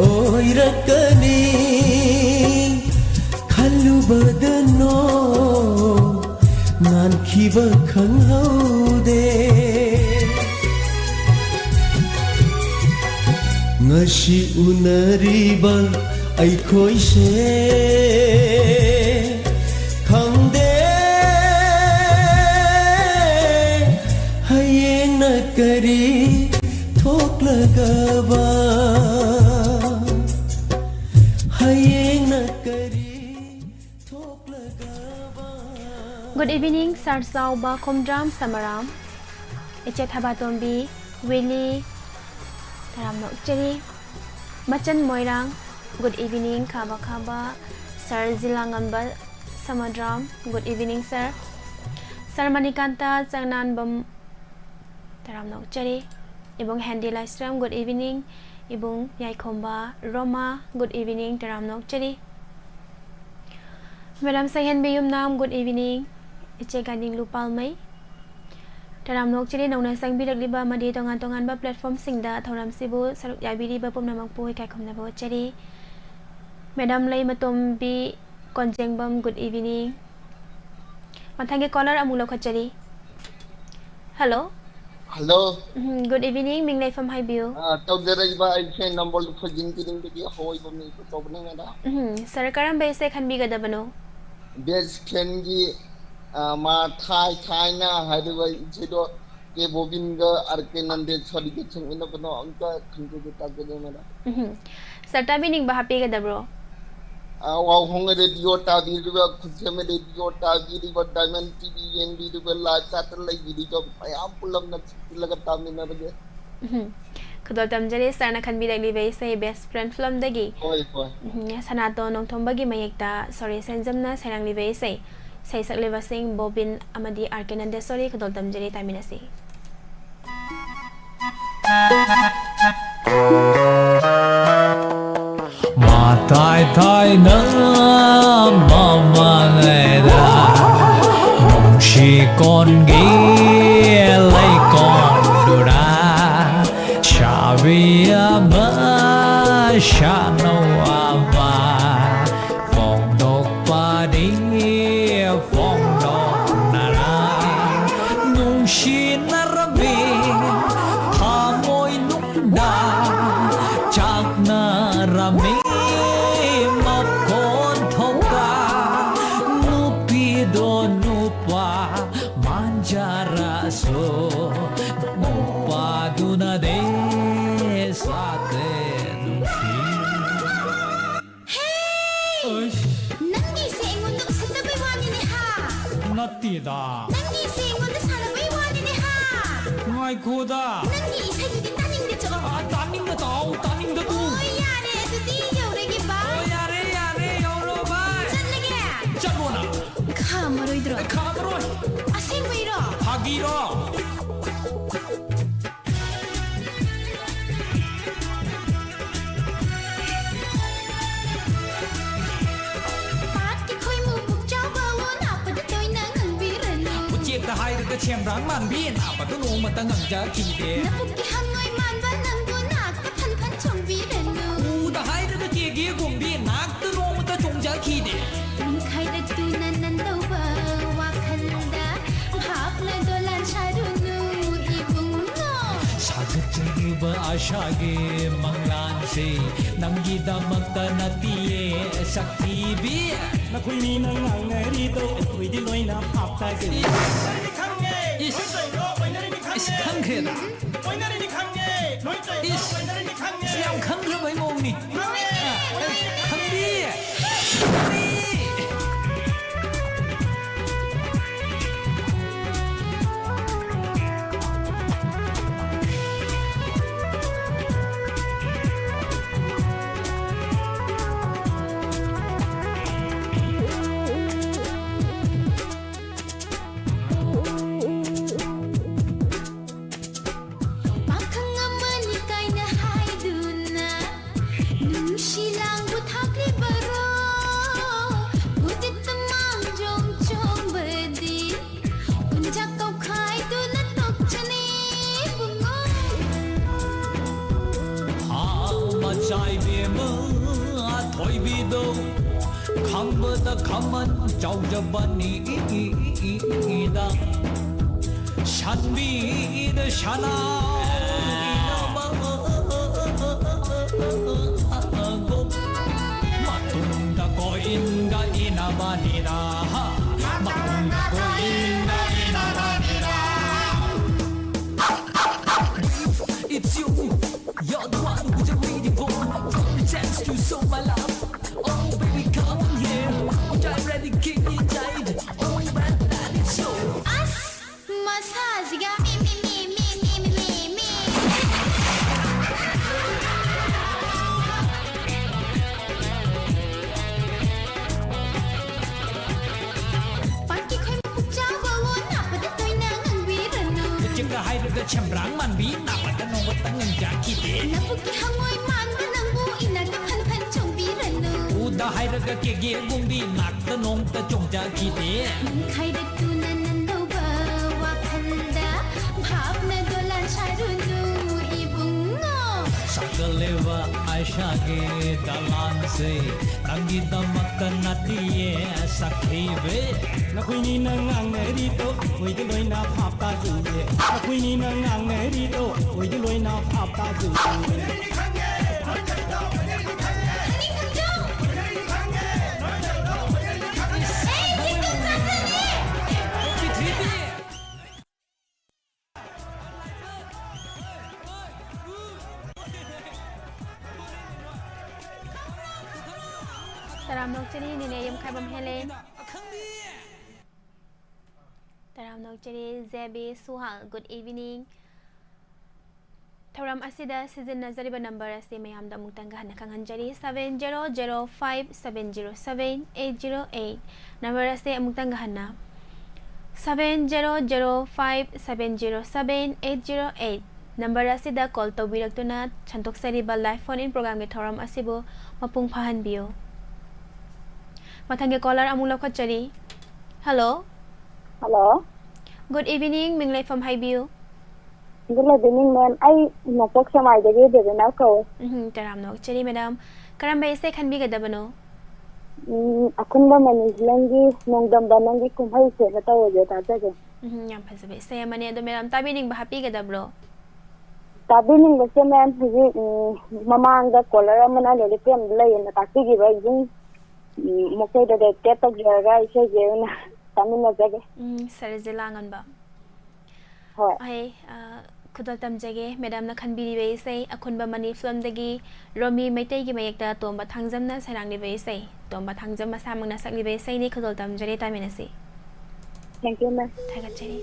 ꯑꯣꯏꯔꯛꯀꯅꯤ? ꯈꯜꯂꯨꯕꯗ ꯅꯣꯡ ꯉꯥꯟꯈꯤꯕ ꯈꯪꯍꯧꯗꯦ꯫ ꯑꯁꯤ ꯎꯅꯔꯤꯕ ꯑꯩꯈꯣꯏꯁꯦ ꯈꯪꯗꯦ ꯍꯌꯦꯡꯅ ꯀꯔꯤ ꯊꯣꯛꯂꯒꯕ ꯍꯌꯦꯡꯅ ꯀꯔꯤ ꯊꯣꯛꯂꯒꯕ Good evening, Sir Sauba Khomdram Samaram, Iche Thabatombi, Willy, Taramno Cheri, Machan Moirang, good evening, Khaba Khaba, Sir Zilangambal Samadram, good evening, sir. Sir Manikanta Changnan Bam Taramno Cheri, Ibung Handy Laistram, good evening, Ibung Yaikomba Roma, good evening, Taramno Cheri. Madam Sahen Biyumnam, good evening, Iche Ganing Lupalmai. ꯇꯔꯥꯝꯅ ꯑꯣꯛꯆꯔꯤ ꯅꯧꯅ ꯆꯪꯕꯤꯔꯛꯂꯤꯕ ꯑꯃꯗꯤ ꯇꯣꯉꯥꯟ ꯇꯣꯉꯥꯟꯕ platformꯁꯤꯡꯗ ꯊꯧꯔꯝꯁꯤꯕꯨ ꯁꯔꯨꯛ ꯌꯥꯕꯤꯔꯤꯕ ꯄꯨꯝꯅꯃꯛꯄꯨ ꯏꯀꯥꯏ ꯈꯨꯝꯅꯕ ꯎꯠꯆꯔꯤ꯫ Madam ꯂꯩꯃꯇꯣꯝꯕꯤ ꯀꯣꯟꯖꯦꯡꯕꯝ, good evening꯫ ꯃꯊꯪꯒꯤ caller ꯑꯃꯨꯛ ꯂꯧꯈꯠꯆꯔꯤ꯫ Hello꯫ Hello꯫ ꯎꯝ, good evening, ꯃꯤꯡ ꯂꯩꯐꯝ ꯍꯥꯏꯕꯤꯌꯨ꯫ ꯑꯥ, ꯇꯧꯖꯔꯛꯏꯕ ꯑꯩꯁꯦ ꯅꯝꯕꯣꯜ ꯈꯣꯏꯖꯤꯟ ꯀꯤꯅꯤꯡꯗꯒꯤ ꯍꯧꯑꯣꯏꯕ ꯃꯤꯡ ꯀꯧꯕꯅꯤ, madam꯫ ꯎꯝ, sir, ꯀꯔꯝꯕ ꯏꯁꯩ ꯈꯟꯕꯤꯒꯗꯕꯅꯣ? Best friendꯒꯤ, ꯑꯥ, ꯃꯥ ꯊꯥꯏ ꯊꯥꯏꯅ ꯍꯥꯏꯔꯤꯕ ꯏꯁꯩꯗꯣ ꯀꯦ ꯕꯣꯕꯤꯟꯒ ꯑꯥꯔ ꯀꯦ ꯅꯟꯗꯦꯁ꯭ꯋꯥꯔꯤꯒ ꯁꯛꯃꯤꯟꯅꯕꯗꯣ ꯑꯝꯇ ꯈꯟꯖꯒꯦ ꯇꯥꯖꯒꯦ, madam꯫ ꯎꯝ, sir, ꯇꯥꯕꯤꯅꯤꯡꯕ ꯍꯥꯞꯄꯤꯒꯗꯕ꯭ꯔꯣ? ꯑꯥ, ꯋꯥꯍꯣꯡ radio ꯇꯥꯕꯤꯔꯤꯕ, ꯈꯨꯠꯁꯦꯝ radio ꯇꯥꯕꯤꯔꯤꯕ, Diamond TV ꯌꯦꯡꯕꯤꯔꯤꯕ, live chatꯇ ꯂꯩꯕꯤꯔꯤꯕ ꯃꯌꯥꯝ ꯄꯨꯝꯅꯃꯛ ꯄꯨꯜꯂꯒ ꯇꯥꯃꯤꯟꯅꯕꯒꯤ꯫ ꯎꯝ꯫ ꯈꯨꯗꯣꯜ ꯇꯝꯖꯔꯤ sirꯅ ꯈꯟꯕꯤꯔꯛꯂꯤꯕ ꯏꯁꯩ Best Friend filmꯗꯒꯤ꯫ ꯍꯣꯏ, ꯍꯣꯏ꯫ ꯎꯝ, ꯁꯅꯥꯇꯣꯟ ꯅꯣꯡꯊꯣꯝꯕꯒꯤ ꯃꯌꯦꯛꯇ ꯁꯣꯔꯤ ꯁꯦꯟꯖꯝꯅ ꯁꯩꯔꯥꯡꯂꯤꯕ ꯏꯁꯩ, ꯁꯩꯁꯛꯂꯤꯕꯁꯤꯡ ꯕꯣꯕꯤꯟ ꯑꯃꯗꯤ ꯑꯥꯔ ꯀꯦ ꯅꯟꯗꯦꯁꯣꯔꯤ꯫ ꯈꯨꯗꯣꯜ ꯇꯝꯖꯔꯤ, ꯇꯥꯃꯤꯟꯅꯁꯤ꯫ ꯃꯇꯥꯏ ꯊꯥꯏꯅ ꯃꯃꯥꯡꯉꯩꯗ ꯅꯨꯡꯁꯤ ꯀꯣꯟꯒꯤ ꯂꯩꯀꯣꯜꯗꯨꯗ ꯁꯥꯕꯤ ꯑꯃ ꯁꯥꯅꯧ ꯑꯃ ꯐꯣꯡꯗꯣꯛꯄꯗꯤ ꯐꯣꯡꯗꯣꯛꯅꯔ ꯅꯨꯡꯁꯤꯅꯔꯝꯃꯤ ꯊꯃꯣꯏ ꯅꯨꯡꯗ ꯅꯠꯇꯦꯗ꯫ ꯅꯪꯒꯤ ꯏꯁꯩ ꯑꯩꯉꯣꯟꯗ ꯁꯥꯟꯅꯕꯩ ꯋꯥꯅꯤꯅꯦ, ꯍꯥ? ꯉꯥꯏꯈꯣꯗ꯫ ꯅꯪꯒꯤ ꯏꯁꯩꯗꯨꯗꯤ ꯇꯥꯅꯤꯡꯗꯦ, ꯆꯠꯂꯣ꯫ ꯑ, ꯇꯥꯅꯤꯡꯗ ꯇꯥꯎ, ꯇꯥꯅꯤꯡꯗ ꯇꯨ꯫ ꯑꯣ, ꯌꯥꯔꯦ, ꯑꯗꯨꯗꯤ ꯌꯧꯔꯒꯦ, ꯕꯥꯏ꯫ ꯑꯣ, ꯌꯥꯔꯦ, ꯌꯥꯔꯦ, ꯌꯧꯔꯣ, ꯕꯥꯏ꯫ ꯆꯠꯂꯒꯦ꯫ ꯆꯠꯂꯣ ꯅꯪ꯫ ꯈꯥꯝꯃꯔꯣꯏꯗ꯭ꯔꯣ? ꯈꯥꯝꯃꯔꯣꯏ꯫ ꯑꯁꯦꯡꯕꯩꯔꯣ? ꯐꯥꯒꯤꯔꯣ? ꯄꯥꯠꯀꯤ ꯈꯣꯏꯃꯨ ꯄꯨꯛ ꯆꯥꯎꯕ ꯎ ꯅꯥꯛꯄꯗ ꯇꯣꯏꯅ ꯉꯪꯕꯤꯔꯅꯨ꯫ ꯎꯆꯦꯛꯇ ꯍꯥꯏꯔꯒ ꯁꯦꯝꯕ꯭ꯔꯥꯡ ꯃꯥꯟꯕꯤ ꯅꯥꯛꯄꯗ ꯅꯣꯡꯃꯇ ꯉꯪꯖꯈꯤꯗꯦ꯫ ꯅꯕꯨꯛꯀꯤ ꯍꯪꯉꯣꯏ ꯃꯥꯟꯕ ꯅꯪꯕꯨ ꯅꯥꯛꯇ ꯐꯟ ꯐꯟ ꯆꯣꯡꯕꯤꯔꯅꯨ꯫ ꯎꯗ ꯍꯥꯏꯔꯒ ꯀꯦꯒꯦ ꯒꯨꯝꯕꯤ ꯅꯥꯛꯇ ꯅꯣꯡꯃꯇ ꯆꯣꯡꯖꯈꯤꯗꯦ꯫ ꯅꯤꯡꯈꯥꯏꯔꯛꯇꯨꯅ ꯅꯟꯗꯧꯕ ꯋꯥꯈꯜꯗ ꯚꯥꯞꯅ ꯗꯣꯂꯥꯟ ꯁꯥꯔꯨꯅꯨ ꯏꯕꯨꯡꯉꯣ꯫ ꯁꯥꯒꯠꯆꯔꯤꯕ ꯑꯥꯁꯥꯒꯤ ꯃꯪꯂꯥꯟꯁꯦ ꯅꯪꯒꯤꯗꯃꯛꯇ ꯅꯠꯇꯤꯌꯦ ꯁꯛꯊꯤꯕꯤ꯫ ꯅꯈꯣꯏ ꯃꯤꯅ ꯉꯥꯡꯅꯔꯤꯗꯣ ꯑꯩꯈꯣꯏꯗꯤ ꯂꯣꯏꯅ ꯚꯥꯞ ꯇꯥꯖꯩ꯫ ꯏꯁ, ꯏꯁ, ꯈꯪꯈ꯭ꯔꯦꯗ꯫ ꯏꯁ, ꯌꯥꯝ ꯈꯪꯈ꯭ꯔꯕꯩ ꯃꯑꯣꯡꯅꯤ꯫ ꯈꯪꯕꯤ꯫ ꯄꯥꯈꯪ ꯑꯃꯅꯤ ꯀꯥꯏꯅ ꯍꯥꯏꯗꯨꯅ ꯅꯨꯡꯁꯤ ꯂꯥꯡꯕꯨ ꯊꯥꯛꯂꯤꯕꯔꯣ? ꯍꯧꯖꯤꯛꯇ ꯃꯥꯡꯖꯣꯝ ꯆꯣꯡꯕꯗꯤ ꯄꯨꯟꯖꯥ ꯀꯧꯈꯥꯏꯗꯨꯅ ꯇꯣꯛꯆꯅꯤ ꯏꯕꯨꯡꯉꯣ꯫ ꯍꯥ, ꯃꯆꯥ ꯏꯕꯦꯝꯃ ꯊꯣꯏꯕꯤꯗꯣ ꯈꯪꯕꯗ ꯈꯃꯟ ꯆꯥꯎꯖꯕꯅꯤ ꯏꯗ ꯁꯟꯕꯤꯗ ꯁꯅꯥ ꯏꯅꯕꯒꯨꯝ ꯃꯇꯨꯡꯗ ꯀꯣꯏꯅꯒ ꯏꯅꯕꯅꯤꯗ ꯃꯇꯨꯡꯗ ꯀꯣꯏꯅꯒ ꯏꯅꯕꯅꯤꯗ It's you, you're the one who just waiting for. Give me chance to show my love. Oh, baby, come on here. Jai ready, king in jai. Oh, man, ꯁꯦꯝꯕ꯭ꯔꯥꯡ ꯃꯥꯟꯕꯤ ꯅꯥꯄꯗ ꯅꯣꯡꯃꯇ ꯉꯝꯖꯈꯤꯗꯦ꯫ ꯅꯕꯨꯛꯀꯤ ꯍꯪꯉꯣꯏ ꯃꯥꯟꯕ ꯅꯪꯕꯨ ꯏꯅꯥꯛꯇ ꯐꯟ ꯐꯟ ꯆꯣꯡꯕꯤꯔꯅꯨ꯫ ꯎꯗ ꯍꯥꯏꯔꯒ ꯀꯦꯒꯦꯒꯨꯝꯕꯤ ꯅꯥꯛꯇ ꯅꯣꯡꯃꯇ ꯆꯣꯡꯖꯈꯤꯗꯦ꯫ ꯅꯪ ꯈꯥꯏꯔꯛꯇꯨꯅ ꯅꯪꯗꯧꯕ ꯋꯥꯈꯜꯗ ꯚꯥꯞꯅ ꯗꯣꯂꯥꯟ ꯁꯥꯔꯨꯅꯨ ꯏꯕꯨꯡꯉꯣ꯫ ꯁꯥꯒꯠꯂꯤꯕ ꯑꯥꯏꯁꯥꯒꯤ ꯗꯂꯥꯟꯁꯦ ꯅꯪꯒꯤꯗꯃꯛꯇ ꯅꯠꯇꯤꯌꯦ ꯁꯛꯊꯤꯕꯤ꯫ ꯅꯈꯣꯏꯅꯤꯅ ꯉꯥꯡꯅꯔꯤꯗꯣ ꯑꯣꯏꯗ ꯂꯣꯏꯅ ꯚꯥꯞ ꯇꯥꯖꯩꯌꯦ꯫ ꯅꯈꯣꯏꯅꯤꯅ ꯉꯥꯡꯅꯔꯤꯗꯣ ꯑꯣꯏꯗ ꯂꯣꯏꯅ ꯚꯥꯞ ꯇꯥꯖꯩꯌꯦ꯫ ꯇꯔꯥꯝꯅ ꯑꯣꯛꯆꯔꯤ ꯅꯦꯅꯦ ꯌꯨꯝꯈꯥꯏꯕꯝ ꯍꯦꯂꯦ꯫ ꯇꯔꯥꯝꯅ ꯑꯣꯛꯆꯔꯤ ꯖꯦꯕꯤ ꯁꯨꯍꯥꯜ, good evening꯫ ꯊꯧꯔꯝ ꯑꯁꯤꯗ ꯁꯤꯖꯤꯟꯅꯖꯔꯤꯕ ꯅꯝꯕꯔ ꯑꯁꯤ ꯃꯌꯥꯝꯗ ꯑꯃꯨꯛꯇꯪꯒ ꯍꯟꯅ ꯈꯪꯍꯟꯖꯔꯤ, seven zero zero five seven zero seven eight zero eight꯫ Number ꯑꯁꯤ ꯑꯃꯨꯛꯇꯪꯒ ꯍꯟꯅ, seven zero zero five seven zero seven eight zero eight꯫ Number ꯑꯁꯤꯗ ꯀꯣꯜ ꯇꯧꯕꯤꯔꯛꯇꯨꯅ ꯁꯟꯗꯣꯛꯆꯔꯤꯕ live phone in programꯒꯤ ꯊꯧꯔꯝ ꯑꯁꯤꯕꯨ ꯃꯄꯨꯡ ꯐꯥꯍꯟꯕꯤꯌꯨ꯫ ꯃꯊꯪꯒꯤ ꯀꯣꯂꯔ ꯑꯃꯨꯛ ꯂꯧꯈꯠꯆꯔꯤ꯫ ꯍꯜꯂꯣ꯫ ꯍꯜꯂꯣ꯫ Good evening, ꯃꯤꯡ ꯂꯩꯐꯝ ꯍꯥꯏꯕꯤꯌꯨ꯫ Good evening, ma'am. ꯑꯩ ꯅꯣꯡꯄꯣꯛ ꯁꯦꯛꯃꯥꯏꯗꯒꯤ ꯗꯦꯕꯤꯅꯥ ꯀꯧꯋꯦ꯫ ꯎꯝ, ꯇꯔꯥꯝꯅ ꯑꯣꯛꯆꯔꯤ, madam꯫ ꯀꯔꯝꯕ ꯏꯁꯩ ꯈꯟꯕꯤꯒꯗꯕꯅꯣ? ꯎꯝ, ꯑꯈꯨꯟꯕ ꯃꯅꯤ ꯐꯤꯂꯝꯒꯤ ꯅꯣꯡꯗꯝꯕ ꯅꯪꯒꯤ ꯀꯨꯝꯍꯩꯁꯦꯅ ꯇꯧꯕꯗꯣ ꯇꯥꯖꯒꯦ꯫ ꯎꯝ, ꯌꯥꯝ ꯐꯖꯕ ꯏꯁꯩ ꯑꯃꯅꯤ꯫ ꯑꯗꯣ, madam, ꯇꯥꯕꯤꯅꯤꯡꯕ ꯍꯥꯞꯄꯤꯒꯗꯕ꯭ꯔꯣ? ꯇꯥꯕꯤꯅꯤꯡꯕꯁꯦ, ma'am, ꯍꯧꯖꯤꯛ, ꯎꯝ, ꯃꯃꯥꯡꯗ ꯀꯣꯂꯔ ꯑꯃꯅ ꯂꯣꯂꯤꯄꯤ ꯑꯃꯗ ꯂꯩꯌꯦꯅ ꯇꯥꯛꯄꯤꯈꯤꯕ, ꯑꯗꯨꯝ, ꯎꯝ, ꯃꯈꯣꯏꯗ dedicate ꯇꯧꯖꯔꯒ ꯏꯁꯩꯁꯦ ꯑꯣꯏꯅ ꯇꯥꯃꯤꯟꯅꯖꯒꯦ꯫ ꯎꯝ, ꯁꯔꯖꯤꯂꯥ ꯉꯟꯕ꯫ ꯍꯣꯏ꯫ ꯑꯩ, ꯑ, ꯈꯨꯗꯣꯜ ꯇꯝꯖꯒꯦ, madamꯅ ꯈꯟꯕꯤꯔꯤꯕ ꯏꯁꯩ ꯑꯈꯨꯟꯕ ꯃꯅꯤ ꯐꯤꯂꯝꯗꯒꯤ ꯔꯣꯃꯤ ꯃꯩꯇꯩꯒꯤ ꯃꯌꯦꯛꯇ ꯇꯣꯝꯕ ꯊꯥꯡꯖꯝꯅ ꯁꯩꯔꯥꯡꯂꯤꯕ ꯏꯁꯩ, ꯇꯣꯝꯕ ꯊꯥꯡꯖꯝ ꯃꯁꯥꯃꯛꯅ ꯁꯛꯂꯤꯕ ꯏꯁꯩꯅꯤ꯫ ꯈꯨꯗꯣꯜ ꯇꯝꯖꯔꯦ, ꯇꯥꯃꯤꯟꯅꯁꯤ꯫ Thank you, ma'am. ꯊꯥꯒꯠꯆꯔꯤ꯫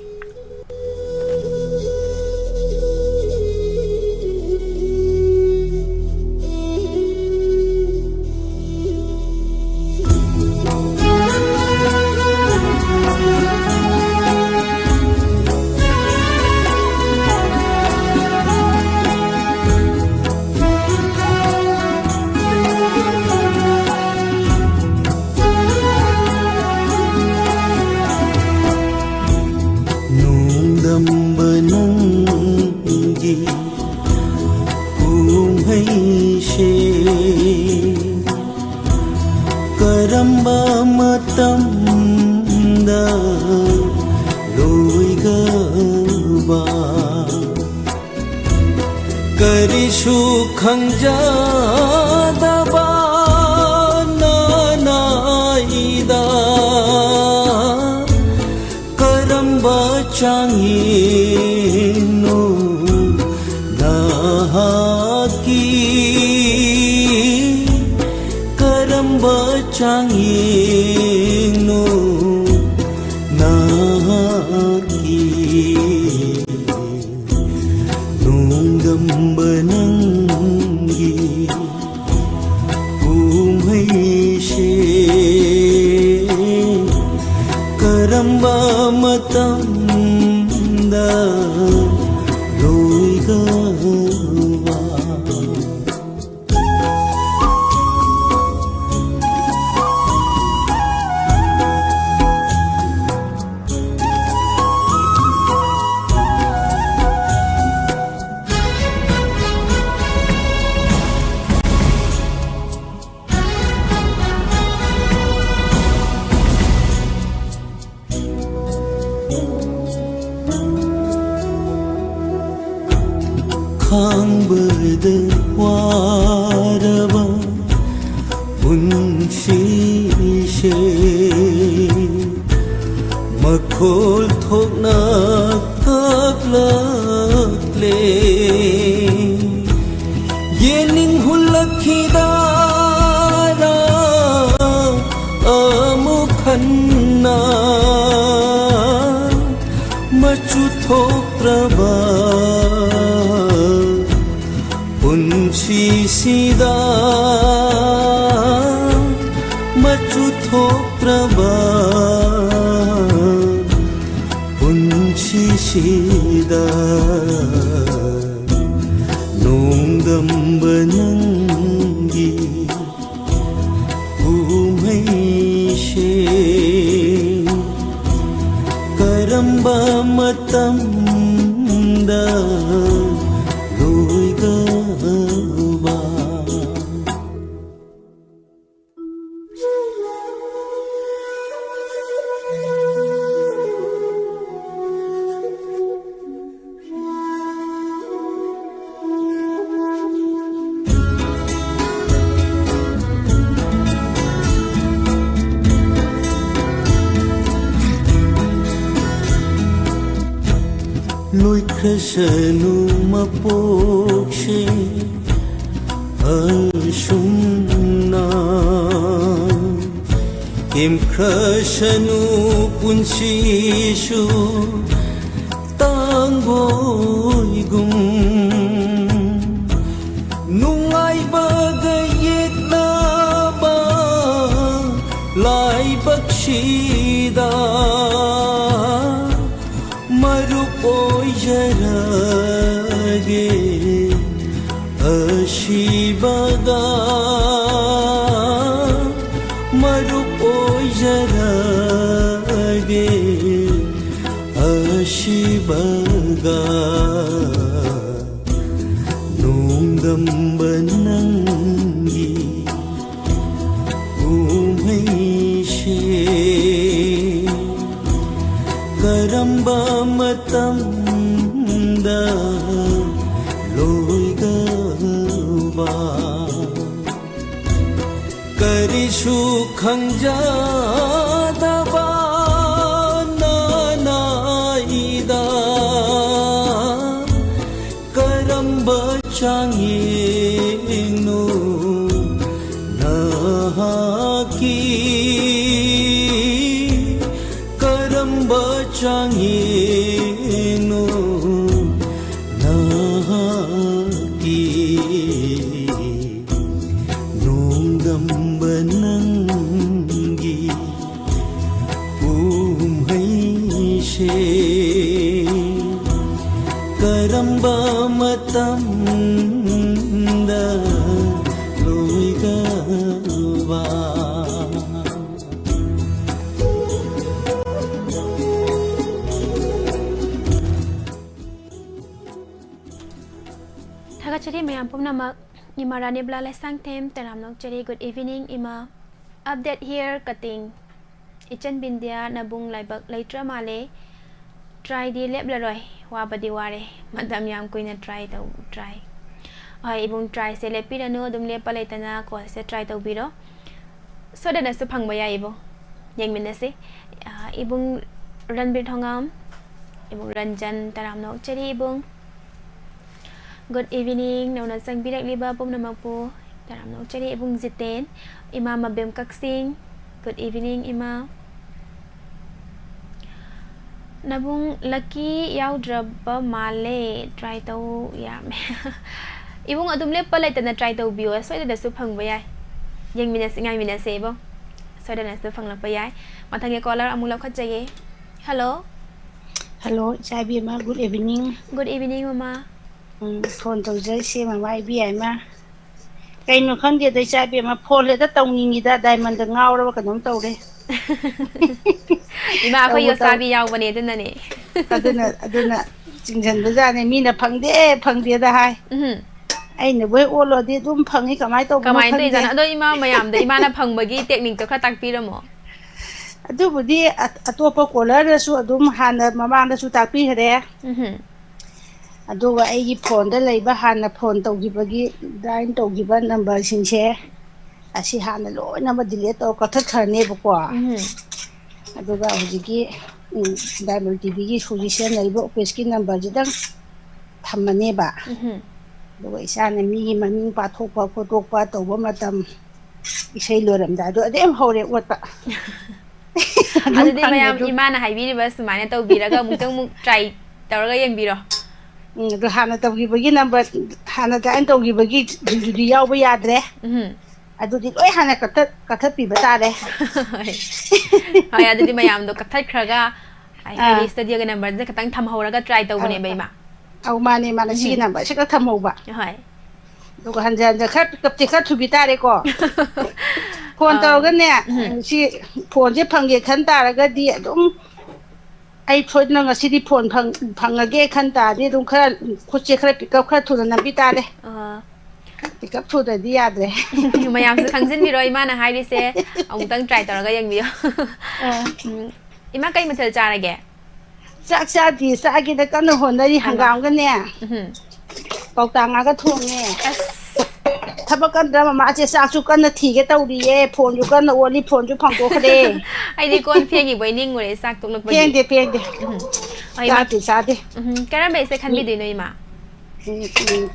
ꯗꯕ ꯅꯅꯥꯏꯗ ꯀꯔꯝꯕ ꯆꯥꯡꯌꯦꯡꯅꯣ ꯅꯍꯥꯛꯀꯤ? ꯀꯔꯝꯕ ꯆꯥꯡꯌꯦꯡꯅꯣ ꯅꯍꯥꯛꯀꯤ? ꯅꯣꯡꯗꯝꯕ ꯅꯪꯒꯤ ꯀꯨꯝꯍꯩꯁꯦ ꯀꯔꯝꯕ ꯃꯇꯝꯗ ꯂꯣꯏꯒꯗꯕ? ꯈꯥꯡꯕꯗ ꯋꯥꯔꯕ ꯄꯨꯟꯁꯤꯁꯦ ꯃꯈꯣꯜ ꯊꯣꯛꯅ ꯀꯞꯂꯛꯂꯦ꯫ ꯌꯦꯡꯅꯤꯡ ꯍꯨꯜꯂꯛꯈꯤꯗꯥꯔꯥ ꯑꯃꯨꯛ ꯍꯟꯅ ꯃꯆꯨ ꯊꯣꯛꯇ꯭ꯔꯕ ꯄꯨꯟꯁꯤꯁꯤꯗ? ꯃꯆꯨ ꯊꯣꯛꯇ꯭ꯔꯕ ꯄꯨꯟꯁꯤꯁꯤꯗ ꯅꯣꯡꯗꯝꯕ ꯅꯪꯒꯤ ꯀꯨꯝꯍꯩꯁꯦ ꯀꯔꯝꯕ ꯃꯇꯝꯗ ꯂꯣꯏꯒꯗꯕ? ꯂꯣꯏꯈ꯭ꯔꯁꯅꯨ ꯃꯄꯣꯛꯁꯦ ꯑꯁꯨꯝꯅ, ꯇꯦꯝꯈ꯭ꯔꯁꯅꯨ ꯄꯨꯟꯁꯤꯁꯨ ꯇꯥꯡꯒꯣꯏꯒꯨꯝ꯫ ꯅꯨꯡꯉꯥꯏꯕꯒ ꯌꯦꯛꯅꯕ ꯂꯥꯏꯕꯛꯁꯤꯗ ꯃꯔꯨꯞ ꯑꯣꯏꯖꯔꯒꯦ ꯑꯁꯤꯕꯒ, ꯃꯔꯨꯞ ꯑꯣꯏꯖꯔꯒꯦ ꯑꯁꯤꯕꯒ꯫ ꯅꯣꯡꯗꯝꯕ ꯅꯪꯒꯤ ꯀꯨꯝꯍꯩꯁꯦ ꯀꯔꯝꯕ ꯃꯇꯝꯗ ꯂꯣꯏꯒꯕ? ꯀꯔꯤꯁꯨ ꯈꯪꯖꯗꯕ ꯅꯅꯥꯏꯗ ꯀꯔꯝꯕ ꯆꯥꯡꯌꯦꯡꯅꯣ ꯅꯍꯥꯛꯀꯤ? ꯀꯔꯝꯕ ꯆꯥꯡꯌꯦꯡꯅꯣ ꯅꯍꯥꯛꯀꯤ? ꯅꯣꯡꯗꯝꯕ ꯅꯪꯒꯤ ꯀꯨꯝꯍꯩꯁꯦ ꯀꯔꯝꯕ ꯃꯇꯝꯗ ꯂꯣꯏꯒꯕ? ꯊꯥꯒꯠꯆꯔꯤ ꯃꯌꯥꯝ ꯄꯨꯝꯅꯃꯛ꯫ ꯏꯃꯥ ꯔꯥꯅꯤꯕꯂꯥ ꯂꯩꯁꯥꯡꯊꯦꯝ, ꯇꯔꯥꯝꯅ ꯑꯣꯛꯆꯔꯤ꯫ Good evening, ꯏꯃꯥ꯫ Update hair cutting꯫ ꯏꯆꯟ ꯕꯤꯟꯗꯤꯌꯥ, ꯅꯕꯨꯡ ꯂꯥꯏꯕꯛ ꯂꯩꯇ꯭ꯔ ꯃꯥꯜꯂꯦ꯫ Try ꯗꯤ ꯂꯦꯞꯂꯔꯣꯏ, ꯋꯥꯕꯗꯤ ꯋꯥꯔꯦ꯫ ꯃꯇꯝ ꯌꯥꯝ ꯀꯨꯏꯅ try ꯇꯧ, try꯫ ꯍꯣꯏ, ꯏꯕꯨꯡ, try ꯁꯦ ꯂꯦꯞꯄꯤꯔꯅꯨ, ꯑꯗꯨꯝ ꯂꯦꯞꯄ ꯂꯩꯇꯅ call ꯁꯦ try ꯇꯧꯕꯤꯔꯣ꯫ ꯁꯣꯏꯗꯅꯁꯨ ꯐꯪꯕ ꯌꯥꯏ, ꯏꯕꯨꯡ꯫ ꯌꯦꯡꯃꯤꯟꯅꯁꯤ꯫ ꯑ, ꯏꯕꯨꯡ ꯔꯟꯕꯤꯔ ꯊꯣꯉꯥꯝ, ꯏꯕꯨꯡ ꯔꯟꯖꯟ, ꯇꯔꯥꯝꯅ ꯑꯣꯛꯆꯔꯤ ꯏꯕꯨꯡ꯫ Good evening, ꯅꯧꯅ ꯆꯪꯕꯤꯔꯛꯂꯤꯕ ꯄꯨꯝꯅꯃꯛꯄꯨ ꯇꯔꯥꯝꯅ ꯑꯣꯛꯆꯔꯤ ꯏꯕꯨꯡ ꯖꯤꯇꯦꯟ, ꯏꯃꯥ ꯃꯕꯦꯝ ꯀꯛꯆꯤꯡ꯫ Good evening ꯏꯃꯥ꯫ ꯅꯕꯨꯡ ꯂꯛꯀꯤ ꯌꯥꯎꯗ꯭ꯔꯕ ꯃꯥꯜꯂꯦ, ꯇ꯭ꯔꯥꯏ ꯇꯧ ꯌꯥꯝꯃꯦ꯫ ꯏꯕꯨꯡ ꯑꯗꯨꯝ ꯂꯦꯞꯄ ꯂꯩꯇꯅ ꯇ꯭ꯔꯥꯏ ꯇꯧꯕꯤꯌꯣ, ꯁꯣꯏꯗꯅꯁꯨ ꯐꯪꯕ ꯌꯥꯏ꯫ ꯌꯦꯡꯃꯤꯟꯅꯁꯤ, ꯉꯥꯏꯃꯤꯟꯅꯁꯦ ꯏꯕꯨꯡ, ꯁꯣꯏꯗꯅꯁꯨ ꯐꯪꯂꯛꯄ ꯌꯥꯏ꯫ ꯃꯊꯪꯒꯤ ꯀꯣꯂꯔ ꯑꯃꯨꯛ ꯂꯧꯈꯠꯆꯒꯦ꯫ ꯍꯜꯂꯣ꯫ ꯍꯜꯂꯣ ꯏꯆꯥ ꯏꯕꯦꯝꯃ, good evening꯫ Good evening ꯃꯃꯥ꯫ ꯎꯝ, ꯐꯣꯟ ꯇꯧꯖꯔꯤꯁꯦ ꯃꯃꯥ ꯏꯕꯦꯝꯃ꯫ ꯀꯩꯅꯣ ꯈꯪꯗꯦꯗ ꯏꯆꯥ ꯏꯕꯦꯝꯃ, ꯐꯣꯟ ꯍꯦꯛꯇ ꯇꯧꯅꯤꯡꯉꯤꯗ, ꯗꯥꯏꯃꯟꯗ ꯉꯥꯎꯔꯕ ꯀꯩꯅꯣꯝ ꯇꯧꯔꯦ꯫ ꯏꯃꯥ ꯑꯩꯈꯣꯏ ꯇꯧꯕꯨ ꯇꯧ- ꯌꯣꯠꯆꯥꯕꯤ ꯌꯥꯎꯕꯅꯦ ꯑꯗꯨꯅꯅꯦ꯫ ꯑꯗꯨꯅ ꯑꯗꯨꯅ ꯆꯤꯡꯁꯤꯟꯕꯖꯥꯠꯅꯦ, ꯃꯤꯅ ꯐꯪꯗꯦ ꯐꯪꯗꯦꯗ ꯍꯥꯏ꯫ ꯎꯝ꯫ ꯑꯩꯅ ꯕꯣꯏ ꯑꯣꯜꯂꯣꯗꯤ ꯑꯗꯨꯝ ꯐꯪꯉꯤ, ꯀꯃꯥꯏꯅ ꯇꯧꯕꯅꯣ ꯀꯃꯥꯏꯅ ꯈꯪꯗꯦ꯫ ꯇꯧꯔꯤꯖꯥꯠꯅꯣ? ꯑꯗꯣ ꯏꯃꯥ ꯃꯌꯥꯝꯗ ꯏꯃꯥꯅ ꯐꯪꯕꯒꯤ ꯇꯦꯛꯅꯤꯛꯇꯣ ꯈꯔ ꯇꯥꯛꯄꯤꯔꯝꯃꯣ꯫ ꯑꯗꯨꯕꯨꯗꯤ ꯑ- ꯑꯇꯣꯞꯄ ꯀꯣꯂꯔꯗꯁꯨ ꯑꯗꯨꯝ ꯍꯥꯟꯅ ꯃꯃꯥꯡꯗꯁꯨ ꯇꯥꯛꯄꯤꯈꯔꯦ꯫ ꯎꯝ꯫ ꯑꯗꯨꯒ ꯑꯩꯒꯤ ꯐꯣꯟꯗ ꯂꯩꯕ ꯍꯥꯟꯅ ꯐꯣꯟ ꯇꯧꯈꯤꯕꯒꯤ ꯗꯥꯏꯜ ꯇꯧꯈꯤꯕ ꯅꯝꯕꯔꯁꯤꯡꯁꯦ ꯑꯁꯤ ꯍꯥꯟꯅ ꯂꯣꯏꯅꯃꯛ ꯗꯤꯂꯤꯠ ꯇꯧꯔ ꯀꯛꯊꯠꯈ꯭ꯔꯅꯦꯕꯀꯣ꯫ ꯎꯝ꯫ ꯑꯗꯨꯒ ꯍꯧꯖꯤꯛꯀꯤ ꯗꯥꯏꯃꯟ ꯇꯤꯚꯤꯒꯤ ꯁꯣꯝꯒꯤ ꯁꯤꯖꯤꯟꯅꯔꯤꯕ ꯑꯣꯐꯤꯁꯀꯤ ꯅꯝꯕꯔꯁꯤꯗꯪ ꯊꯝꯃꯅꯦꯕ꯫ ꯎꯝ꯫ ꯑꯗꯨꯒ ꯏꯆꯥꯅ ꯃꯤꯒꯤ ꯃꯃꯤꯡ ꯄꯥꯊꯣꯛꯄ ꯈꯣꯠꯇꯣꯛꯄ ꯇꯧꯕ ꯃꯇꯝ, ꯏꯁꯩ ꯂꯣꯏꯔꯝꯗꯥꯏꯗꯣ ꯑꯗꯩ ꯑꯃꯨꯛ ꯍꯧꯔꯦ ꯑꯣꯠꯄ꯫ ꯑꯗꯨꯝ ꯑꯗꯨꯗꯤ ꯐꯪꯉꯦ ꯃꯌꯥꯝ ꯑꯗꯨꯝ꯫ ꯏꯃꯥꯅ ꯍꯥꯏꯕꯤꯔꯤꯕ ꯁꯨꯃꯥꯏꯅ ꯇꯧꯕꯤꯔꯒ ꯑꯃꯨꯛꯇꯪ ꯑꯃꯨꯛ ꯇ꯭ꯔꯥꯏ ꯇꯧꯔꯒ ꯌꯦꯡꯕꯤꯔꯣ꯫ ꯎꯝ, ꯑꯗꯣ ꯍꯥꯟꯅ ꯇꯧꯈꯤꯕꯒꯤ ꯅꯝꯕꯔ, ꯍꯥꯟꯅ ꯗꯥꯏꯜ ꯇꯧꯈꯤꯕꯒꯤ ꯁꯤꯡꯗꯨꯗꯤ ꯌꯥꯎꯕ ꯌꯥꯗ꯭ꯔꯦ꯫ ꯎꯝ꯫ ꯑꯗꯨꯗꯤ ꯂꯣꯏ ꯍꯥꯟꯅ ꯀꯛꯊꯠ ꯀꯛꯊꯠꯄꯤꯕ ꯇꯥꯔꯦ꯫ ꯍꯣꯏ꯫ ꯍꯣꯏ, ꯑꯗꯨꯗꯤ ꯃꯌꯥꯝꯗꯣ ꯀꯛꯊꯠꯈ꯭ꯔꯒ, ꯑꯩ ꯑꯥ꯫ ꯍꯥꯏꯗꯤ, ꯁ꯭ꯇꯨꯗꯤꯑꯣꯒꯤ ꯅꯝꯕꯔꯁꯦ ꯈꯛꯇꯪ ꯊꯝꯍꯧꯔꯒ ꯇ꯭ꯔꯥꯏ ꯑꯧ, ꯇꯧꯕꯅꯦꯕ, ꯑꯧ꯫ ꯏꯃꯥ꯫ ꯑꯧ, ꯃꯥꯅꯦ, ꯃꯥꯅꯦ꯫ ꯁꯤꯒꯤ ꯎꯝ꯫ ꯅꯝꯕꯔꯁꯦ ꯈꯛ ꯊꯝꯍꯧꯕ꯫ ꯍꯣꯏ꯫ ꯑꯗꯨꯒ ꯍꯟꯖꯟ ꯍꯟꯖꯟ ꯈꯔ ꯄꯤꯛꯑꯞꯇꯤ ꯈꯔ ꯊꯨꯕꯤ ꯇꯥꯔꯦꯀꯣ꯫ ꯐꯣꯟ ꯑꯧ꯫ ꯇꯧꯔꯒꯅꯦ, ꯎꯝ꯫ ꯁꯤ ꯐꯣꯟꯁꯦ ꯐꯪꯒꯦ ꯈꯟ ꯇꯥꯔꯒꯗꯤ ꯑꯗꯨꯝ ꯑꯩ ꯁꯣꯏꯗꯅ ꯉꯁꯤꯗꯤ ꯐꯣꯟ ꯐꯪ-, ꯐꯪꯉꯒꯦ ꯈꯟ ꯇꯥꯔꯗꯤ ꯑꯗꯨꯝ ꯈꯔ ꯈꯨꯠꯁꯦ ꯈꯔ ꯄꯤꯛꯑꯞ ꯈꯔ ꯊꯨꯅ ꯅꯝꯕꯤ ꯇꯥꯔꯦ꯫ ꯑꯥ꯫ ꯄꯤꯛꯑꯞ ꯊꯨꯗ꯭ꯔꯗꯤ ꯌꯥꯗ꯭ꯔꯦ꯫ ꯃꯌꯥꯝꯁꯨ ꯈꯪꯖꯤꯟꯕꯤꯔꯣ, ꯏꯃꯥꯅ ꯍꯥꯏꯔꯤꯁꯦ ꯑꯃꯨꯛꯇꯪ ꯇ꯭ꯔꯥꯏ ꯇꯧꯔꯒ ꯌꯦꯡꯕꯤꯌꯣ꯫ ꯑꯥ꯫ ꯎꯝ꯫ ꯏꯃꯥ, ꯀꯩ ꯃꯊꯦꯜ ꯆꯥꯔꯒꯦ? ꯆꯥꯛ ꯆꯥꯗ꯭ꯔꯤ, ꯆꯥꯒꯦꯅ ꯀꯟꯅ ꯍꯣꯠꯅꯔꯤ꯫ ꯍꯩꯃꯥ꯫ ꯍꯪꯒꯥꯝꯒꯅꯦ, ꯎꯝ꯫ ꯀꯧꯇꯥ ꯉꯥꯒ ꯊꯣꯡꯉꯦ꯫ ꯑꯁ꯫ ꯊꯕꯛ ꯀꯟꯗ꯭ꯔ ꯃꯃꯥꯁꯦ? ꯆꯥꯛꯁꯨ ꯀꯟꯅ ꯊꯤꯒꯦ ꯇꯧꯔꯤꯌꯦ, ꯐꯣꯟꯁꯨ ꯀꯟꯅ ꯑꯣꯠꯂꯤ, ꯐꯣꯟꯁꯨ ꯐꯪꯗꯣꯛꯈ꯭ꯔꯦ꯫ ꯑꯩꯗꯤ ꯀꯣꯟ ꯐꯦꯡꯉꯤꯕꯣꯏ ꯅꯤꯡꯉꯨꯔꯦ, ꯆꯥꯛ ꯇꯣꯛꯂꯛꯄꯒꯤ꯫ ꯐꯦꯡꯗꯦ, ꯐꯦꯡꯗꯦ꯫ ꯎꯝ꯫ ꯍꯣꯏ, ꯏꯃꯥ꯫ ꯆꯥꯗꯦ, ꯆꯥꯗꯦ꯫ ꯎꯝ, ꯀꯔꯝꯕ ꯏꯁꯩ ꯈꯟꯕꯤꯗꯣꯏꯅꯣ, ꯏꯃꯥ? ꯎꯝ,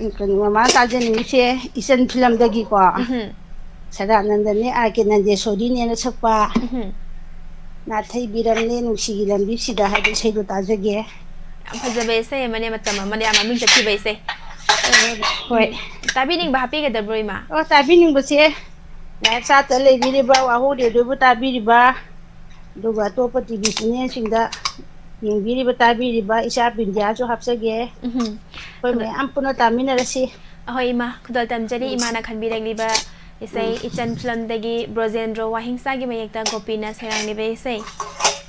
ꯎꯝ, ꯀꯩꯅꯣ, ꯃꯃꯥ ꯇꯥꯖꯅꯤꯡꯉꯤꯁꯦ ꯏꯆꯟ ꯐꯤꯂꯝꯗꯒꯤꯀꯣ, ꯎꯝ꯫ ꯁꯗꯥꯅꯟꯗꯅꯦ, ꯑꯥꯔ ꯀꯦ ꯅꯟꯗꯦꯁꯣꯔꯤꯅꯦꯅ ꯁꯛꯄ, ꯎꯝ꯫ ꯅꯥꯊꯩꯕꯤꯔꯝꯂꯦ ꯅꯨꯡꯁꯤꯒꯤ ꯂꯝꯕꯤꯁꯤꯗ ꯍꯥꯏꯕ ꯏꯁꯩꯗꯣ ꯇꯥꯖꯒꯦ꯫ ꯌꯥꯝ ꯐꯖꯕ ꯏꯁꯩ ꯑꯃꯅꯦ, ꯃꯇꯝ ꯑꯃꯗ ꯌꯥꯝ ꯃꯃꯤꯡ ꯆꯠꯈꯤꯕ ꯏꯁꯩ꯫ ꯍꯣꯏ꯫ ꯎꯝ, ꯇꯥꯕꯤꯅꯤꯡꯕ ꯍꯥꯞꯄꯤꯒꯗꯕ꯭ꯔꯣ, ꯏꯃꯥ? ꯑꯣ, ꯇꯥꯕꯤꯅꯤꯡꯕꯁꯦ, ꯂꯥꯏꯞ ꯆꯥꯠꯇ ꯂꯩꯕꯤꯔꯤꯕ ꯋꯥꯍꯧ ꯔꯦꯗꯤꯑꯣꯕꯨ ꯇꯥꯕꯤꯔꯤꯕ, ꯑꯗꯨꯒ ꯑꯇꯣꯞꯄ ꯇꯤ ꯚꯤ ꯆꯦꯅꯦꯜꯁꯤꯡꯗ ꯌꯦꯡꯕꯤꯔꯤꯕ, ꯇꯥꯕꯤꯔꯤꯕ ꯏꯆꯥ ꯕꯤꯟꯗꯤꯌꯥꯁꯨ ꯍꯥꯞꯆꯒꯦ꯫ ꯎꯝꯍꯨꯝ꯫ ꯑꯩꯈꯣꯏ ꯈꯨꯗꯣ-, ꯃꯌꯥꯝ ꯄꯨꯟꯅ ꯇꯥꯃꯤꯟꯅꯔꯁꯤ꯫ ꯑꯍꯣꯏ, ꯏꯃꯥ, ꯈꯨꯗꯣꯜ ꯇꯝꯖꯔꯤ꯫ ꯎꯝ꯫ ꯏꯃꯥꯅ ꯈꯟꯕꯤꯔꯛꯂꯤꯕ ꯏꯁꯩ, ꯎꯝ꯫ ꯏꯆꯟ ꯐꯤꯂꯝꯗꯒꯤ ꯕ꯭ꯔꯣꯖꯦꯟꯗ꯭ꯔꯣ ꯋꯥꯍꯤꯡꯁꯥꯒꯤ ꯃꯌꯦꯛꯇ ꯒꯣꯄꯤꯅ ꯁꯩꯔꯥꯡꯂꯤꯕ ꯏꯁꯩ,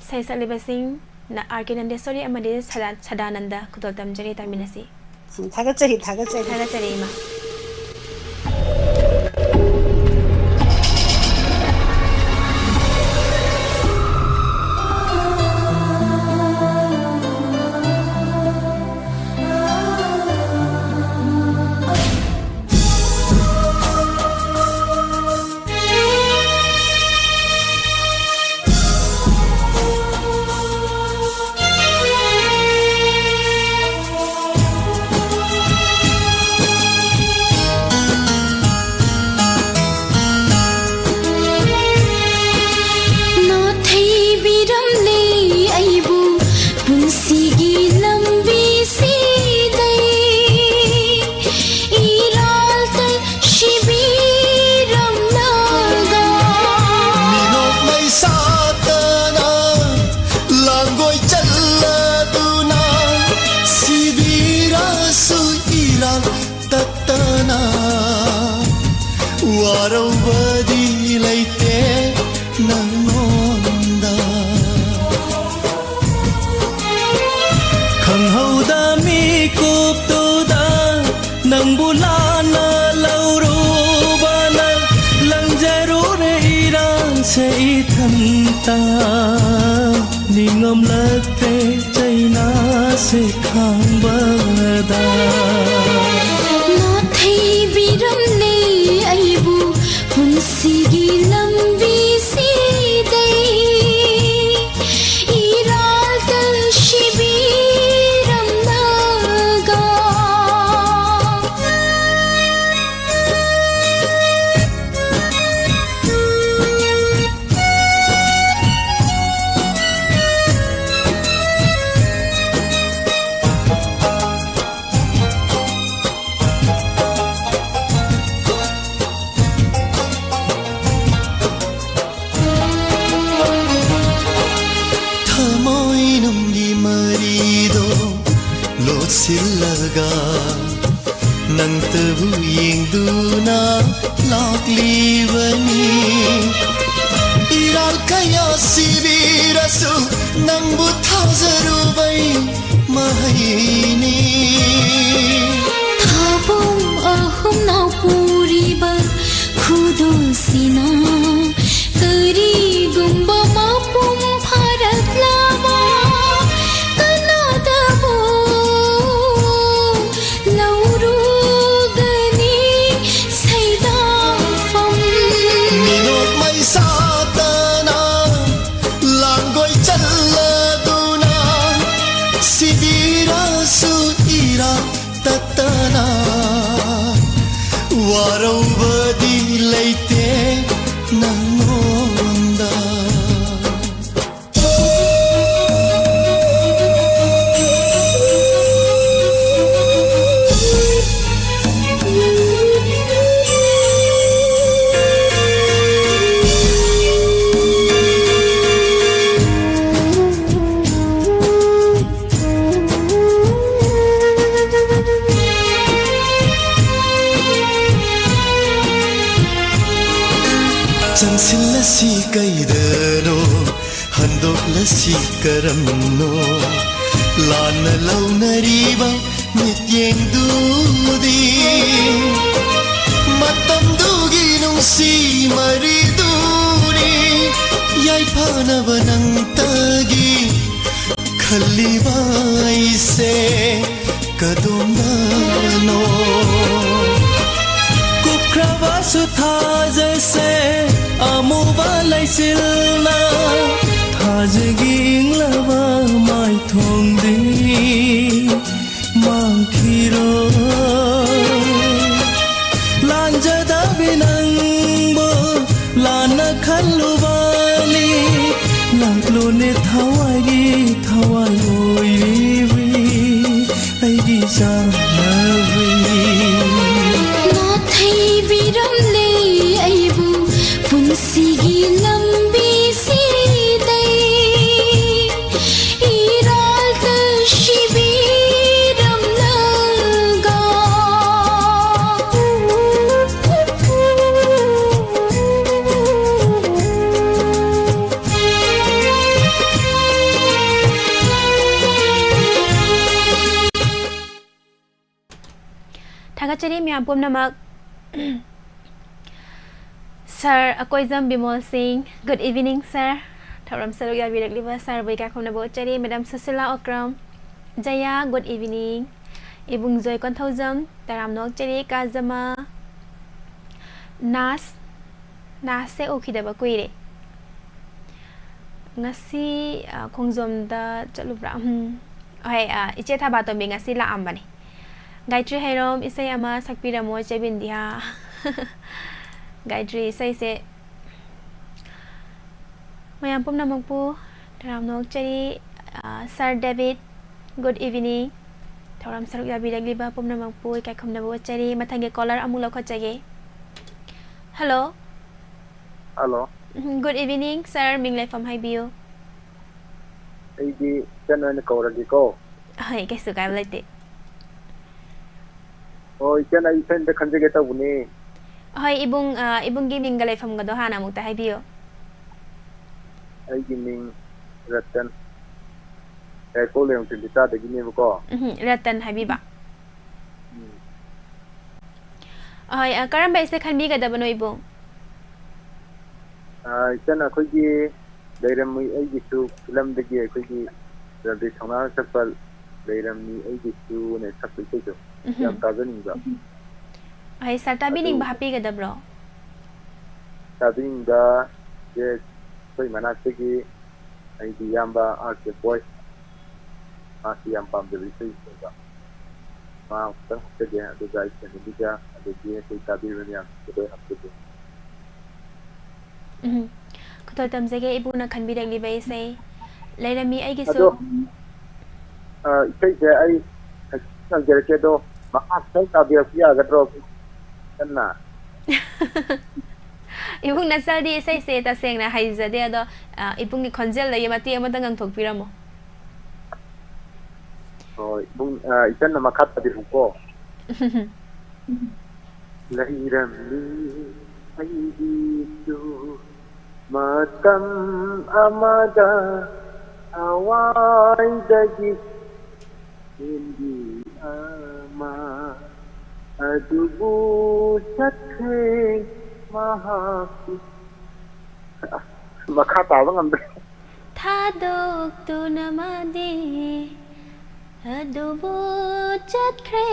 ꯏꯁꯩ ꯁꯛꯂꯤꯕꯁꯤꯡ ꯅ-, ꯑꯥꯔ ꯀꯦ ꯅꯟꯗꯦꯁꯣꯔꯤ ꯑꯃꯗꯤ ꯁꯗꯥ-, ꯁꯗꯥꯅꯟꯗ꯫ ꯈꯨꯗꯣꯜ ꯇꯝꯖꯔꯤ, ꯇꯥꯃꯤꯟꯅꯁꯤ꯫ ꯎꯝ, ꯊꯥꯒꯠꯆꯔꯤ, ꯊꯥꯒꯠꯆꯔꯤ꯫ ꯊꯥꯒꯠꯆꯔꯤ, ꯏꯃꯥ꯫ ꯅꯥꯊꯩꯕꯤꯔꯝꯂꯦ ꯑꯩꯕꯨ ꯄꯨꯟꯁꯤꯒꯤ ꯂꯝꯕꯤꯁꯤꯗꯩ ꯏꯔꯥꯜ ꯇꯟ ꯁꯤꯕꯤꯔꯝꯂꯒ꯫ ꯃꯤꯅꯣꯛ ꯃꯩꯁꯥꯇꯅ ꯂꯥꯡꯒꯣꯏ ꯆꯜꯂꯗꯨꯅ ꯁꯤꯕꯤꯔꯁꯨ ꯏꯔꯥꯜ ꯇꯠꯇꯅ ꯋꯥꯔꯧꯕꯗꯤ ꯂꯩꯇꯦ ꯅꯪꯉꯣꯟꯗ꯫ ꯈꯪꯍꯧꯗ ꯃꯤꯀꯨꯞꯇꯨꯗ ꯅꯪꯕꯨ ꯂꯥꯟꯅ ꯂꯧꯔꯨꯕꯅ ꯂꯪꯖꯔꯨꯔꯦ ꯏꯔꯥꯟꯁꯦ ꯏꯊꯟꯇ꯫ ꯅꯤꯡꯉꯝꯂꯛꯇ꯭ꯔꯦ ꯆꯩꯅꯥꯁꯦ ꯈꯥꯡꯕꯗ꯫ ꯅꯥꯊꯩꯕꯤꯔꯝꯂꯦ ꯑꯩꯕꯨ ꯄꯨꯟꯁꯤꯒꯤ ꯂꯝꯕꯤꯁꯤꯗꯩ ꯏꯔꯥꯜ ꯇꯟ ꯁꯤꯕꯤ ꯂꯥꯛꯂꯤꯕꯅꯤ꯫ ꯏꯔꯥꯜ ꯀꯌꯥ ꯁꯤꯕꯤꯔꯁꯨ ꯅꯪꯕꯨ ꯊꯥꯖꯔꯨꯕꯩ ꯃꯍꯩꯅꯤ꯫ ꯊꯥꯕꯨꯡ ꯑꯍꯨꯝ ꯅꯥꯎꯄꯨꯔꯤꯕ ꯈꯨꯗꯣꯜꯁꯤꯅ ꯀꯔꯤꯒꯨꯝꯕ ꯃꯄꯨꯡ ꯐꯥꯔꯛꯂꯕ ꯀꯅꯥꯗꯕꯨ ꯂꯧꯔꯨꯒꯅꯤ ꯁꯩꯗꯥꯡꯐꯝ꯫ ꯃꯤꯅꯣꯛ ꯃꯩꯁꯥꯇꯅ ꯂꯥꯡꯒꯣꯏ ꯆꯜꯂꯗꯨꯅ ꯁꯤꯕꯤꯔꯁꯨ ꯏꯔꯥ ꯇꯠꯇꯅ ꯋꯥꯔꯧꯕꯗꯤ ꯂꯩꯇꯦ ꯅꯉꯣꯟꯗ꯫ ꯆꯪꯁꯤꯜꯂꯁꯤ ꯀꯩꯗꯅꯣ, ꯍꯟꯗꯣꯛꯂꯁꯤ ꯀꯔꯝꯅꯣ, ꯂꯥꯟꯅ ꯂꯧꯅꯔꯤꯕ ꯃꯤꯠꯌꯦꯡꯗꯨꯗꯤ꯫ ꯃꯇꯝꯗꯨꯒꯤ ꯅꯨꯡꯁꯤ ꯃꯔꯤꯗꯨꯅꯤ ꯌꯥꯏꯐꯅꯕ ꯅꯪꯇꯒꯤ ꯈꯜꯂꯤꯕ ꯑꯩꯁꯦ ꯀꯗꯣꯝꯗꯅꯣ? ꯀꯨꯞꯈ꯭ꯔꯕꯁꯨ ꯊꯥꯖꯁꯦ ꯑꯃꯨꯕ ꯂꯩꯆꯤꯜꯅ ꯊꯥꯖꯒꯤ ꯏꯪꯂꯕ ꯃꯥꯏꯊꯣꯡꯗꯤ ꯃꯥꯡꯈꯤꯔꯣꯏ꯫ ꯂꯥꯟꯖꯗꯕꯤ ꯅꯪꯕꯨ ꯂꯥꯟꯅ ꯈꯜꯂꯨꯕꯅꯤ꯫ ꯂꯥꯛꯂꯣꯅꯦ ꯊꯋꯥꯏꯒꯤ ꯊꯋꯥꯏ ꯑꯣꯏꯔꯤꯕꯤ ꯑꯩꯒꯤ ꯆꯥꯟꯅꯕꯤ꯫ ꯅꯥꯊꯩꯕꯤꯔꯝꯂꯦ ꯑꯩꯕꯨ ꯄꯨꯟꯁꯤꯒꯤ ꯂꯝꯕꯤꯁꯤꯗꯩ ꯏꯔꯥꯜꯗ ꯁꯤꯕꯤꯔꯝꯂꯒ꯫ ꯃꯌꯥꯝ ꯄꯨꯝꯅꯃꯛ꯫ Sir ꯑꯀꯣꯏꯖꯝ ꯕꯤꯃꯣꯜ ꯁꯤꯡ, good evening, sir꯫ ꯊꯧꯔꯝ ꯁꯔꯨꯛ ꯌꯥꯕꯤꯔꯛꯂꯤꯕ sirꯕꯨ ꯏꯀꯥꯏ ꯈꯨꯝꯅꯕ ꯎꯠꯆꯔꯤ꯫ Madam ꯁꯨꯁꯤꯂꯥ ꯑꯣꯀ꯭ꯔꯝ, ꯖꯌꯥ, good evening꯫ ꯏꯕꯨꯡ ꯖꯣꯏ ꯀꯣꯟꯊꯧꯖꯝ, ꯇꯔꯥꯝꯅ ꯑꯣꯛꯆꯔꯤ꯫ ꯀꯥꯖꯃ, ꯅꯥꯁ, ꯅꯥꯁꯁꯦ ꯎꯈꯤꯗꯕ ꯀꯨꯏꯔꯦ꯫ ꯉꯁꯤ, ꯑ, ꯈꯣꯡꯖꯣꯝꯗ ꯆꯠꯂꯨꯕ꯭ꯔꯥ? ꯎꯝ꯫ ꯍꯣꯏ, ꯑ, ꯏꯆꯦ ꯊꯕꯥꯇꯣꯝꯕꯤ ꯉꯁꯤ ꯂꯥꯛꯑꯝꯕꯅꯦ꯫ ꯒꯥꯌꯇ꯭ꯔꯤ ꯍꯩꯔꯣꯝ, ꯏꯁꯩ ꯑꯃ ꯁꯛꯄꯤꯔꯝꯃꯣ, ꯏꯆꯦ ꯕꯤꯟꯗꯤꯌꯥ꯫ ꯒꯥꯌꯇ꯭ꯔꯤ ꯏꯁꯩꯁꯦ ꯃꯌꯥꯝ ꯄꯨꯝꯅꯃꯛꯄꯨ ꯇꯔꯥꯝꯅ ꯑꯣꯛꯆꯔꯤ꯫ ꯑ, Sir David, good evening꯫ ꯊꯧꯔꯝ ꯁꯔꯨꯛ ꯌꯥꯕꯤꯔꯛꯂꯤꯕ ꯄꯨꯝꯅꯃꯛꯄꯨ ꯏꯀꯥꯏ ꯈꯨꯝꯅꯕ ꯎꯠꯆꯔꯤ꯫ ꯃꯊꯪꯒꯤ caller ꯑꯃꯨꯛ ꯂꯧꯈꯠꯆꯒꯦ꯫ Hello꯫ Hello꯫ ꯎꯝ, good evening, sir꯫ ꯃꯤꯡ ꯂꯩꯐꯝ ꯍꯥꯏꯕꯤꯌꯨ꯫ ꯑꯩꯗꯤ ꯏꯆꯟ ꯑꯣꯏꯅ ꯀꯧꯔꯒꯦꯀꯣ꯫ ꯍꯣꯏ, ꯀꯩꯁꯨ ꯀꯥꯏꯕ ꯂꯩꯇꯦ꯫ ꯑꯣ, ꯏꯆꯟ, ꯑꯩ ꯏꯆꯟꯗ ꯈꯟꯖꯒꯦ ꯇꯧꯕꯅꯦ꯫ ꯍꯣꯏ, ꯏꯕꯨꯡ, ꯑ, ꯏꯕꯨꯡꯒꯤ ꯃꯤꯡꯒ ꯂꯩꯐꯝꯒꯗꯣ ꯍꯥꯟꯅ ꯑꯃꯨꯛꯇ ꯍꯥꯏꯕꯤꯌꯨ꯫ ꯑꯩꯒꯤ ꯃꯤꯡ ꯔꯇꯟ꯫ ꯌꯥꯏꯔꯤꯄꯣꯛ ꯂꯩꯔꯣꯡ ꯇ꯭ꯋꯦꯟꯇꯤ ꯁꯤꯛꯁꯇꯒꯤꯅꯦꯕꯀꯣ꯫ ꯎꯝꯍꯨꯝ, ꯔꯇꯟ ꯍꯥꯏꯕꯤꯕ꯫ ꯎꯝ꯫ ꯍꯣꯏ, ꯑ, ꯀꯔꯝꯕ ꯏꯁꯩ ꯈꯟꯕꯤꯒꯗꯕꯅꯣ, ꯏꯕꯨꯡ? ꯑ, ꯏꯆꯟ, ꯑꯩꯈꯣꯏꯒꯤ ꯂꯩꯔꯝꯃꯤ ꯑꯩꯒꯤꯁꯨ ꯐꯤꯂꯝꯗꯒꯤ ꯑꯩꯈꯣꯏꯒꯤ ꯔꯟꯕꯤꯔ ꯊꯧꯅꯥꯅ ꯁꯛꯄ ꯂꯩꯔꯝꯃꯤ ꯑꯩꯒꯤꯁꯨꯅ ꯁꯛꯄ ꯏꯁꯩꯗꯣ ꯎꯝꯍꯨꯝ꯫ ꯌꯥꯝ ꯇꯥꯖꯅꯤꯡꯕ꯫ ꯍꯣꯏ, sir, ꯇꯥꯕꯤꯅꯤꯡꯕ ꯑꯗꯨ ꯍꯥꯞꯄꯤꯒꯗꯕ꯭ꯔꯣ? ꯇꯥꯕꯤꯅꯤꯡꯕ ꯁꯦ ꯑꯩꯈꯣꯏ ꯃꯅꯥꯛꯇꯒꯤ ꯑꯩꯒꯤ ꯏꯌꯥꯝꯕ ꯑꯥꯔ ꯀꯦ ꯕꯣꯏ, ꯃꯥꯁꯤ ꯌꯥꯝ ꯄꯥꯝꯖꯕ ꯏꯁꯩ ꯑꯣꯏꯕ꯫ ꯃꯥ ꯑꯃꯨꯛꯇꯪ ꯍꯥꯞꯆꯒꯦ, ꯑꯗꯨꯒ ꯑꯩ ꯐꯦꯃꯤꯂꯤꯒ ꯑꯗꯒꯤ ꯑꯩꯈꯣꯏ ꯇꯥꯕꯤꯕ ꯃꯌꯥꯝꯁꯤꯡꯁꯨ ꯂꯣꯏ ꯍꯥꯞꯆꯒꯦ꯫ ꯎꯝ꯫ ꯈꯨꯗꯣꯜ ꯇꯝꯖꯒꯦ ꯏꯕꯨꯡꯅ ꯈꯟꯕꯤꯔꯛꯂꯤꯕ ꯏꯁꯩ꯫ ꯂꯩꯔꯝꯃꯤ ꯑꯩꯒꯤꯁꯨ꯫ ꯑꯗꯣ, ꯑ, ꯏꯁꯩꯁꯦ ꯑꯩ ꯈꯖꯤꯛ ꯍꯪꯖꯔꯛꯀꯦ, ꯑꯗꯣ ꯃꯈꯥ ꯈꯤꯇꯪ ꯇꯥꯕꯤꯔꯛꯄ ꯌꯥꯒꯗ꯭ꯔꯣ? ꯀꯟꯅ꯫ ꯏꯕꯨꯡ ꯅꯆꯜꯗꯤ ꯏꯁꯩꯁꯦ ꯇꯁꯦꯡꯅ ꯍꯩꯖꯗꯦ, ꯑꯗꯣ, ꯑ, ꯏꯕꯨꯡꯒꯤ ꯈꯣꯟꯖꯦꯜꯗꯒꯤ ꯃꯇꯦꯛ ꯑꯃꯇ ꯉꯪꯊꯣꯛꯄꯤꯔꯝꯃꯣ꯫ ꯍꯣꯏ, ꯏꯕꯨꯡ, ꯑ, ꯏꯆꯟꯅ ꯃꯈꯥ ꯇꯥꯕꯤꯔꯛꯎꯀꯣ꯫ ꯂꯩꯔꯝꯃꯤ ꯑꯩꯒꯤꯁꯨ ꯃꯇꯝ ꯑꯃꯗ ꯊꯋꯥꯏꯗꯒꯤ ꯍꯦꯟꯕꯤ ꯑꯃ꯫ ꯑꯗꯨꯕꯨ ꯆꯠꯈ꯭ꯔꯦ ꯃꯍꯥꯛꯇꯤ꯫ ꯃꯈꯥ ꯇꯥꯕ ꯉꯝꯗ꯭ꯔꯦ꯫ ꯊꯥꯗꯣꯛꯇꯨꯅ ꯃꯥꯗꯤ ꯑꯗꯨꯕꯨ ꯆꯠꯈ꯭ꯔꯦ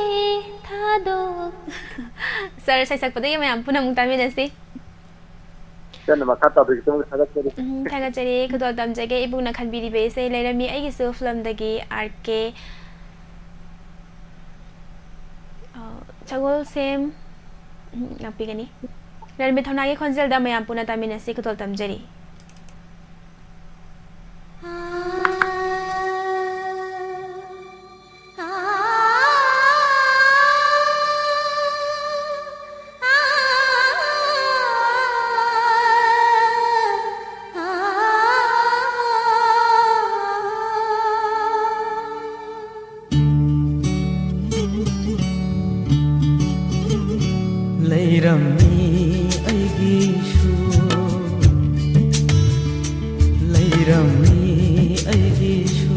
ꯊꯥꯗꯣꯛ꯫ ꯁꯥꯔ ꯁꯩꯁꯛꯄꯗꯨꯒꯤ ꯃꯌꯥꯝ ꯄꯨꯟꯅ ꯑꯃꯨꯛ ꯇꯥꯃꯤꯟꯅꯁꯤ꯫ ꯁꯥꯔꯅ ꯃꯈꯥ ꯇꯥꯕꯒꯤꯗꯃꯛ ꯊꯥꯒꯠꯆꯔꯤ꯫ ꯎꯝ, ꯊꯥꯒꯠꯆꯔꯤ꯫ ꯈꯨꯗꯣꯜ ꯇꯝꯖꯒꯦ ꯏꯕꯨꯡꯅ ꯈꯟꯕꯤꯔꯤꯕ ꯏꯁꯩ ꯂꯩꯔꯝꯃꯤ ꯑꯩꯒꯤꯁꯨ ꯐꯤꯂꯝꯗꯒꯤ ꯑꯥꯔ ꯀꯦ꯫ ꯑ, ꯁꯒꯣꯜꯁꯦꯝ, ꯎꯝ, ꯂꯥꯛꯄꯤꯒꯅꯤ꯫ ꯔꯟꯕꯤꯔ ꯊꯧꯅꯥꯒꯤ ꯈꯣꯟꯖꯦꯜꯗ ꯃꯌꯥꯝ ꯄꯨꯟꯅ ꯇꯥꯃꯤꯟꯅꯁꯤ꯫ ꯈꯨꯗꯣꯜ ꯇꯝꯖꯔꯤ꯫ ꯂꯩꯔꯝꯃꯤ ꯑꯩꯒꯤꯁꯨ, ꯂꯩꯔꯝꯃꯤ ꯑꯩꯒꯤꯁꯨ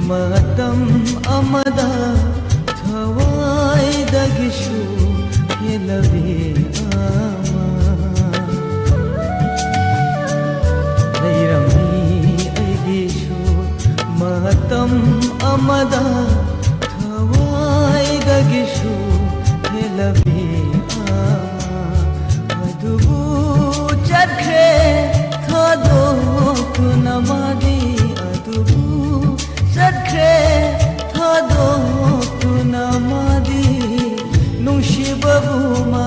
ꯃꯇꯝ ꯑꯃꯗ ꯊꯋꯥꯏꯗꯒꯤꯁꯨ ꯍꯦꯜꯂꯕꯤ ꯑꯃ꯫ ꯂꯩꯔꯝꯃꯤ ꯑꯩꯒꯤꯁꯨ ꯃꯇꯝ ꯑꯃꯗ ꯊꯋꯥꯏꯗꯒꯤꯁꯨ ꯍꯦꯜꯂꯕꯤ ꯑꯃ꯫ ꯑꯗꯨꯕꯨ ꯆꯠꯈ꯭ꯔꯦ ꯊꯥꯗꯣꯛꯇꯨꯅ ꯃꯥꯗꯤ, ꯑꯗꯨꯕꯨ ꯆꯠꯈ꯭ꯔꯦ ꯊꯥꯗꯣꯛꯇꯨꯅ ꯃꯥꯗꯤ, ꯅꯨꯡꯁꯤꯕꯕꯨ ꯃꯥ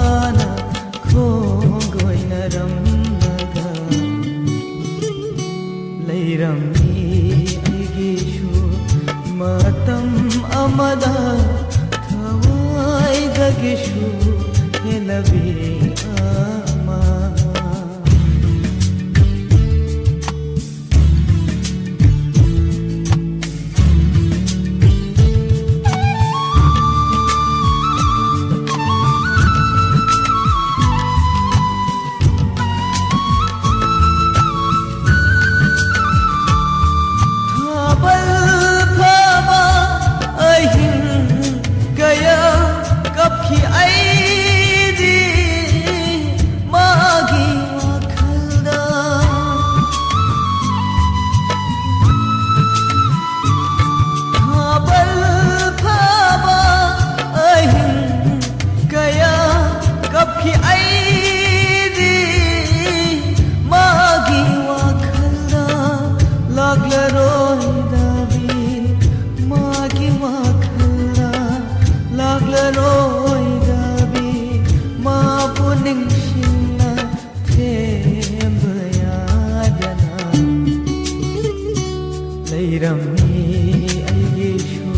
ꯂꯩꯔꯝꯃꯤ ꯑꯩꯒꯤꯁꯨ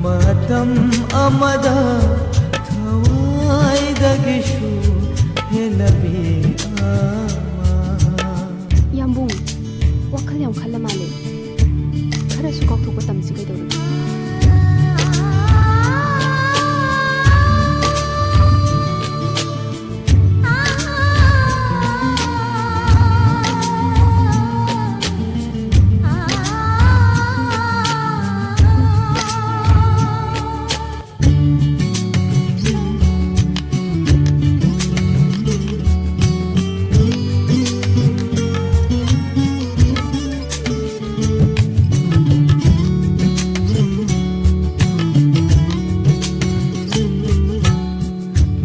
ꯃꯇꯝ ꯑꯃꯗ ꯊꯋꯥꯏꯗꯒꯤꯁꯨ ꯍꯦꯟꯅꯕꯤ ꯑꯃ꯫ ꯌꯥꯝꯕꯨꯡ, ꯋꯥꯈꯜ ꯌꯥꯝ ꯈꯜꯂ ꯃꯥꯜꯂꯦ꯫ ꯈꯔꯁꯨ ꯀꯥꯎꯊꯣꯛꯄ ꯇꯝꯁꯤ ꯀꯩꯗꯧꯔꯒꯦ?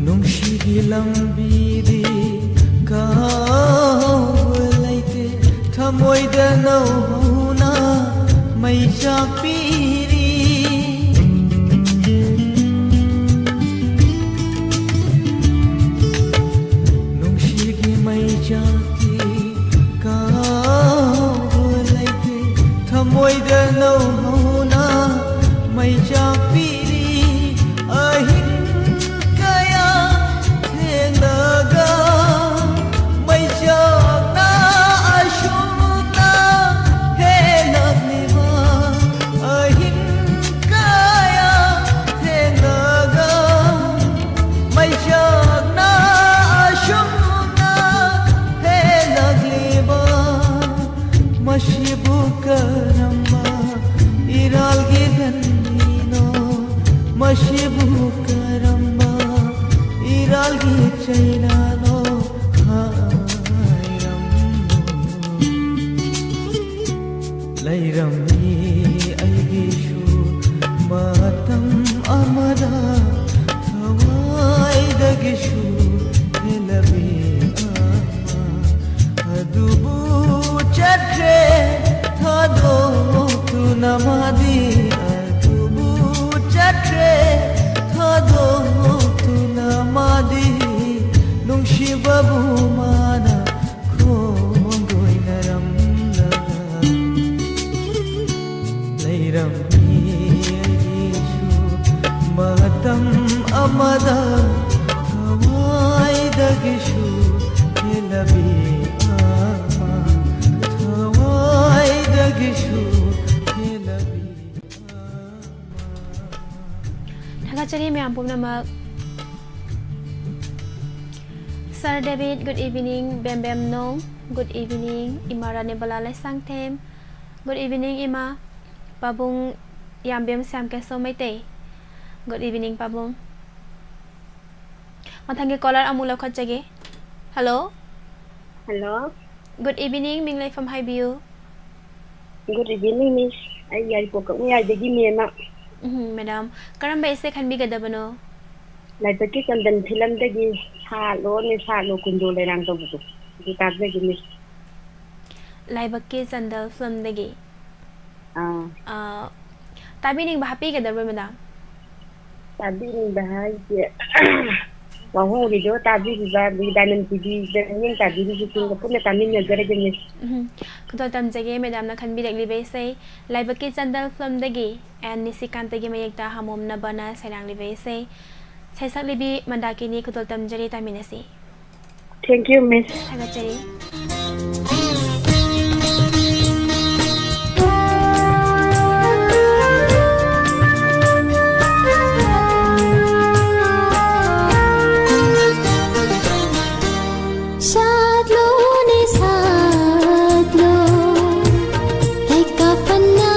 ꯅꯨꯡꯁꯤꯒꯤ ꯂꯝꯕꯤꯗꯤ ꯀꯥꯎꯕ ꯂꯩꯇꯦ, ꯊꯃꯣꯏꯗ ꯅꯧꯍꯧꯅ ꯃꯩ ꯆꯥꯛꯄꯤꯔꯤ꯫ ꯅꯨꯡꯁꯤꯒꯤ ꯃꯩ ꯆꯥꯛꯇꯤ ꯀꯥꯎꯕ ꯂꯩꯇꯦ, ꯊꯃꯣꯏꯗ ꯅꯧꯍꯧꯅ ꯃꯩ ꯆꯥꯛꯄꯤꯔꯤ꯫ ꯑꯍꯤꯡ ꯀꯌꯥ ꯊꯦꯡꯂꯒ ꯃꯩ ꯆꯥꯛꯅ ꯑꯁꯨꯝꯅ ꯍꯦꯜꯂꯛꯂꯤꯕ꯫ ꯑꯍꯤꯡ ꯀꯌꯥ ꯊꯦꯡꯂꯒ ꯃꯩ ꯆꯥꯛꯅ ꯑꯁꯨꯝꯅ ꯍꯦꯜꯂꯛꯂꯤꯕ꯫ ꯃꯁꯤꯕꯨ ꯀꯔꯝꯕ ꯏꯔꯥꯜꯒꯤ ꯂꯟꯅꯤꯅꯣ? ꯃꯁꯤꯕꯨ ꯀꯔꯝꯕ ꯏꯔꯥꯜꯒꯤ ꯆꯩꯅꯥꯅꯣ? ꯍꯥꯏꯔꯝꯃꯨ꯫ ꯂꯩꯔꯝꯃꯤ ꯑꯩꯒꯤꯁꯨ ꯃꯇꯝ ꯑꯃꯗ ꯊꯋꯥꯏꯗꯒꯤꯁꯨ ꯍꯦꯜꯂꯕꯤ ꯑꯃ꯫ ꯑꯗꯨꯕꯨ ꯆꯠꯈ꯭ꯔꯦ ꯊꯥꯗꯣꯛꯇꯨꯅ ꯃꯥꯗꯤ, ꯑꯗꯨꯕꯨ ꯆꯠꯈ꯭ꯔꯦ ꯊꯥꯗꯣꯛꯇꯨꯅ ꯃꯥꯗꯤ, ꯅꯨꯡꯁꯤꯕꯕꯨ ꯃꯥꯅ ꯈꯣꯡꯒꯣꯏꯅꯔꯝꯂꯒ꯫ ꯄꯨꯝꯅꯃꯛ꯫ Sir David, good evening. ꯕꯦꯝ ꯕꯦꯝ ꯅꯣꯡ, good evening. ꯏꯃꯥ ꯔꯥꯅꯤꯕꯂꯥ ꯂꯩꯁꯥꯡꯊꯦꯝ, good evening ꯏꯃꯥ꯫ ꯄꯥꯕꯨꯡ ꯌꯥꯝꯕꯦꯝ ꯁ꯭ꯌꯥꯝ ꯀꯦꯁꯣ ꯃꯩꯇꯩ, good evening ꯄꯥꯕꯨꯡ꯫ ꯃꯊꯪꯒꯤ caller ꯑꯃꯨꯛ ꯂꯧꯈꯠꯆꯒꯦ꯫ Hello꯫ Hello꯫ Good evening, ꯃꯤꯡ ꯂꯩꯐꯝ ꯍꯥꯏꯕꯤꯌꯨ꯫ Good evening, Miss꯫ ꯑꯩ ꯌꯥꯏꯔꯤꯄꯣꯛ ꯀꯛꯃꯌꯥꯏꯗꯒꯤ ꯃꯦꯝꯃ꯫ ꯎꯝ, madam, ꯀꯔꯝꯕ essay ꯈꯟꯕꯤꯒꯗꯕꯅꯣ? ꯂꯥꯏꯕꯛꯀꯤ ꯆꯟꯗꯟ film ꯗꯒꯤ ꯁꯥꯠꯂꯣꯅꯦ ꯁꯥꯠꯂꯣ ꯀꯨꯟꯗꯣ ꯂꯩꯔꯥꯡ ꯇꯧꯕꯗꯣ꯫ ꯑꯗꯨ ꯇꯥꯖꯒꯦ, Miss꯫ ꯂꯥꯏꯕꯛꯀꯤ ꯆꯟꯗꯜ film ꯗꯒꯤ꯫ ꯑꯥ꯫ ꯑꯥ, ꯇꯥꯕꯤꯅꯤꯡꯕ ꯍꯥꯞꯄꯤꯒꯗꯕ꯭ꯔꯣ, madam? ꯇꯥꯕꯤꯅꯤꯡꯕ ꯍꯥꯏꯁꯦ, ꯋꯥꯍꯣꯡꯔꯤꯗꯣ ꯇꯥꯕꯤꯔꯤꯕ, ꯑꯗꯒꯤ Diamond TV ꯗ ꯃꯤꯠꯌꯦꯡ ꯇꯥꯕꯤꯔꯤꯕꯁꯤꯡꯒ ꯄꯨꯟꯅ ꯇꯥꯃꯤꯟꯅꯖꯔꯒꯦ, Miss꯫ ꯎꯝ, ꯈꯨꯗꯣꯜ ꯇꯝꯖꯒꯦ madam ꯅ ꯈꯟꯕꯤꯔꯛꯂꯤꯕ ꯏꯁꯩ ꯂꯥꯏꯕꯛꯀꯤ ꯆꯟꯗꯜ film ꯗꯒꯤ ꯑꯦꯟ ꯅꯤꯁꯤꯀꯥꯟꯇꯒꯤ ꯃꯌꯦꯛꯇ ꯍꯥꯃꯣꯝꯅꯕꯅ ꯁꯩꯔꯥꯡꯂꯤꯕ ꯏꯁꯩ꯫ ꯁꯩꯁꯛꯂꯤꯕꯤ ꯃꯟꯗꯥꯀꯤꯅꯤ, ꯈꯨꯗꯣꯜ ꯇꯝꯖꯔꯤ, ꯇꯥꯃꯤꯟꯅꯁꯤ꯫ Thank you, Miss꯫ ꯊꯥꯒꯠꯆꯔꯤ꯫ ꯁꯥꯠꯂꯣꯅꯦ ꯁꯥꯠꯂꯣ, ꯂꯩꯀꯥ ꯐꯅ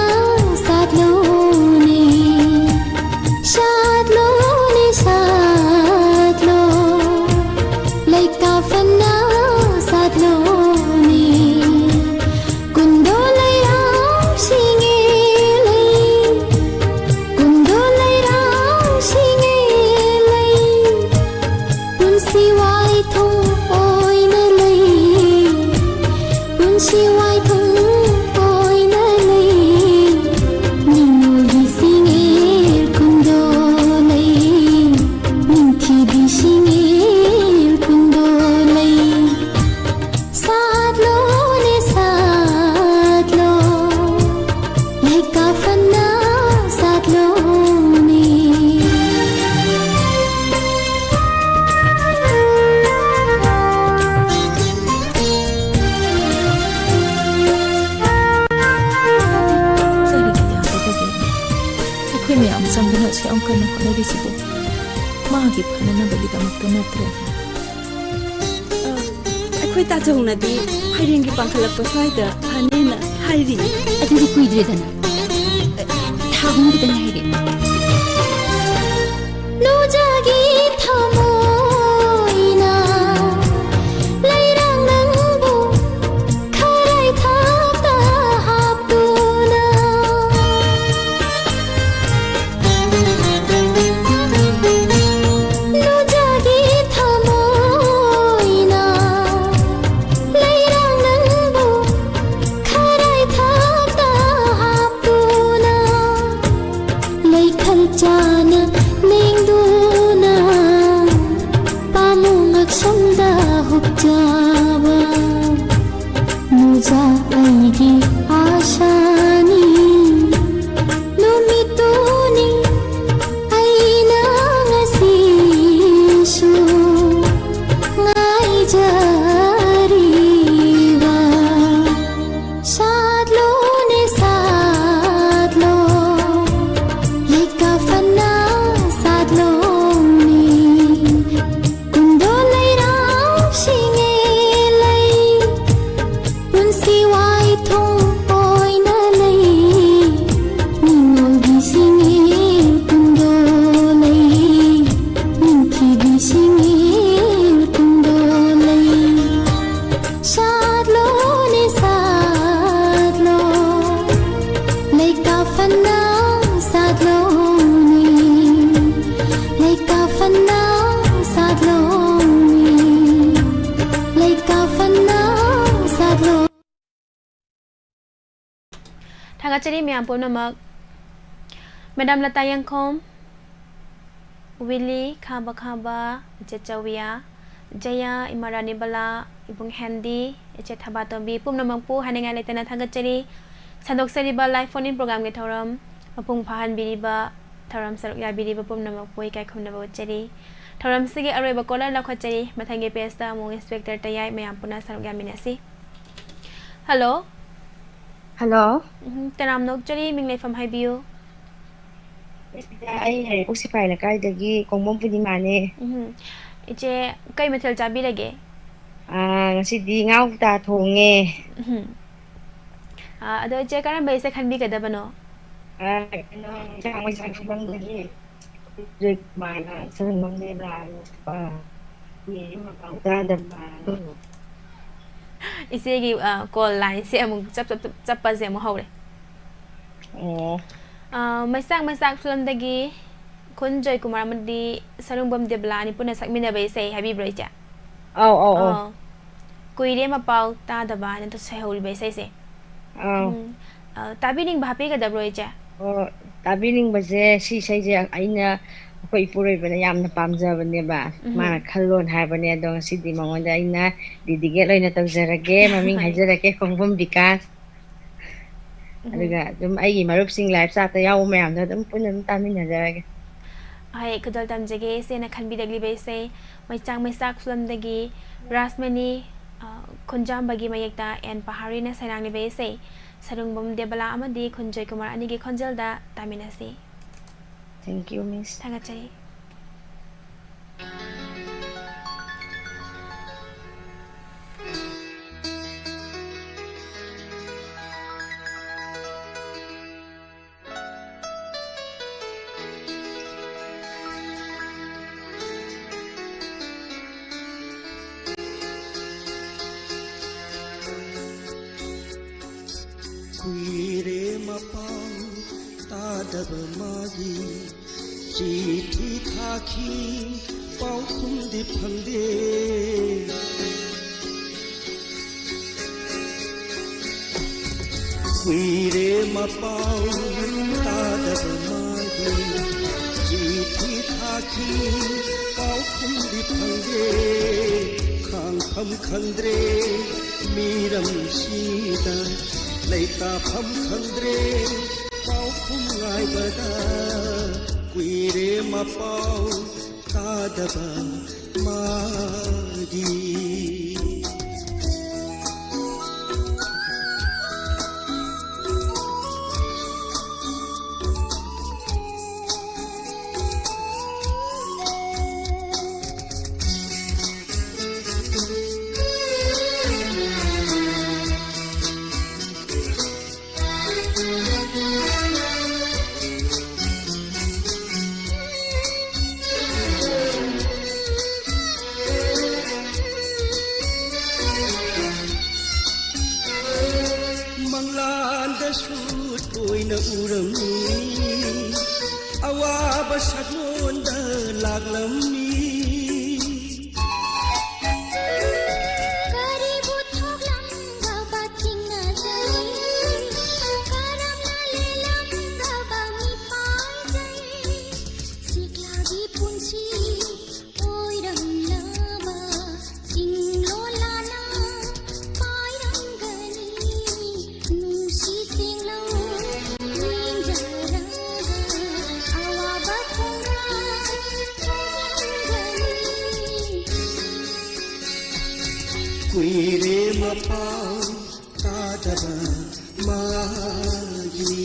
ꯁꯥꯠꯂꯣꯅꯦ꯫ ꯁꯥꯠꯂꯣꯅꯦ ꯁꯥꯠꯂꯣ, ꯂꯩꯀꯥ ꯐꯅ ꯁꯥꯠꯂꯣꯅꯦ꯫ ꯀꯨꯟꯗꯣ ꯂꯩꯔꯥꯡꯁꯤꯡꯒꯤ ꯂꯩ, ꯀꯨꯟꯗꯣ ꯂꯩꯔꯥꯡꯁꯤꯡꯒꯤ ꯂꯩ꯫ ꯄꯨꯟꯁꯤ ꯋꯥꯏꯊꯣꯡ ꯑꯣꯏꯅ ꯂꯩ, ꯄꯨꯟꯁꯤ ꯋꯥꯏꯊꯣꯡ ꯑꯣꯏꯅ ꯂꯩ꯫ ꯅꯤꯡꯉꯣꯜꯒꯤ ꯁꯤꯡꯉꯦꯜ ꯀꯨꯟꯗꯣ ꯂꯩ, ꯅꯤꯡꯊꯤꯕꯤ ꯁꯤꯡꯉꯦꯜ ꯀꯨꯟꯗꯣ ꯂꯩ꯫ ꯁꯥꯠꯂꯣꯅꯦ ꯁꯥꯠꯂꯣ, ꯂꯩꯀꯥ ꯐꯅ ꯁꯥꯠꯂꯣꯅꯦ꯫ ꯀꯔꯤꯒꯤ ꯌꯥꯗꯕꯒꯦ? ꯑꯩꯈꯣꯏ ꯃꯌꯥꯝ ꯆꯪꯗꯨꯅ ꯑꯁꯨꯛ ꯌꯥꯝ ꯀꯟꯅ ꯍꯣꯠꯅꯔꯤꯁꯤꯕꯨ꯫ ꯃꯥꯒꯤ ꯐꯅꯅꯕꯒꯤꯗꯃꯛꯇ ꯅꯠꯇ꯭ꯔꯅꯦ? ꯑ, ꯑꯩꯈꯣꯏ ꯇꯥꯆꯧꯅꯗꯤ ꯐꯥꯏꯔꯦꯟꯒꯤ ꯄꯥꯡꯈꯠꯂꯛꯄ ꯁ꯭ꯋꯥꯏꯗ ꯐꯅꯦꯅ ꯍꯥꯏꯔꯤ꯫ ꯑꯗꯨꯗꯤ ꯀꯨꯏꯗ꯭ꯔꯦꯗꯅ꯫ ꯊꯥ ꯑꯍꯨꯝ ꯈꯛꯇ ꯉꯥꯏꯔꯦ꯫ ꯅꯨꯖꯥꯒꯤ ꯊꯃꯣꯏꯅ ꯂꯩꯔꯥꯡ ꯅꯪꯕꯨ ꯈꯔꯥꯏ ꯊꯥꯛꯇ ꯍꯥꯞꯇꯨꯅ꯫ ꯅꯨꯖꯥꯒꯤ ꯊꯃꯣꯏꯅ ꯂꯩꯔꯥꯡ ꯅꯪꯕꯨ ꯈꯔꯥꯏ ꯊꯥꯛꯇ ꯍꯥꯞꯇꯨꯅ꯫ ꯂꯩꯈꯜ ꯆꯥꯅ ꯂꯦꯡꯗꯨꯅ ꯄꯥꯃꯨ ꯉꯛꯁꯝꯗ ꯍꯨꯞꯆꯕ꯫ ꯅꯨꯖꯥ ꯑꯩꯒꯤ ꯑꯥꯁꯥꯅꯤ, ꯅꯨꯃꯤꯠꯇꯨꯅꯤ ꯑꯩꯅ ꯉꯁꯤꯁꯨ ꯉꯥꯏꯖꯔꯤꯕ꯫ ꯁꯥꯠꯂꯣꯅꯦ ꯁꯥꯠꯂꯣ, ꯂꯩꯀꯥ ꯐꯅ ꯁꯥꯠꯂꯣꯅꯦ꯫ ꯀꯨꯟꯗꯣ ꯂꯩꯔꯥꯎ ꯁꯤꯡꯉꯦ ꯂꯩ, ꯄꯨꯟꯁꯤ ꯋꯥꯏꯊꯣꯡ ꯑꯣꯏꯅ ꯂꯩ꯫ ꯅꯤꯉꯣꯜꯒꯤ ꯁꯤꯡꯉꯦ ꯀꯨꯟꯗꯣ ꯂꯩ, ꯅꯤꯡꯊꯤꯕꯤ ꯁꯤꯡꯉꯦ ꯀꯨꯟꯗꯣ ꯂꯩ꯫ ꯁꯥꯠꯂꯣꯅꯦ ꯁꯥꯠꯂꯣ, ꯂꯩꯀꯥ ꯐꯅ ꯁꯥꯠꯂꯣꯅꯦ, ꯂꯩꯀꯥ ꯐꯅ ꯁꯥꯠꯂꯣꯅꯦ, ꯂꯩꯀꯥ ꯐꯅ ꯁꯥꯠꯂꯣ꯫ ꯊꯥꯒꯠꯆꯔꯤ ꯃꯌꯥꯝ ꯄꯨꯝꯅꯃꯛ꯫ ꯃꯦꯗꯥꯝ ꯂꯇꯥ ꯌꯦꯡꯈꯣꯝ, ꯋꯤꯂꯤ, ꯈꯥꯕ ꯈꯥꯕ, ꯏꯆꯦ ꯆꯧꯕꯤꯌꯥ, ꯖꯌꯥ, ꯏꯃꯥ ꯔꯥꯅꯤ ꯕꯂꯥ, ꯏꯕꯨꯡ ꯍꯦꯟꯗꯤ, ꯏꯆꯦ ꯊꯕꯥꯇꯣꯝꯕꯤ ꯄꯨꯝꯅꯃꯛꯄꯨ ꯍꯥꯏꯅꯤꯡꯉꯥꯏ ꯂꯩꯇꯅ ꯊꯥꯒꯠꯆꯔꯤ꯫ ꯁꯟꯗꯣꯛꯆꯔꯤꯕ live phone in programꯒꯤ ꯊꯧꯔꯝ ꯃꯄꯨꯡ ꯐꯥꯍꯟꯕꯤꯔꯤꯕ, ꯊꯧꯔꯝ ꯁꯔꯨꯛ ꯌꯥꯕꯤꯔꯤꯕ ꯄꯨꯝꯅꯃꯛꯄꯨ ꯏꯀꯥꯏ ꯈꯨꯝꯅꯕ ꯎꯠꯆꯔꯤ꯫ ꯊꯧꯔꯝꯁꯤꯒꯤ ꯑꯔꯣꯏꯕ caller ꯂꯧꯈꯠꯆꯔꯤ꯫ ꯃꯊꯪꯒꯤ pageꯇ ꯑꯃꯨꯛ Inspector ꯇꯌꯥꯏ ꯃꯌꯥꯝ ꯄꯨꯟꯅ ꯁꯔꯨꯛ ꯌꯥꯃꯤꯟꯅꯁꯤ꯫ Hello꯫ Hello꯫ ꯎꯝ, ꯇꯔꯥꯝꯅ ꯑꯣꯛꯆꯔꯤ, ꯃꯤꯡ ꯂꯩꯐꯝ ꯍꯥꯏꯕꯤꯌꯨ꯫ ꯑꯩ ꯍꯩꯔꯣꯛ ꯁꯤꯐꯥꯏ ꯂꯩꯀꯥꯏꯗꯒꯤ ꯀꯣꯡꯕꯝ ꯄꯨꯔꯅꯤꯃꯥꯅꯦ꯫ ꯎꯝ꯫ ꯏꯆꯦ, ꯀꯩ ꯃꯊꯦꯜ ꯆꯥꯕꯤꯔꯒꯦ? ꯑꯥ, ꯉꯁꯤꯗꯤ ꯉꯥ ꯀꯧꯇꯥ ꯊꯣꯡꯉꯦ꯫ ꯎꯝ꯫ ꯑꯥ, ꯑꯗꯣ ꯏꯆꯦ ꯀꯔꯝꯕ ꯏꯁꯩ ꯈꯟꯕꯤꯒꯗꯕꯅꯣ? ꯑꯥ, ꯀꯩꯅꯣ, ꯃꯣꯏꯁꯥꯡ ꯃꯣꯏꯁꯥꯡ ꯐꯤꯂꯝꯗꯒꯤ ꯖꯣꯏꯀꯨꯃꯥꯔꯅ ꯁꯛꯂꯝꯕ ꯂꯥꯏ, ꯑꯥ, ꯀꯨꯏꯔꯦ ꯃꯄꯥꯎ ꯇꯥꯗꯕ꯫ ꯏꯆꯦꯒꯤ, ꯑ, call lineꯁꯦ ꯑꯃꯨꯛ ꯆꯞ, ꯆꯞ, ꯆꯞ, ꯆꯞꯄꯁꯦ ꯑꯃꯨꯛ ꯍꯧꯔꯦ꯫ ꯑꯣ꯫ ꯑ, ꯃꯩꯁꯥꯛ ꯃꯩꯁꯥꯛ ꯐꯤꯂꯝꯗꯒꯤ ꯈꯨꯟ ꯖꯣꯏꯀꯨꯃꯥꯔ ꯑꯃꯗꯤ ꯁꯔꯨꯡꯕꯝ ꯗꯦꯕꯂꯥ ꯑꯅꯤ ꯄꯨꯟꯅ ꯁꯛꯃꯤꯟꯅꯕ ꯏꯁꯩ ꯍꯥꯏꯕꯤꯕ꯭ꯔꯣ, ꯏꯆꯦ? ꯑꯧ, ꯑꯧ, ꯑꯧ꯫ ꯑ, ꯀꯨꯏꯔꯦ ꯃꯄꯥꯎ ꯇꯥꯗꯕ ꯍꯥꯏꯅ ꯁꯩꯍꯧꯔꯤꯕ ꯏꯁꯩꯁꯦ꯫ ꯑꯧ꯫ ꯎꯝ꯫ ꯑ, ꯇꯥꯕꯤꯅꯤꯡꯕ ꯍꯥꯞꯄꯤꯒꯗꯕ꯭ꯔꯣ, ꯏꯆꯦ? ꯑꯣ, ꯇꯥꯕꯤꯅꯤꯡꯕꯁꯦ, ꯁꯤ ꯏꯁꯩꯁꯦ ꯑꯩꯅ, ꯑꯩꯈꯣꯏ ꯏꯄꯨꯔꯣꯏꯕꯅ ꯌꯥꯝꯅ ꯄꯥꯝꯖꯕꯅꯦꯕ꯫ ꯎꯝ꯫ ꯃꯥꯅ ꯈꯜꯂꯣꯅ ꯍꯥꯏꯕꯅꯦ, ꯑꯗꯣ ꯉꯁꯤꯗꯤ ꯃꯉꯣꯟꯗ ꯑꯩꯅ dedicate ꯑꯣꯏꯅ ꯇꯧꯖꯔꯒꯦ꯫ ꯃꯃꯤꯡ ꯍꯥꯏꯖꯔꯛꯀꯦ, ꯈꯣꯡꯕꯝ ꯕꯤꯀꯥꯁ꯫ ꯎꯝ꯫ ꯑꯗꯨꯒ ꯑꯗꯨꯝ ꯑꯩꯒꯤ ꯃꯔꯨꯞꯁꯤꯡ live chatꯇ ꯌꯥꯎꯕ ꯃꯌꯥꯝꯗꯣ ꯑꯗꯨꯝ ꯄꯨꯟꯅ ꯑꯗꯨꯝ ꯇꯥꯃꯤꯟꯅꯖꯔꯒꯦ꯫ ꯍꯣꯏ, ꯈꯨꯗꯣꯜ ꯇꯝꯖꯒꯦ ꯏꯆꯦꯅ ꯈꯟꯕꯤꯔꯛꯂꯤꯕ ꯏꯁꯩ ꯃꯩꯆꯥꯛ ꯃꯩꯆꯥꯛ ꯐꯤꯂꯝꯗꯒꯤ ꯔꯥꯁꯃꯅꯤ, ꯑ, ꯈꯨꯟꯖꯥꯝꯕꯒꯤ ꯃꯌꯦꯛꯇ ꯑꯦꯟ ꯄꯍꯥꯔꯤꯅ ꯁꯩꯔꯥꯡꯂꯤꯕ ꯏꯁꯩ ꯁꯔꯨꯡꯕꯝ ꯗꯦꯕꯂꯥ ꯑꯃꯗꯤ ꯈꯨꯟ ꯖꯣꯏꯀꯨꯃꯥꯔ ꯑꯅꯤꯒꯤ ꯈꯣꯟꯖꯦꯜꯗ ꯇꯥꯃꯤꯟꯅꯁꯤ꯫ Thank you, Miss꯫ ꯊꯥꯒꯠꯆꯔꯤ꯫ ꯀꯨꯏꯔꯦ ꯃꯄꯥꯎ ꯇꯥꯗꯕ ꯃꯥꯒꯤ, ꯆꯤꯊꯤ ꯊꯥꯈꯤ ꯄꯥꯎꯈꯨꯝꯗꯤ ꯐꯪꯗꯦ꯫ ꯀꯨꯏꯔꯦ ꯃꯄꯥꯎ ꯇꯥꯗꯕ ꯃꯥꯒꯤ, ꯆꯤꯊꯤ ꯊꯥꯈꯤ ꯄꯥꯎꯈꯨꯝꯗꯤ ꯐꯪꯗꯦ꯫ ꯈꯥꯡꯐꯝ ꯈꯪꯗ꯭ꯔꯦ ꯃꯤꯔꯝꯁꯤꯗ, ꯂꯩꯇꯥꯐꯝ ꯈꯪꯗ꯭ꯔꯦ ꯄꯥꯎꯈꯨꯝ ꯉꯥꯏꯕꯗ꯫ ꯀꯨꯏꯔꯦ ꯃꯄꯥꯎ ꯇꯥꯗꯕ ꯃꯥꯒꯤ꯫ ꯁꯨꯠ ꯑꯣꯏꯅ ꯎꯔꯝꯃꯤ꯫ ꯑꯋꯥꯕ ꯁꯛꯂꯣꯟꯗ ꯂꯥꯛꯂꯝꯃꯤ꯫ ꯀꯔꯤꯕꯨ ꯊꯣꯛꯂꯝꯗꯕ ꯊꯦꯡꯅꯖꯩ, ꯀꯔꯝꯅ ꯂꯦꯜꯂꯝꯗꯕ ꯃꯤꯄꯥꯏꯖꯩ꯫ ꯁꯤꯛꯂꯥꯒꯤ ꯄꯨꯟꯁꯤ ꯑꯣꯏꯔꯝꯂꯕ ꯆꯤꯡꯂꯣꯜꯂꯥꯅ ꯄꯥꯏꯔꯝꯒꯅꯤ꯫ ꯅꯨꯡꯁꯤ ꯁꯦꯡꯂꯧ ꯌꯦꯡꯖꯔꯒ ꯑꯋꯥꯕ ꯈꯣꯡꯒꯥꯏ ꯆꯨꯝꯂꯝꯒꯅꯤ꯫ ꯀꯨꯏꯔꯦ ꯃꯄꯥꯎ ꯇꯥꯗꯕ ꯃꯥꯒꯤ꯫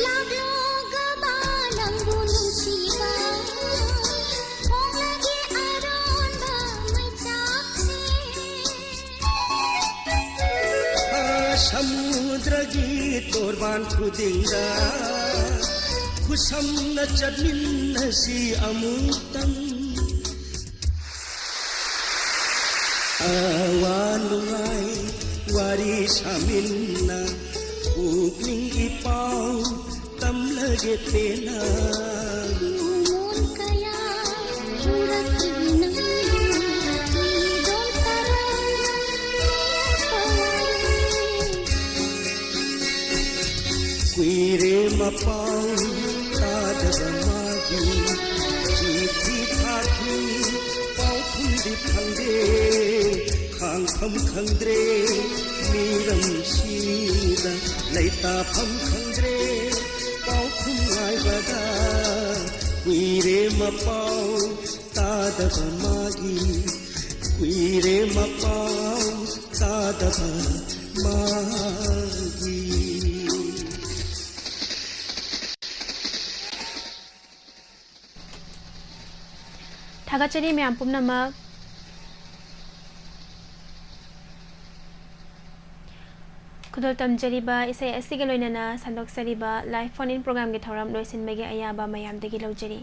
ꯂꯥꯛꯂꯣꯒꯕ ꯅꯪꯕꯨ ꯅꯨꯡꯁꯤꯕ ꯐꯣꯡꯂꯒꯦ ꯑꯔꯣꯟꯕ ꯃꯩꯆꯥꯛꯁꯦ꯫ ꯁꯃꯨꯗ꯭ꯔꯒꯤ ꯇꯣꯔꯕꯥꯟ ꯈꯨꯗꯤꯡꯗ ꯈꯨꯁꯝꯅ ꯆꯠꯃꯤꯟꯅꯁꯤ ꯑꯃꯨꯛꯇꯪ꯫ ꯑꯋꯥ ꯅꯨꯡꯉꯥꯏ ꯋꯥꯔꯤ ꯁꯥꯃꯤꯟꯅ ꯄꯨꯛꯅꯤꯡꯒꯤ ꯄꯥꯎ ꯇꯝꯂꯒꯦ ꯄꯦꯟꯅ꯫ ꯃꯣꯟ ꯀꯌꯥ ꯄꯨꯔꯛꯈꯤꯕꯤ ꯅꯪꯕꯨ ꯏꯗꯣꯝ ꯇꯔꯥ ꯀꯨꯏꯔꯦ ꯃꯄꯥꯎ ꯇꯥꯗꯕ ꯃꯥꯒꯤ꯫ ꯆꯤꯊꯤ ꯊꯥꯈꯤ ꯄꯥꯎꯈꯨꯝꯗꯤ ꯐꯪꯗꯦ꯫ ꯈꯥꯡꯐꯝ ꯈꯪꯗ꯭ꯔꯦ ꯃꯤꯔꯝꯁꯤꯗ ꯂꯩꯇꯥꯐꯝ ꯈꯪꯗ꯭ꯔꯦ꯫ ꯄꯥꯎꯈꯨꯝ ꯉꯥꯏꯕꯗ ꯀꯨꯏꯔꯦ ꯃꯄꯥꯎ ꯇꯥꯗꯕ ꯃꯥꯒꯤ꯫ ꯀꯨꯏꯔꯦ ꯃꯄꯥꯎ ꯇꯥꯗꯕ ꯆꯔꯤ ꯃꯌꯥꯝ ꯄꯨꯝꯅꯃꯛ꯫ ꯈꯨꯗꯣꯜ ꯇꯝꯖꯔꯤꯕ ꯏꯁꯩ ꯑꯁꯤꯒ ꯂꯣꯏꯅꯅ ꯁꯟꯗꯣꯛꯆꯔꯤꯕ live phone in programꯒꯤ ꯊꯧꯔꯝ ꯂꯣꯏꯁꯤꯟꯕꯒꯤ ꯑꯌꯥꯕ ꯃꯌꯥꯝꯗꯒꯤ ꯂꯧꯖꯔꯤ꯫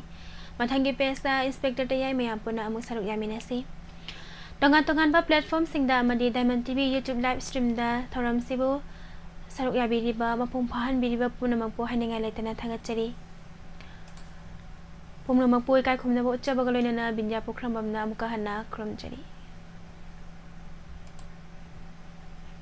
ꯃꯊꯪꯒꯤ pageꯇ Inspector ꯇꯌꯥꯏ ꯃꯌꯥꯝ ꯄꯨꯟꯅ ꯑꯃꯨꯛ ꯁꯔꯨꯛ ꯌꯥꯃꯤꯟꯅꯁꯤ꯫ ꯇꯣꯉꯥꯟ ꯇꯣꯉꯥꯟꯕ platformꯁꯤꯡꯗ ꯑꯃꯗꯤ Diamond TV YouTube live streamꯗ ꯊꯧꯔꯝꯁꯤꯕꯨ ꯁꯔꯨꯛ ꯌꯥꯕꯤꯔꯤꯕ, ꯃꯄꯨꯡ ꯐꯥꯍꯟꯕꯤꯔꯤꯕ ꯄꯨꯝꯅꯃꯛꯄꯨ ꯍꯥꯏꯅꯤꯡꯉꯥꯏ ꯂꯩꯇꯅ ꯊꯥꯒꯠꯆꯔꯤ꯫ ꯄꯨꯝꯅꯃꯛꯄꯨ ꯏꯀꯥꯏ ꯈꯨꯝꯅꯕ ꯎꯠꯆꯕꯒ ꯂꯣꯏꯅꯅ ꯕꯤꯟꯗ꯭ꯌꯥ ꯄꯨꯈ꯭ꯔꯝꯕꯝꯅ ꯑꯃꯨꯛꯀ ꯍꯟꯅ ꯈꯨꯔꯨꯝꯖꯔꯤ꯫